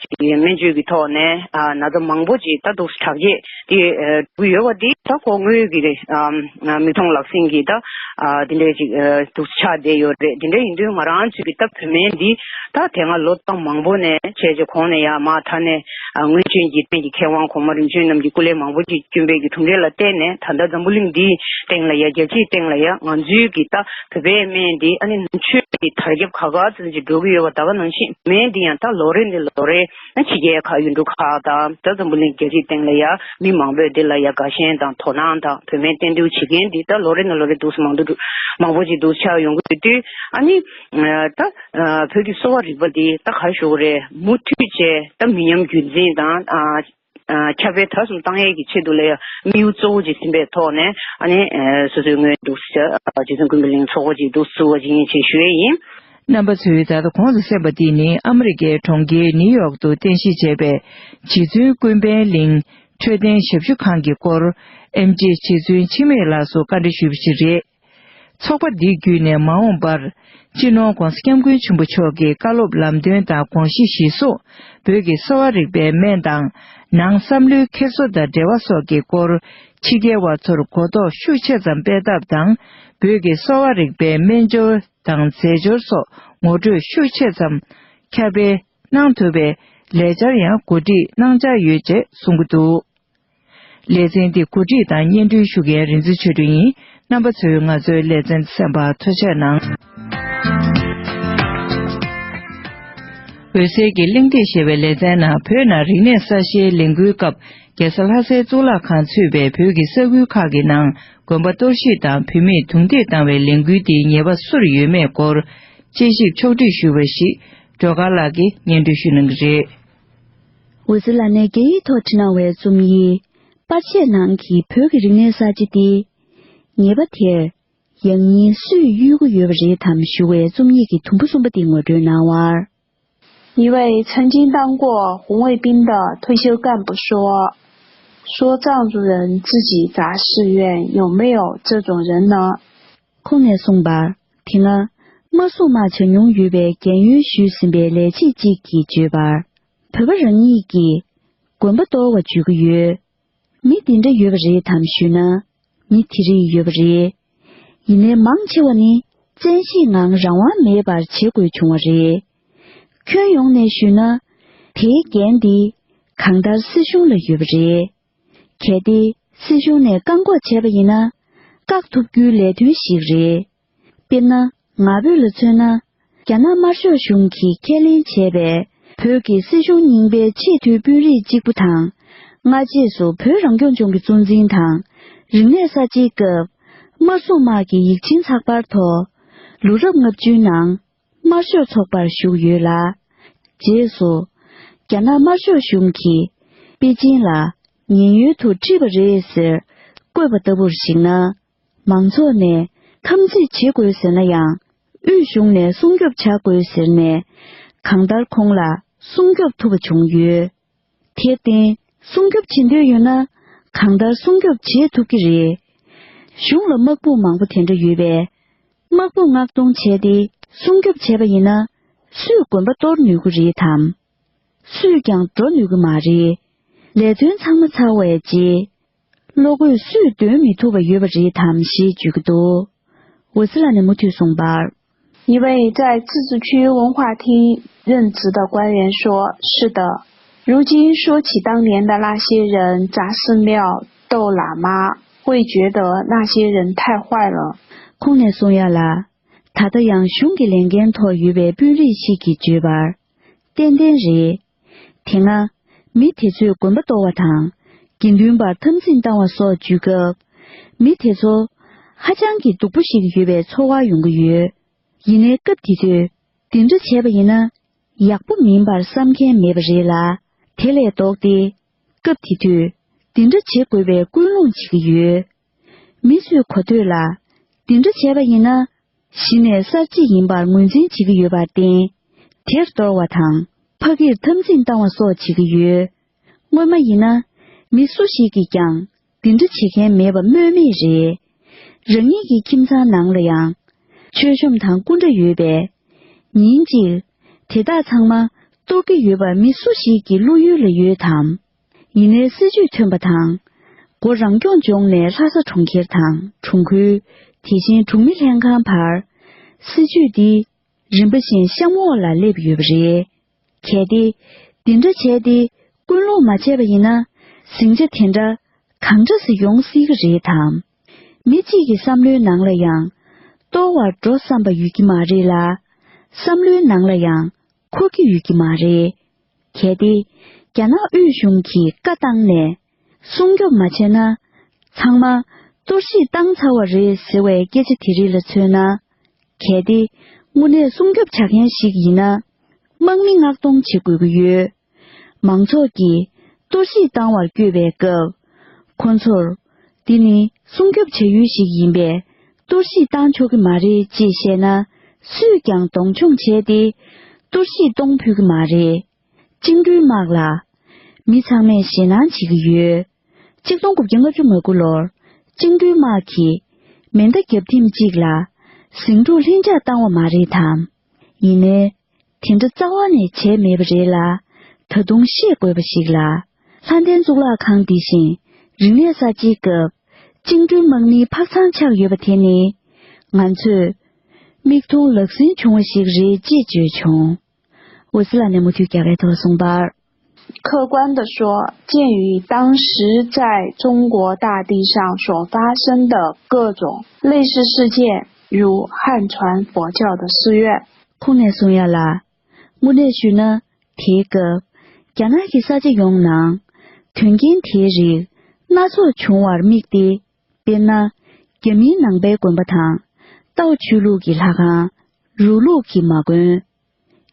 ཅིག་སྨན་བཅོས་ཀྱི་ཐོག་ནས་ཨ་ན་ཚ་མང་པོ་ཅིག་ད་འདུག་དྲག་སྐྱེད་དེ་འགྲོ་གི་ཡོད་པ་འདི་ད་ཁོ་དངོས་ཀྱི་ཨ་མིག་མཐོང་ལག་ཟིན་གྱི་ད་ཨ་དེ་འདྲའི་ཅིག་འདུག་ཆགས་བསྡད་ཡོད་རེད། དེ་འདྲ་ཡིན་དུས་ང་རང་ཚོས་ཀྱི་ད་བོད་སྨན་འདི་ད་དེ་སྔ་ལོ་ཏོག་མང་པོ་ནས་བྱས་རྗེས་གོང་ནས་ཡང་མ་མཐའ་ནས་ཨ་སྔོན་བྱོན་གྱི་བསྟན་གྱི་མཁས་དབང་གོང་མ་རིམ་བྱོན་རྣམས་ཀྱི་སྐུ་ལས་མང་པོ་ཅིག་བསྐྱོན་པའི་གི་གྲུབ་འབྲས་ལ་བརྟེན་ནས་ད་ལྟ་འཛམ་བུ་གླིང་འདིའི་སྟེང་ལ་ཡ་རྒྱལ་སྤྱིའི་སྟེང་ལ་ཡ་ང་ཚོའི་གི་ད་བོད་པའི་སྨན་འདི་ཨ་ནི་ནུབ་ཕྱོགས་ཀྱི་དར་ཁྱབ་ག་ག་ཙམ་ཅིག་འགྲོ་གི་ཡོད་པ་ད་ག་ནང་བཞིན་སྨན་འདི་ཡང་ད་ལོ་རེ་ནས་ལོ་རེ་ཨ་ཕྱི་རྒྱལ་ཁག་ཡུལ་གྲུ་ཁག་དང་ད་འཛམ་བུ་གླིང་རྒྱལ་སྤྱིའི་སྟེང་ལ་ཡ་མི་མང་པོས་འདི་ལ་ཡ་དགའ་ཞེན་དང་དོ་སྣང་དང་བོད་སྨན་བསྟེན་གཏོང་བྱེད་མཁན་འདི་ད་ལོ་རེ་ནས་ལོ་རེ་འདུག་སེ་མང་དུ་འགྲོ་མང་པོ་ཅིག་འདུག་ཆགས་ཡོང་གི་ཡོད་དུས་ཨ་ནི་ད་བོད་ཀྱི་གསོ་བ་རིག་པ་འདི་ད་ག་རེ་ཞུ་དགོས་རེད། མུ་མཐུད་བྱས་ད་མི་ཉམས་རྒྱུན་འཛིན་དང་ཨ། ཨ་ཁྱབ་སྤེལ་དག་གསུམ་བཏང་ཡས་ཀྱི་ཆེད་དུ་ལ་ཡང་དམིགས་ཡུལ་གཙོ་བོ་ཅིག་ཟིན་པའི་ཐོག་ནས་ཨ་ནི་ཨ་སོ་སོའི་ངོས་འདུག་སེ་ཨ་རྗེ་བཙུན་ཀུན་དགའ་གླིང་ཚོགས་པ་ཅིག་འདུག་བཙུགས་པ་ཅིག་ཡིན་ཞེས་ཞུ་ཡས་ཡིན། རྣམ་པ་ཚོས་ད་ལྟ་གོང་དུ་གསན་པ་འདི་ནི་ཨ་མི་རི་ཀའི་གྲོང་ཁྱེར་ནིའུ་ཡོག་ཏུ་རྟེན་གཞི་བྱས་པའི་རྗེ་བཙུན་ཀུན་ཕན་གླིང་འཕྲོད་བསྟེན་ཞབས་ཞུ་ཁང་གི་སྐོར་ཨེམ་ཆི་རྗེ་བཙུན་འཆི་མེད་ལགས་སུ་བཀའ་འདྲི་ཞུས་པ་ཞིག་རེད། ཚོགས་པ་འདི་བརྒྱུད་ནས་མ་འོངས་པར་སྤྱི་ནོར་༧གོང་ས་༧སྐྱབས་མགོན་ཆེན་པོ་མཆོག་གི་བཀའ་སློབ་ལམ་སྟོན་དང་དགོངས་གཞི་གཞིར་བཟུང་བོད་ཀྱི་གསོ་བ་རིག་པའི་སྨན་དང་ནང་བསམ་བློའི་འཁྱེར་སོ་དང་འབྲེལ་བ་སོགས་ཀྱི་སྐོར་ཕྱི་རྒྱལ་བ་ཚོར་གོ་རྟོགས་ཤུགས་ཆེ་ཙམ་སྤེལ་ཐབས་དང་། བོད་ཀྱི་གསོ་བ་རིག་པའི་སྨན་སྦྱོར་དང་རྫས་སྦྱོར་སོགས་ངོ་སྤྲོད་ཤུགས་ཆེ་ཙམ་ཁྱབ་སྤེལ་གནང་ཐུབ་པའི་ལས་འཆར་ཡང་གོ་སྒྲིག་གནང་འཆར་ཡོད་ཅེས་གསུང་གི་འདུག་ལེ་ཚན་འདི་གོ་སྒྲིག་དང་སྙན་སྒྲོན་ཞུ་མཁན་རིག་འཛིན་ཆོས་སྒྲོན་ཡིན། རྣམ་པ་ཚོས་ང་ཚོའི་ལེ་ཚན་གསན་པར་ཐུགས་རྗེ་གནང་། འོད་གསལ་གྱི་གླེང་སྟེགས་ཞེས་པའི་ལེ་ཚན་ནང་བོད་ནང་རིག་གནས་གསར་བརྗེའི་ལས་འགུལ་སྐབས་རྒྱལ་ས་ལྷ་སའི་གཙུག་ལག་ཁང་ཚུད་པའི་བོད་ཀྱི་ས་ཁུལ་ཁག་གི་ནང་དགོན་པ་གཏོར་བཤིག་དང་བུད་མེད་རྡུང་རྡེག་བཏང་བའི་ལས་འགུལ་དེའི་ཉེས་པ་སུར་ཡོད་མེད་སྐོར་དཔྱད་ཞིབ་ཕྱོགས་སྒྲིག་ཞུས་པ་ཞིག་སྒྲོལ་དཀར་ལགས་ཀྱིས་སྙན་སྒྲོན་ཞུ་གནང་གི་རེད། འོད་ཟེར་ལགས་ནས་རྒྱ་ཡིག་ཐོག་བྲིས་གནང་བའི་རྩོམ་ཡིག་པར་ཆས་ནང་གི་བོད་ཀྱི་རིག་གནས་གསར་བརྗེ་འདི། ཉེས་པ་དེར་ཡང་སྙིང་སུས་གཡོལ་གྱི་ཡོད་པ་རེད་དམ་ཞུ་བའི་རྩོམ་ཡིག་གི་དུམ་བུ་གསུམ་པ་འདི་ངོ་སྤྲོད་གནང་བར། 一位曾经当过红卫兵的退休干部说：“说藏族人自己砸寺院，有没有这种人呢？” ཁོང་ནས་གསུངས་པར། དེ་སྔ་དམར་སྲུང་དམག་བྱ་མྱོང་ཡོད་པའི་རྒན་ཡོལ་ཞུས་ཟིན་པའི་ལས་བྱེད་ཅིག་གིས་བརྗོད་པར། བོད་པ་རང་ཉིད་ཀྱིས་དགོན་པ་གཏོར་བ་བརྗོད་ཀྱི་ཡོད། མི་འདི་འདྲ་ཡོད་པ་རེད་དམ་ཞུས་ན། མི་དེ་རིགས་ཡོད་པ་རེད། ཡིན་ནའི་མང་ཆེ་བ་ནི་བཙན་ཤེད་ངང་རང་དབང་མེད་པར་བྱེད་དགོས་བྱུང་བ་རེད། ཁྱོན་ཡོངས་ནས་ཞུས་ན། དེའི་འགན་འདི་གང་ལྟར་སྲིད་གཞུང་ལ་ཡོད་པ་རེད། གལ་ཏེ་སྲིད་གཞུང་ནས་བཀག་འགོག་བྱས་པ་ཡིན་ན། བཀག་ཐུབ་རྒྱུའི་ལས་དོན་ཞིག་རེད། དཔེར་ན། ང་ཕོད་ལ་མཚོན་ན། རྒྱ་ནག་དམར་ཤོག་གཞུང་གིས་ཁས་ལེན་བྱས་པའི་བོད་ཀྱི་སྲིད་གཞུང་རྙིང་པའི་ཆེས་མཐོའི་དཔོན་རིགས་གཅིག་པུ་དང་། སྔ་རྗེས་སུ་བོད་རང་སྐྱོང་ལྗོངས་ཀྱི་གཙོ་འཛིན་དང་། རིག་གནས་གསར་བརྗེའི་སྐབས་ དམར་སྲུང་དམག་གི་ཡིག་ཆེན་ཚགས་པར་ཐོག་ལོ་རབས་ལྔ་བཅུའི་ནང་དམར་ཤོག་ཚོགས་པར་ཞུགས་ཡོད་ལ། རྗེས་སུ་རྒྱ་ནག་དམར་ཤོག་གཞུང་གིས་པེ་ཅིན་ལ་ཉེན་གཡོལ་དུ་ཁྲིད་པ་རེད་ཟེར་བཀོད་པ་ལྟ་བུར་གཞིགས་ན། མང་ཚོགས་ནས་འཐབ་འཛིང་བྱེད་དགོས་ཟེར་ན་ཡང་། དབུས་གཞུང་ནས་སྲུང་སྐྱོབ་བྱ་དགོས་ཟེར་ནས་གང་ལྟར་ཁོང་ལ་སྲུང་སྐྱོབ་ཐུབ་པ་བྱུང་ཡོད། དེར་བརྟེན་སྲུང་སྐྱོབ་བྱེད་འདོད་ཡོད་ན་གང་ལྟར་སྲུང་སྐྱོབ་བྱེད་ཐུབ་ཀྱི་རེད། གཞུང་ལ་དམག་དཔུང་མང་པོ་དེ་འདྲ་ཡོད་པས། དམག་དཔུང་མངགས་གཏོང་བྱས་ཏེ་སྲུང་སྐྱོབ་བྱས་པ་ཡིན་ན་སུས་དགོན་པ་གཏོར་ནུས་ཀྱི་རེད་དམ། སུས་ཀྱང་འགྲོ་ནུས་ཀྱི་མ་རེད། ལས་དོན་ཚང་མ་ཚར་བའི་རྗེས། བློ་འགྱོད་སུས་འདོན་མི་ཐུབ་པ་ཡོད་པ་རེད་དམ་ཞེས་བརྗོད་ཀྱི་འདུག་འོད་ཟེར་ལགས་ནས་མུ་མཐུད་གསུངས་པར། 一位在自治区文化厅任职的官员说：“是的，如今说起当年的那些人砸寺庙、斗喇嘛，会觉得那些人太坏了。” ཁོང་ནས་གསུང་ཡ་ལ། ད་ལྟ་ཡང་གཞུང་གི་ལས་འགན་ཐོག་ཡོད་པའི་དཔོན་རིགས་ཤིག་གིས་བརྗོད་པར། ཏན་ཏན་རེད། དེ་སྔ་མི་དེ་ཚོས་དགོན་པ་གཏོར་བ་དང་། དགེ་འདུན་པར་འཐབ་འཛིང་བཏང་བ་སོགས་བརྗོད་སྐབས། མི་དེ་ཚོ་ཧ་ཅང་གི་སྡུག་པོ་ཞིག་ཡོད་པའི་ཚོར་བ་ཡོང་གི་ཡོད། ཡིན་ནའི་སྐབས་དེ་དུས་འདི་འདྲ་བྱས་པ་ཡིན་ན་ཡག་པོ་མིན་པར་བསམ་མཁན་མེད་པ་རེད་ལ། དེ་ལས་ལྡོག་སྟེ། སྐབས་དེ་དུས་འདི་འདྲ་བྱེད་དགོས་པའི་ཀུན་སློང་བྱེད་ཀྱི་ཡོད། མི་ཚོས་གོ་ཐོས་ལ། འདི་འདྲ་བྱས་པ་ཡིན་ན། གཞི་ནས་གསར་བརྗེ་ཡིན་པར་ངོས་འཛིན་བྱེད་ཀྱི་ཡོད་པར་བརྟེན། དེར་གཏོར་བ་དང་ཕ་གིར་འཐབ་འཛིང་བཏང་བ་སོགས་བྱེད་ཀྱི་ཡོད། སྔོན་མ་ཡིན་ན། མི་སུ་ཞིག་གིས་ཀྱང་འདི་འདྲ་བྱེད་མཁན་མེད་པ་སྨོས་མེད་རེད། རང་ཉིད་ཀྱི་ཁྱིམ་ཚང་ནང་ལ་ཡང་མཆོད་གཤོམ་དང་སྐུ་འདྲ་ཡོད་པས། ཉིན་གཅིག་དེ་དག་ཚང་མ་གཏོར་གྱི་ཡོད་པ་མི་སུ་ཞིག་གི་བློ་ཡུལ་ལ་ཡོད་དམ། ཡིན་ནའི་སྲིད་ཇུས་ཐོན་པ་དང་། མགོ་རང་སྐྱོང་ལྗོངས་ནས་ལྷ་ས་གྲོང་ཁྱེར་དང་གྲོང་ཁུལ། དེ་བཞིན་གྲོང་མི་ལྷན་ཁང་བར། སྲིད་ཇུས་འདི་རིམ་པ་བཞིན་གཤམ་འོག་ལ་སླེབས་ཡོད་པ་རེད། གལ་ཏེ། འདི་འདྲ་བྱས་ཏེ་ཀུན་སློང་མ་བྱས་པ་ཡིན་ན། ཟིང་ཆ་དེ་འདྲ་གང་འདྲ་སེ་ཡོང་སྲིད་ཀྱི་རེད་དམ། མི་གཅིག་གི་བསམ་བློའི་ནང་ལ་ཡང་། གཏོར་བར་འགྲོ་བསམ་པ་ཡོད་ཀྱི་མ་རེད་ལ། བསམ་བློའི་ནང་ལ་ཡང་། འཁོར་གྱི་ཡོད་ཀྱི་མ་རེད། གལ་ཏེ། རྒྱ་ནག་དབུས་གཞུང་གིས་བཀའ་བཏང་ནས། སྲུང་སྐྱོབ་མ་བྱས་ན། ཚང་མ་གཏོར་བཤིག་བཏང་ཚར་བ་རེད་ཟེར་བའི་སྐད་ཆ་དེ་རིགས་ལ་མཚོན་ན། གལ་ཏེ། དངོས་གནས་སྲུང་སྐྱོབ་བྱ་མཁན་ཞིག་ཡིན་ན། དམག་མི་མངགས་གཏོང་བྱེད་དགོས་ཀྱི་ཡོད། མང་ཚོགས་ཀྱིས་གཏོར་བཤིག་བཏང་བར་བསྐྱོད་པའི་སྐབས། ཁོ་ཚོར། འདི་ནི་སྲུང་སྐྱོབ་བྱ་ཡུལ་ཞིག་ཡིན་པས། གཏོར་བཤིག་བཏང་ཆོག་གི་མ་རེད་ཅེས་བཤད་ན། སུས་ཀྱང་གདོང་མཆོང་བྱས་ཏེ། གཏོར་བཤིག་གཏོང་ཕོད་ཀྱི་མ་རེད། བཅིངས་འགྲོལ་དམག་ལ། མི་ཚང་མས་ཞེད་སྣང་བྱེད་ཀྱི་ཡོད། ཆིག་སྟོང་དགུ་བརྒྱ་ལྔ་བཅུ་ང་དགུ་ལོར། བཅིངས་འགྲོལ་དམག་གིས། མེ་མདའ་རྒྱབ་ཐེམ་གཅིག་ལ། ཟིང་འཁྲུག་ལྷིང་འཇགས་བཏང་བ་མ་རེད་དམ། ཡིན་ནའི། དེ་འདྲ་རྩ་བ་ནས་བྱས་མེད་པ་རེད་ལ། ད་དུང་ཤེས་དགོས་པ་ཞིག་ལ། ལྷ་ལྡན་གཙུག་ལག་ཁང་འདི་བཞིན། རིག་གནས་གསར་བརྗེའི་སྐབས། བཅིངས་འགྲོལ་དམག་མིའི་འཕག་འཚང་ཆགས་ཡོད་པ་དེ་ནི། ང་ཚོས། མིག་མཐོང་ལག་ཟིན་བྱུང་བ་ཞིག་རེད་ཅེས་བརྗོད་བྱུང་། འོད་ཟེར་ལགས་ནས་མུ་མཐུད་རྒྱ་སྐད་ཐོག་གསུངས་པར། 客观地说，鉴于当时在中国大地上所发生的各种类似事件，如汉传佛教的寺院， ཁོང་ནས་གསུང་ཡ་ལ། དངོས་གནས་ཞུས་ན། དེའི་སྐབས། རྒྱ་ནག་གི་ས་ཆ་ཡོངས་ནང་། དོན་རྐྱེན་དེའི་རིགས། སྣ་ཚོགས་བྱུང་བར་དམིགས་ཏེ། དཔེར་ན། རྒྱ་མིའི་ནང་པའི་དགོན་པ་དང་། ཏའོ་ཆོས་ལུགས་ཀྱི་ལྷ་ཁང་། རུའུ་ལུགས་ཀྱི་མ་དགོན།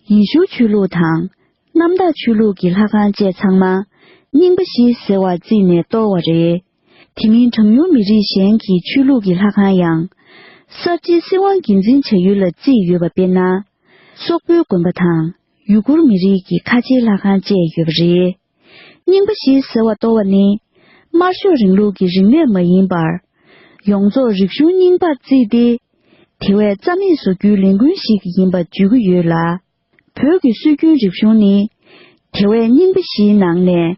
ཡེ་ཤུ་ཆོས་ལུགས་དང་། གནམ་བདག་ཆོས་ལུགས་ཀྱི་ལྷ་ཁང་བཅས་ཚང་མ། རྙིང་པ་བཞི་ཟེར་བར་བརྩིས་ནས་གཏོར་བ་རེད། དེ་མིན་གྲངས་ཉུང་མི་རིགས་གཞན་གྱི་ཆོས་ལུགས་ཀྱི་ལྷ་ཁང་ཡང་། གསར་བརྗེའི་སྲིད་དབང་སྒེར་འཛིན་བྱ་ཡུལ་ལ་བརྩིས་ཡོད་པ་དཔེར་ན། སོག་པོའི་དགོན་པ་དང་། ཡུ་གུར་མི་རིགས་ཀྱི་ཁ་ཆེའི་ལྷ་ཁང་བཅས་ཡོད་པ་རེད། རྙིང་པ་བཞི་ཟེར་བ་གཏོར་བ་ནི། དམར་ཤོག་རིང་ལུགས་ཀྱི་རིག་གནས་མ་ཡིན་པར། ཡོངས་རྫོགས་རིག་གཞུང་རྙིང་པར་བརྩིས་ཏེ། དེ་བས་རྩ་མེད་བཟོ་རྒྱུའི་ལས་འགུལ་ཞིག་ཡིན་པ་བརྗོད་ཀྱི་ཡོད་ལ། བོད་ཀྱི་སྲོལ་རྒྱུན་རིག་གཞུང་ནི། དེ་བས་རྙིང་པ་བཞིའི་ནང་ནས།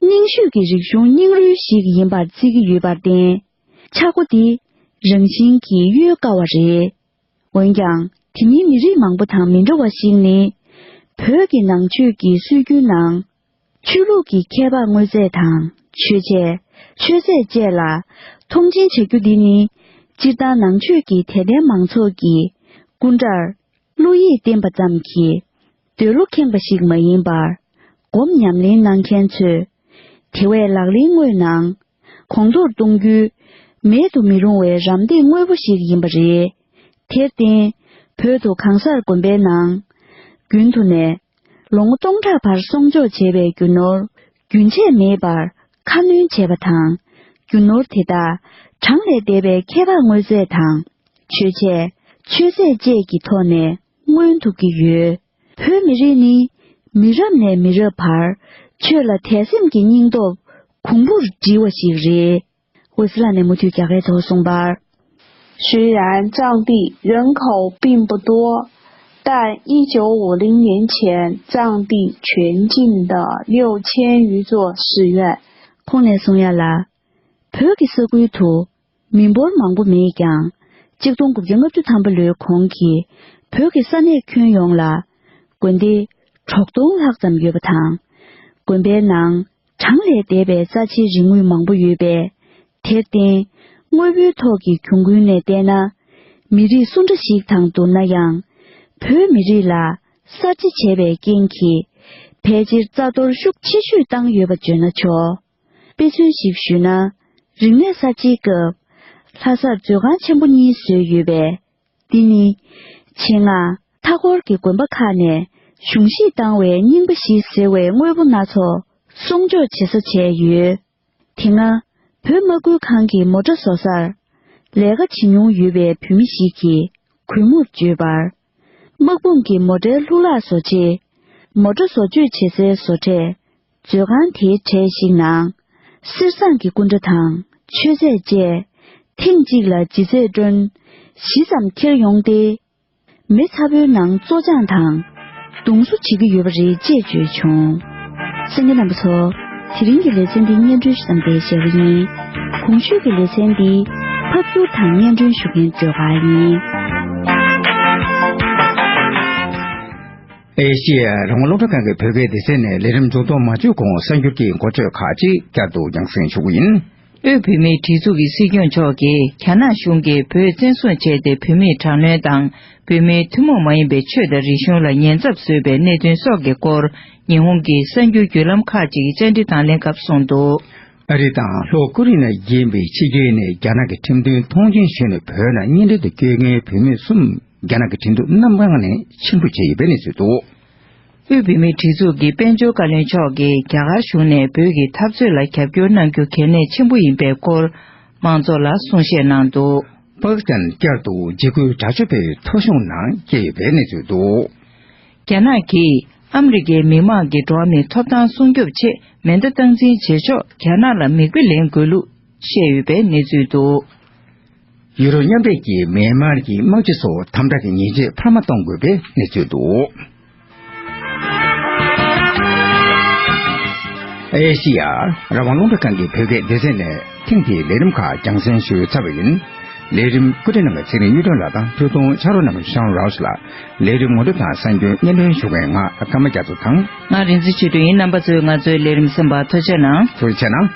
རྙིང་ཤོས་ཀྱི་རིག་གཞུང་རྙིང་རུལ་ཞིག་ཡིན་པར་བརྩི་གི་ཡོད་པར་བརྟེན། ཆག་སྒོ་འདི་རང་བཞིན་གྱིས་གཡོལ་དཀའ་བ་རེད། འོན་ཀྱང་། དེ་མིན་མི་རིགས་མང་པོ་དང་མི་འདྲ་བ་ཞིག་ནི། བོད་ཀྱི་ནང་ཆོས་ཀྱི་སྲོལ་རྒྱུན་ནང་། ཆོས་ལུགས་ཀྱི་ཁྱད་འཕགས་དངོས་རྫས་དང་། མཆོད་ཆས། མཆོད་རྫས་བཅས་ལ་མཐོང་ཆེན་བྱ་རྒྱུ་འདི་ནི། སྤྱིར་བཏང་ནང་ཆོས་ཀྱི་དད་ལྡན་མང་ཚོགས་ཀྱི་སྐུ་འདྲར་བློ་ཡིད་བརྟེན་པ་ཙམ་གྱིས་འདོད་བློ་ཁེངས་པ་ཞིག་མ་ཡིན་པར། སྒོམ་ཉམས་ལེན་གནང་མཁན་ཚོས། དེ་བས་ལག་ལེན་དངོས་ནང་གོང་མཐོར་གཏོང་རྒྱུའི་ མེད་དུ་མི་རུང་བའི་རམ་འདེགས་དངོས་པོ་ཞིག་ཡིན་པ་རེད། དེར་བརྟེན། བོད་དུ་གང་སར་དགོན་པའི་ནང་། རྒྱུན་དུ་ནས། ལོ་ངོ་སྟོང་ཕྲག་བར་གསོག་འཇོག་བྱས་པའི་རྒྱུ་ནོར། རྒྱུན་ཆད་མེད་པར་ཁ་སྣོན་བྱས་པ་དང་། རྒྱུ་ནོར་དེ་དག་གྲངས་ལས་འདས་པའི་ཁྱད་འཕགས་དངོས་རྫས་དང་། མཆོད་ཆས། མཆོད་རྫས་བཅས་ཀྱི་ཐོག་ནས་མངོན་ཐུབ་ཀྱི་ཡོད། བོད་མི་རིགས་ནི། མི་རབས་ནས་མི་རབས་བར་ཆོས་ལ་དད་སེམས་ཀྱི་སྙིང་སྟོབས་གོང་བུར་སྒྲིལ་བ་ཞིག་རེད། འོད་ཟེར་ལགས་ནས་མུ་མཐུད་རྒྱ་སྐད་ཐོག་གསུངས་པར། 虽然藏地人口并不多，但一九五零年前藏地全境的六千余座寺院 ཁོང་ནས་གསུང་ཡ་ལ། བོད་ཀྱི་ས་ཁུལ་དུ་མི་འབོར་མང་པོ་མེད་ཀྱང་། གཅིག་སྟོང་དགུ་བརྒྱ་ལྔ་བཅུ་ཐམ་པ་ལོའི་གོང་གི་བོད་ཀྱི་ས་གནས་ཁྱོན་ཡོངས་ལ་དགོན་སྡེ་དྲུག་སྟོང་ལྷག་ཙམ་ཡོད་པ་དང་། དགོན་པའི་ནང་གྲངས་ལས་འདས་པའི་རྩ་ཆེའི་རིག་དངོས་མང་པོ་ཡོད་པས། དེར་བརྟེན། དངོས་པོའི་ཐོག་གི་གྱོང་གུན་ནས་བལྟས་ན། མི་རིགས་སུ་འདྲ་ཞིག་དང་བསྡུར་ན་ཡང་། བོད་མི་རིགས་ལ་གསར་བརྗེ་བྱས་པའི་རྐྱེན་གྱིས། ཕལ་ཆེར་རྩ་གཏོར་ཤུགས་ཆེ་ཤོས་བཏང་ཡོད་པ་བརྗོད་ན་ཆོག་དཔེ་མཚོན་ཞིག་ཞུས་ན། རིག་གནས་གསར་བརྗེའི་སྐབས། ལྷ་སར་མཛོད་ཁང་ཆེན་པོ་གཉིས་བཟོས་ཡོད་པས། འདི་ནི། ཆེད་མངགས་མཐའ་འཁོར་གྱི་དགོན་པ་ཁག་ནས་གཞུང་བཞེས་བཏང་བའི་རྙིང་པ་བཞི་ཟེར་བའི་དངོས་པོ་སྣ་ཚོགས་སྲུང་སྐྱོབ་བྱེད་ས་བྱས་ཡོད། དེ་སྔ། བོད་དམག་ཁུལ་ཁང་གི་མོ་ཊ་བཟོ་སར་ལས་ཀ་བྱེད་མྱོང་ཡོད་པའི་བུད་མེད་ཞིག་གིས་གུས་མོར་བརྗོད་པར། དམག་དཔུང་གི་མོ་ཊའི་ལྷུ་ལག་བཟོ་ཆེད། མོ་ཊ་བཟོ་བཅོས་བྱེད་སའི་བཟོ་གྲས། མཛོད་ཁང་དེའི་གྲས་ཤིག་ནང་། གསེར་ཟངས་ཀྱི་སྐུ་འདྲ་དང་མཆོད་རྫས་བཅས། ཐེངས་གཅིག་ལ་ལྗིད་ཚད་ཊོན་བཞི་ཙམ་འཁྱེར་ཡོང་སྟེ། མེ་ཚ་པོའི་ནང་བཙོ་སྦྱང་དང་། རྡུང་བཟོ་བྱེད་ཀྱི་ཡོད་པ་རེད་ཅེས་བརྗོད་བྱུང་། གསན་མཁན་རྣམ་པ་ཚོ། དེ་རིང་གི་ལེ་ཚན་འདི་སྙན་སྒྲོན་ཞུ་མཚམས་དེ་བཞག་གི་ཡིན། གོང་ཞུས་ཀྱི་ལེ་ཚན་འདི་ཕབ་སྒྱུར་དང་སྙན་སྒྲོན་ཞུ་མཁན་ཇོ་ཁ་ཡིན། ཨེ་ཤེ་ཡ་རང་དབང་རླུང་འཕྲིན་ཁང་གི་བོད་སྐད་སྡེ་ཚན་ནས་ལས་རིམ་མཇུག་སྡོམ་མ་བྱས་གོང་གསར་འགྱུར་གྱི་མགོ་བརྗོད་ཁག་ཅིག་བསྐྱར་དུ་རྒྱང་སྲིང་ཞུ་གི་ཡིན། དབུས་བོད་མིའི་སྒྲིག་འཛུགས་ཀྱི་སྲིད་སྐྱོང་མཆོག་གིས་རྒྱ་ནག་གཞུང་གིས་བོད་བཙན་བཟུང་བྱས་ཏེ་བོད་མིར་དྲག་གནོན་དང་བོད་མིའི་ཐུན་མོང་མ་ཡིན་པའི་ཆོས་དང་རིག་གཞུང་ལ་ཉེན་ཚབས་བཟོས་པའི་གནད་དོན་སོགས་ཀྱི་སྐོར་ཉི་ཧོང་གི་གསར་འགྱུར་བརྒྱུད་ལམ་ཁག་ཅིག་གིས་བཅར་འདྲི་དང་ལེན་སྐབས་གསུངས་འདུག་ཨ་རི་དང་ལྷོ་ཀོ་རི་ཡ་ནས་རྒྱལ་བའི་ཕྱི་རྒྱལ་ནས་རྒྱ་ནག་གི་ཁྲིམས་མཐུན་ཐོངས་མཆན་ཞུས་ནས་བོད་ནང་གཉེན་སྒྲིག་ཏུ་བསྐྱོད་མཁན་བོད་མི་གསུམ་རྒྱ་ནག་གི་ཁྲིམས་གཏུག་གནམ་གང་ནས་ཆེན་པོ་བྱས་ཡོད་པའི་གནས་ཚུལ་འདུག་དབུས་བོད་མིའི་སྒྲིག་འཛུགས་ཀྱི་དཔལ་འབྱོར་བཀའ་བློན་མཆོག་གིས་རྒྱ་གར་གཞུང་ནས་བོད་ཀྱི་འཐབ་རྩོད་ལ་རྒྱབ་སྐྱོར་གནང་རྒྱུ་གལ་གནད་ཆེན་པོ་ཡིན་པའི་སྐོར་མང་ཚོགས་ལ་གསུང་བཤད་གནང་འདུག་པ་ཀི་སི་ཐན་བསྐྱར་དུ་འཇིགས་སྐུལ་དྲག་སྤྱོད་པའི་ཐོ་གཞུང་ནང་བསྐྱལ་ཡོད་པའི་གནས་ཚུལ་འདུག་རྒྱ་ནག་གིས་ཨ་མི་རི་ཀའི་མི་དམངས་ཀྱི་འགྲོ་བ་མིའི་ཐོབ་ཐང་སྲུང་སྐྱོབ་ཆེད་མེ་མདའ་སྟངས་འཛིན་བྱེད་ཕྱོགས་རྒྱ་ནག་ལ་མིག་དཔེ་ལེན་དགོས་ལུགས་བཤད་ཡོད་པའི་གནས་ཚུལ་འདུག་ཡུ་རོབ་མཉམ་འབྲེལ་གྱིས་མེན་མར་གྱི་དམག་སྤྱི་ཚོ་དམ་དྲག་གི་ཉེས་ཆད་འཕར་མ་གཏོང་དགོས་པའི་གནས་ཚུལ་འདུག་ཨེ་ཤི་ཡ་རང་དབང་རླུང་འཕྲིན་ཁང་གི་བོད་སྐད་སྡེ་ཚན་ནས་ཐེངས་འདིའི་ལས་རིམ་ཁག་རྒྱང་སྲིང་ཞུས་ཚར་བ་ཡིན། ལས་རིམ་བཀོད་སྒྲིག་གནང་བའི་ཚེ་རིང་གཡུ་སྒྲོན་ལགས་དང་ཕུལ་དུང་ཕྱག་རོགས་གནང་བའི་ཤང་རའོ་སི་ལགས། ལས་རིམ་ངོ་སྤྲོད་དང་གསར་འགྱུར་སྙན་སྒྲོན་ཞུ་མཁན་ང་ཀརྨ་རྒྱ་མཚོ་དང་། ང་རིག་འཛིན་ཆོས་སྒྲོན་ཡིན། རྣམ་པ་ཚོས་ང་ཚོའི་ལས་རིམ་གསན་པར་ཐུགས་རྗེ་གནང་། ཐུགས་རྗེ་གནང་།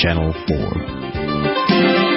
Channel four.